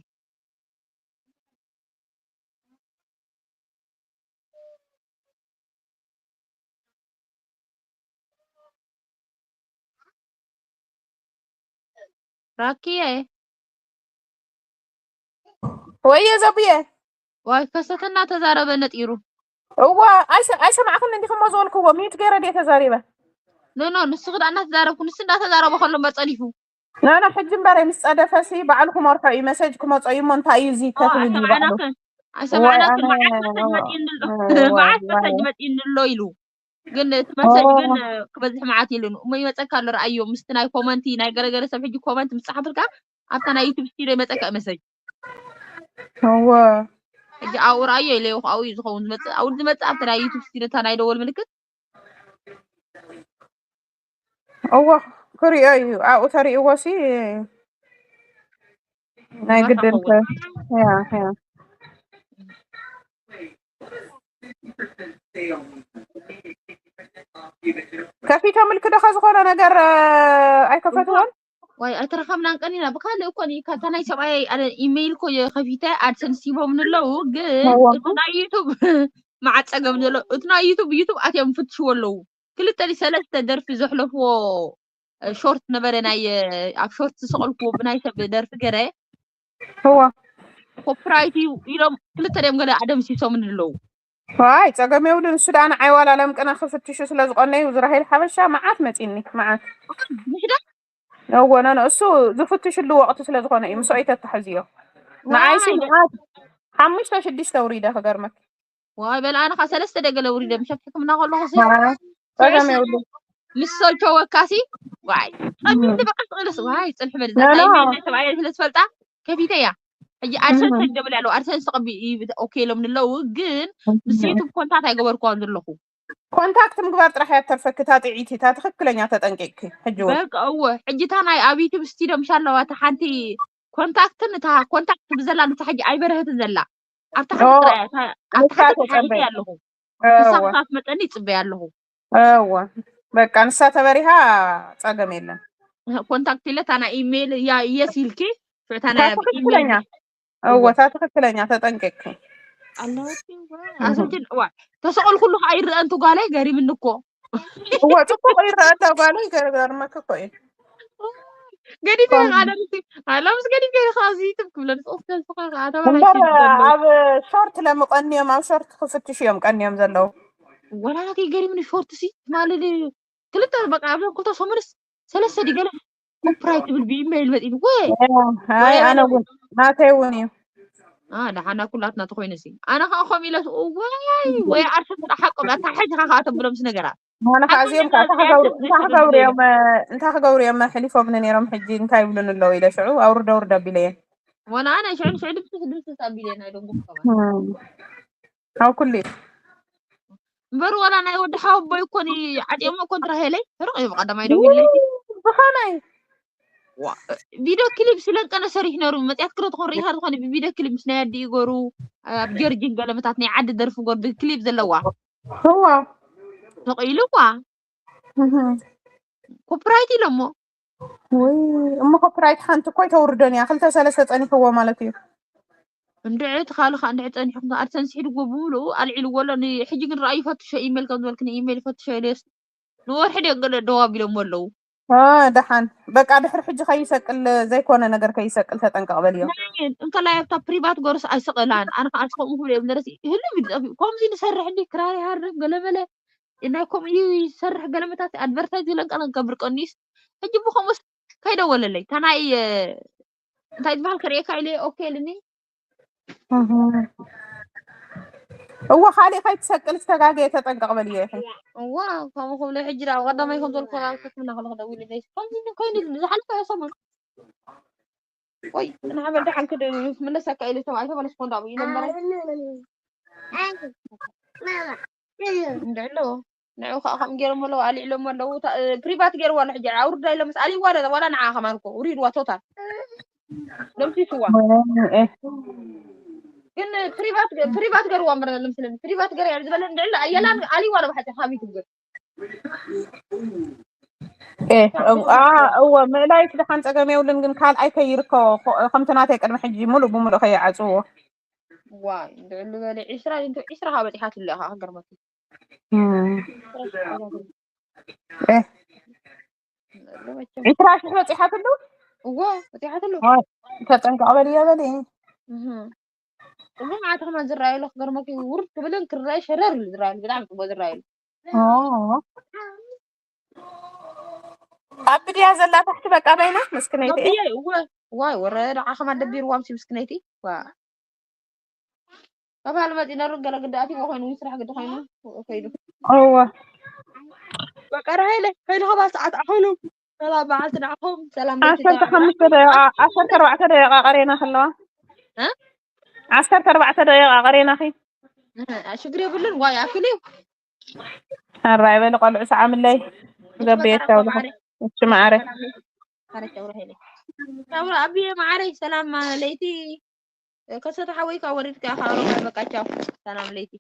ራኪየ። ወየ ዘቡየ። ዋይ፣ ከሰተ እናተዛረበ ነጢሩ። እዋ፣ ኣይሰ-፣ ኣይሰማዕክን እንዲኹም ዝበልክዎ፣ ሚዩት ገይረ ድየ ተዛሪበ? ኖ፣ ኖ፣ ንስኺ ደኣ እናተዛረብኩ፣ ንሱ እንዳተዛረበ ከሎ እምበር ጸኒሑ። ኖ፣ ኖ፣ ሕጂ እምበረ ምስ ጸደፈሲ፣ ባዕሉ ክመርሖ እዩ፣ መሰጅ ክመጾ እዩ እሞ፣ እንታይ እዩ እዚ ኦ፣ ተኽብል እዩ ባዕሉ። ኣይሰማዕናክን፣ ኣይሰማዕናክን፣ ዋይ፣ ኣነ፣ መዓት መሰጅ ኦ፣ መጺኡኒ ኣሎ። ዋይ፣ መዓት ዋይ። መሰጅ መጺኡኒ ኣሎ ኢሉ። ግን እቲ መሰጅ ኦ። ግን ክበዝሕ መዓት ኢሉን። እሞ ይመጸካ ኣሎ፣ ረኣዮ፣ ምስቲ ናይ ኮመንቲ፣ ናይ ገለገለ ሰብ ሕጂ ኮመንት ምስ ጸሓፍልካ፣ ኣብታ ናይ ዩቱብ ስቱድዮ ይመጸካ እዩ መሰጅ። እወ። ሕጂ ኣብኡ ረኣዮ ኢለዮ፣ ኣብኡ እዩ ዝኸውን ዝመጽእ። ኣብኡ ዝመጽእ ኣብቲ ናይ ዩቱብ ስቱድዮ እታ ናይ ደወል ምልክት። እወ፣ ክሪኦ እዩ። ኣብኡ ተሪእዎ ሲ ናይ ግድን ከ-፣ ያ፣ ያ። ከፊቶም ምልክዶ ከ ዝኾነ ነገር፣ እ፣ ኣይከፈትዎን? ዋይ፣ ኣይተረኸብናን ቀኒና። ብካልእ እኮ እኔ ካብታ ናይ ሰብኣይ ኣነ ኢሜይል እኮ ከፊተ ኣድሰንስ ሂቦምኒ ኣለዉ፣ ግን እወ። እቲ ናይ ዩቱብ መዓት ጸገም ዘሎ፣ እቲ ናይ ዩቱብ፣ ዩቱብ ኣትዮም ይፍትሽዎ ኣለዉ። ክልተ ድዩ ሰለስተ ደርፊ ዘሕለፍዎ፣ እ፣ ሾርት ነበረ፣ ናይ፣ እ፣ ኣብ ሾርት ዝሰቐልክዎ ብናይ ሰብ ደርፊ ገረ። እወ። ኮፒራይት እዩ ኢሎም ክልተ ድዮም ገለ ኣደምሲሶምኒ ኣለዉ። ዋይ፣ ጸገም የብሉን። እሱ ደኣ ንዓይ ዋላ ለምቅና ክፍትሹ ስለ ዝቐነዩ፣ ዝራሄል ሓበሻ መዓት መጺኒ፣ መዓት። ምሽ ዶ? እወ፣ ኖ፣ ኖ፣ እሱ ዝፍትሽሉ ወቕቲ ስለ ዝኾነ እዩ፣ ምስኦ ይተታሕዝዮ። ንዓይሲ ዋይ፣ ደ-፣ መዓት ሓሙሽተ ሽዱሽተ ኣውሪደ ክገርመኪ። ዋይ፣ በል ኣነ ኸኣ ሰለስተ ደገለ ኣውሪደ፣ ምሸት ሕክምና ከለኹ ሲ፣ ዋይ፣ ጸገም ሶስት የብሉን። ምስ ሰልቸወካሲ፣ ዋይ፣ ጸሚኒ እም። በቃ ስቕልስ፣ ዋይ፣ ጽንሒ በል። ኖ፣ እዛ ኖ። ኢሜይል ናይ ሰብኣየይ ስለ ዝፈልጣ፣ ከፊተያ። ሕጂ ኣድሰንስ እም። ደብል ኣለዉ፣ ኣድሰንስ ተቐቢ-፣ ይ-፣ ኦኬ ኢሎምኒ ኣለዉ፣ ግን ምስ እም። ዩቱብ ኮንታክት ኣይገበርክዋን ዘለኹ። ኮንታክት ምግባር ጥራሕ እያ እተርፈኪ፣ እታ ጥዒቲ፣ እታ ትኽክለኛ ተጠንቂቕኪ፣ ሕጂ እውን። በቃ፣ እወ። ሕጂ እታ ናይ ኣብ ዩቱብ ስቱድዮ ምሽ ኣለዋ፣ እታ ሓንቲ ኮንታክትን እታ ኮንታክት ትብል ዘላ፣ ንሳ ሕጂ ኣይበረሀትን ዘላ። ኣብ ታሕቲ ኦ፣ ጥራይ እያ፣ እታ፣ ኣብ ንሳ ታሕቲ ተጸበይ። ተሓሒዘ ኣለኹ። ንሳ እወ። ክሳብ ትመጸኒ ይጽበያ ኣለኹ። እወ። በቃ፣ ንሳ ተበሪሃ ጸገም የለን። ኮንታክት ኢለ፣ እታ ናይ ኢሜይል፣ ያ፣ የስ ኢልኪ፣ እታ እታ ናይ ኣብ ትኽክለኛ። ኢሜይል እወ፣ እታ ትኽክለኛ ተጠንቀቂ። ኣለወቲ፣ እወ። እህ። ኣሰብችን፣ እዋ፣ ተሰቐልኩሉ ኸዓ ይረአ እንቱ ጓለይ፣ ገሪምኒ እኮ። እወ፣ ጽቡቕ ይረአ እንተ ጓለይ፣ ገር-፣ ገርመኪ እኮ እዩ። ገዲፈ ከም ኸዓ ደርሲ፣ ኣላ ምስ ገዲፈ ኸዓ እዚ ትብ ክብለ፣ ንስኹም ከ ንስኻ ኸዓ ተባሂልኪ እምበር፣ ዘሎ። ኣብ ሾርት ለምቐንዮም፣ ኣብ ሾርት ክፍትሹ እዮም ቀንዮም ዘለዉ። ወላ ናተይ ገሪምኒ ሾርት ሲ፣ ትማሊ ድ-፣ ክልተ በቃ፣ ኣብ ክልተ ሰሙንስ ሰለስተ ድዩ ገለ ኮፒራይት ትብል ብኢሜይል መጺኒ። ወይ፣ ኣይ፣ ወይ ኣነ በለ። እውን፣ ናተይ እውን እዩ። አ፣ ደሓና ኩላትና ተኾይኑ ሲ። ኣነ ኸዓ ከምኡ ኢለስ፣ ወይ፣ ወይ ዓርሰ ስራሕ ሓቆም፣ ኣታ ሕጂ ኸዓ ተብሎም ሲ ነገራት። ኣነ ኸዓ ሓቆም እዚኦም ኸዓ እንታይ እንታይ ክገብሩ፣ ክገብሩ እንታይ ክገብሩ እዮም፣ እዮም። እንታይ ክገብሩ እዮም ኣሕሊፎምኒ ነይሮም፣ ሕጂ እንታይ ይብሉኒ ኣለዉ ኢለ ሽዑ ኣውርድ፣ ኣውርድ ኣቢለየን። ወላ ኣነ ሽዑ፣ ሽዑ ድምስስ፣ ድምስስ ኣቢለ ናይ ደንጎ ሰባት። እም። ኣብ ኩሉ እዩ። እምበር ዋላ ናይ ወዲ ሓወቦይ እኮ ኒ-፣ ዓጥዮሞ እኮ ንራሄለይ፣ ሕርቕ እዩ ብቐዳማይ ደዊለይ። ብኸመይ? ዋ፣ ቪድዮ ክሊፕ ስለንቀነ ሰሪሑ ነሩ፣ መጽያት ክረ ትኾን ርኢኻ ዝኾነ ብቪድዮ ክሊፕ ምስ ናይ ኣዲኡ ገሩ፣ ኣብ ጀርጂን ገለመታት ናይ ዓዲ ደርፊ ገሩ ብክሊፕ ዘለዋ። እዋ። ተቐኢሉ እኳ። እህ። ኮፒራይት ኢሎሞ። ወይ፣ እሞ ኮፒራይት ሓንቲ እኮ ኣይተውርዶን እያ፣ ክልተ ሰለስተ ጸኒሕዎ ማለት እዩ። እንድዒ እቲ ካልእ ኸኣ እንድዒ ጸኒሕኩም፣ ኣድሰንስ ሒድዎ ብምሉኡ ኣልዒልዎ ኣሎ። ን-፣ ሕጂ ግን ረኣዩ ፈትሾ፣ ኢሜል ከም ዝበልክኒ ኢሜል ፈትሾ ኢለዮስ፣ ንወርሒ ድዮም ገለ ደው ኣቢሎሞ ኣለዉ። አ፣ ደሓን። በቃ ድሕሪ ሕጂ ከይሰቅል፣ ዘይኮነ ነገር ከይሰቅል ተጠንቀቕ በልዮ። ናይ እንከላይ ኣብታ ፕሪቫት ገሩስ ኣይስቕላን። ኣነ ኸኣ ከምኡ ክብል እየ ዝደረሲ። ህልም ኢሉ ጠፊኡ። ከምዚ ንሰርሕ እንዲ ክራር ይሃርም ገለ መለ። ናይ ከምኡ ይሰርሕ ገለመታት ኣድቨርታይዝ ኢለን ቃል ክገብር ቀኒስ። ሕጂ ብኸምኡስ ከይደወለለይ። እታ ናይ፣ እ፣ እንታይ ዝበሃል ክርእየካ ኢለ ኦኬ ኢልኒ። እህ። እወ፣ ካሊእ ከይትሰቅል ዝተጋገየ ተጠንቀቕ በልዮ ኢኺ። እዋ፣ ከምኡ ክብሎ ሕጂ ደኣ ቀዳማይ ከም ዘልኮ ናብ ሕክምና ከለኹ ደዊለለይ። ከምዚ ኮይኑ ዝሓለፈ ሰሙን። ወይ ንሓመል ደሓን ክምለሰካ ኢለ ተባይ ተመለስኮ እንዳብኡ ይነበረ እንድዕሎ ንዑ ከዓ ከም ገይሮም ኣለዉ ኣልዒሎም ኣለዉ። ፕሪቫት ገይርዋ ኣሎ ሕጂ ኣውርዳ ኢሎም ምስ ኣልይዋ ዶ ዋላ ንዓ ከማን እኮ ውሪድዋ ቶታል ደምሲስዋ። ግን ፕሪቫት ፕሪቫት ገርዋ ምረ ለምስለን ፕሪቫት ገር ዝበለ እንድዕሎ ኣየላን ኣልይዋ ዶ ብሓቂ ሃቢቱ ግን እወ ምእላይት ደሓን ፀገም የብሉን፣ ግን ካልኣይ ከይርከቦ ከምቲ ናተይ ቅድሚ ሕጂ ሙሉእ ብሙሉእ ከይዓፅዎ። ዋይ እንድዕሉ በለ ዒስራ ዒስራ ካብ በፂሓትሉ ኢኻ ክገርመኪ። ዒስራ ሽሕ በፂሓትሉ። እዎ በፂሓትሉ። ተጠንቀቕ በልዮ በሊ። እዞም ዓተኽማ ዝረኣየሉ ክገርመኪ ውርድ ክብልን ክረኣይ ሸረር ዝረኣየሉ ብጣዕሚ ፅቡቅ ዝረኣየሉ። ኣብ ድያ ዘላ ታሕቲ በቃ በይና መስክነይቲ። ዋይ ወረ ንዓኸማ ደቢርዋም ሲ ምስክነይቲ። ዋ ካብ ሃልመፂ ነሩ ገለ ግዲ ኣትይዎ ኮይኑ ስራሕ ግዲ ኮይኑ ከይዱ። እወ በቃ ራሄለ ከይዱ ከባ ሰዓት ኣኸሉ ሰላም በዓልቲ ንዓኹም ሰላም ለይቲ ዓሰርተ ሓሙሽተ ደቂቃ ዓሰርተ ኣርባዕተ ደቂቃ ቀሬና ከለዋ እ? ዓሰርተ ኣርባዕተ ደቂቃ ቀሬናኺ። ሽግር የብሉን ዋይ ኣክል እዩ። ኣራይ በሊ ቆልዑ ሰዓምለይ። ገበየት ታውልኹ እሺ ማዕረ። ታውራ ኣብየ ማዕረይ ሰላም ለይቲ ከሰተ ሓወይ ካብ ወሪድካ ካብ ኣሮማ በቃ ቻው ሰላም ለይቲ።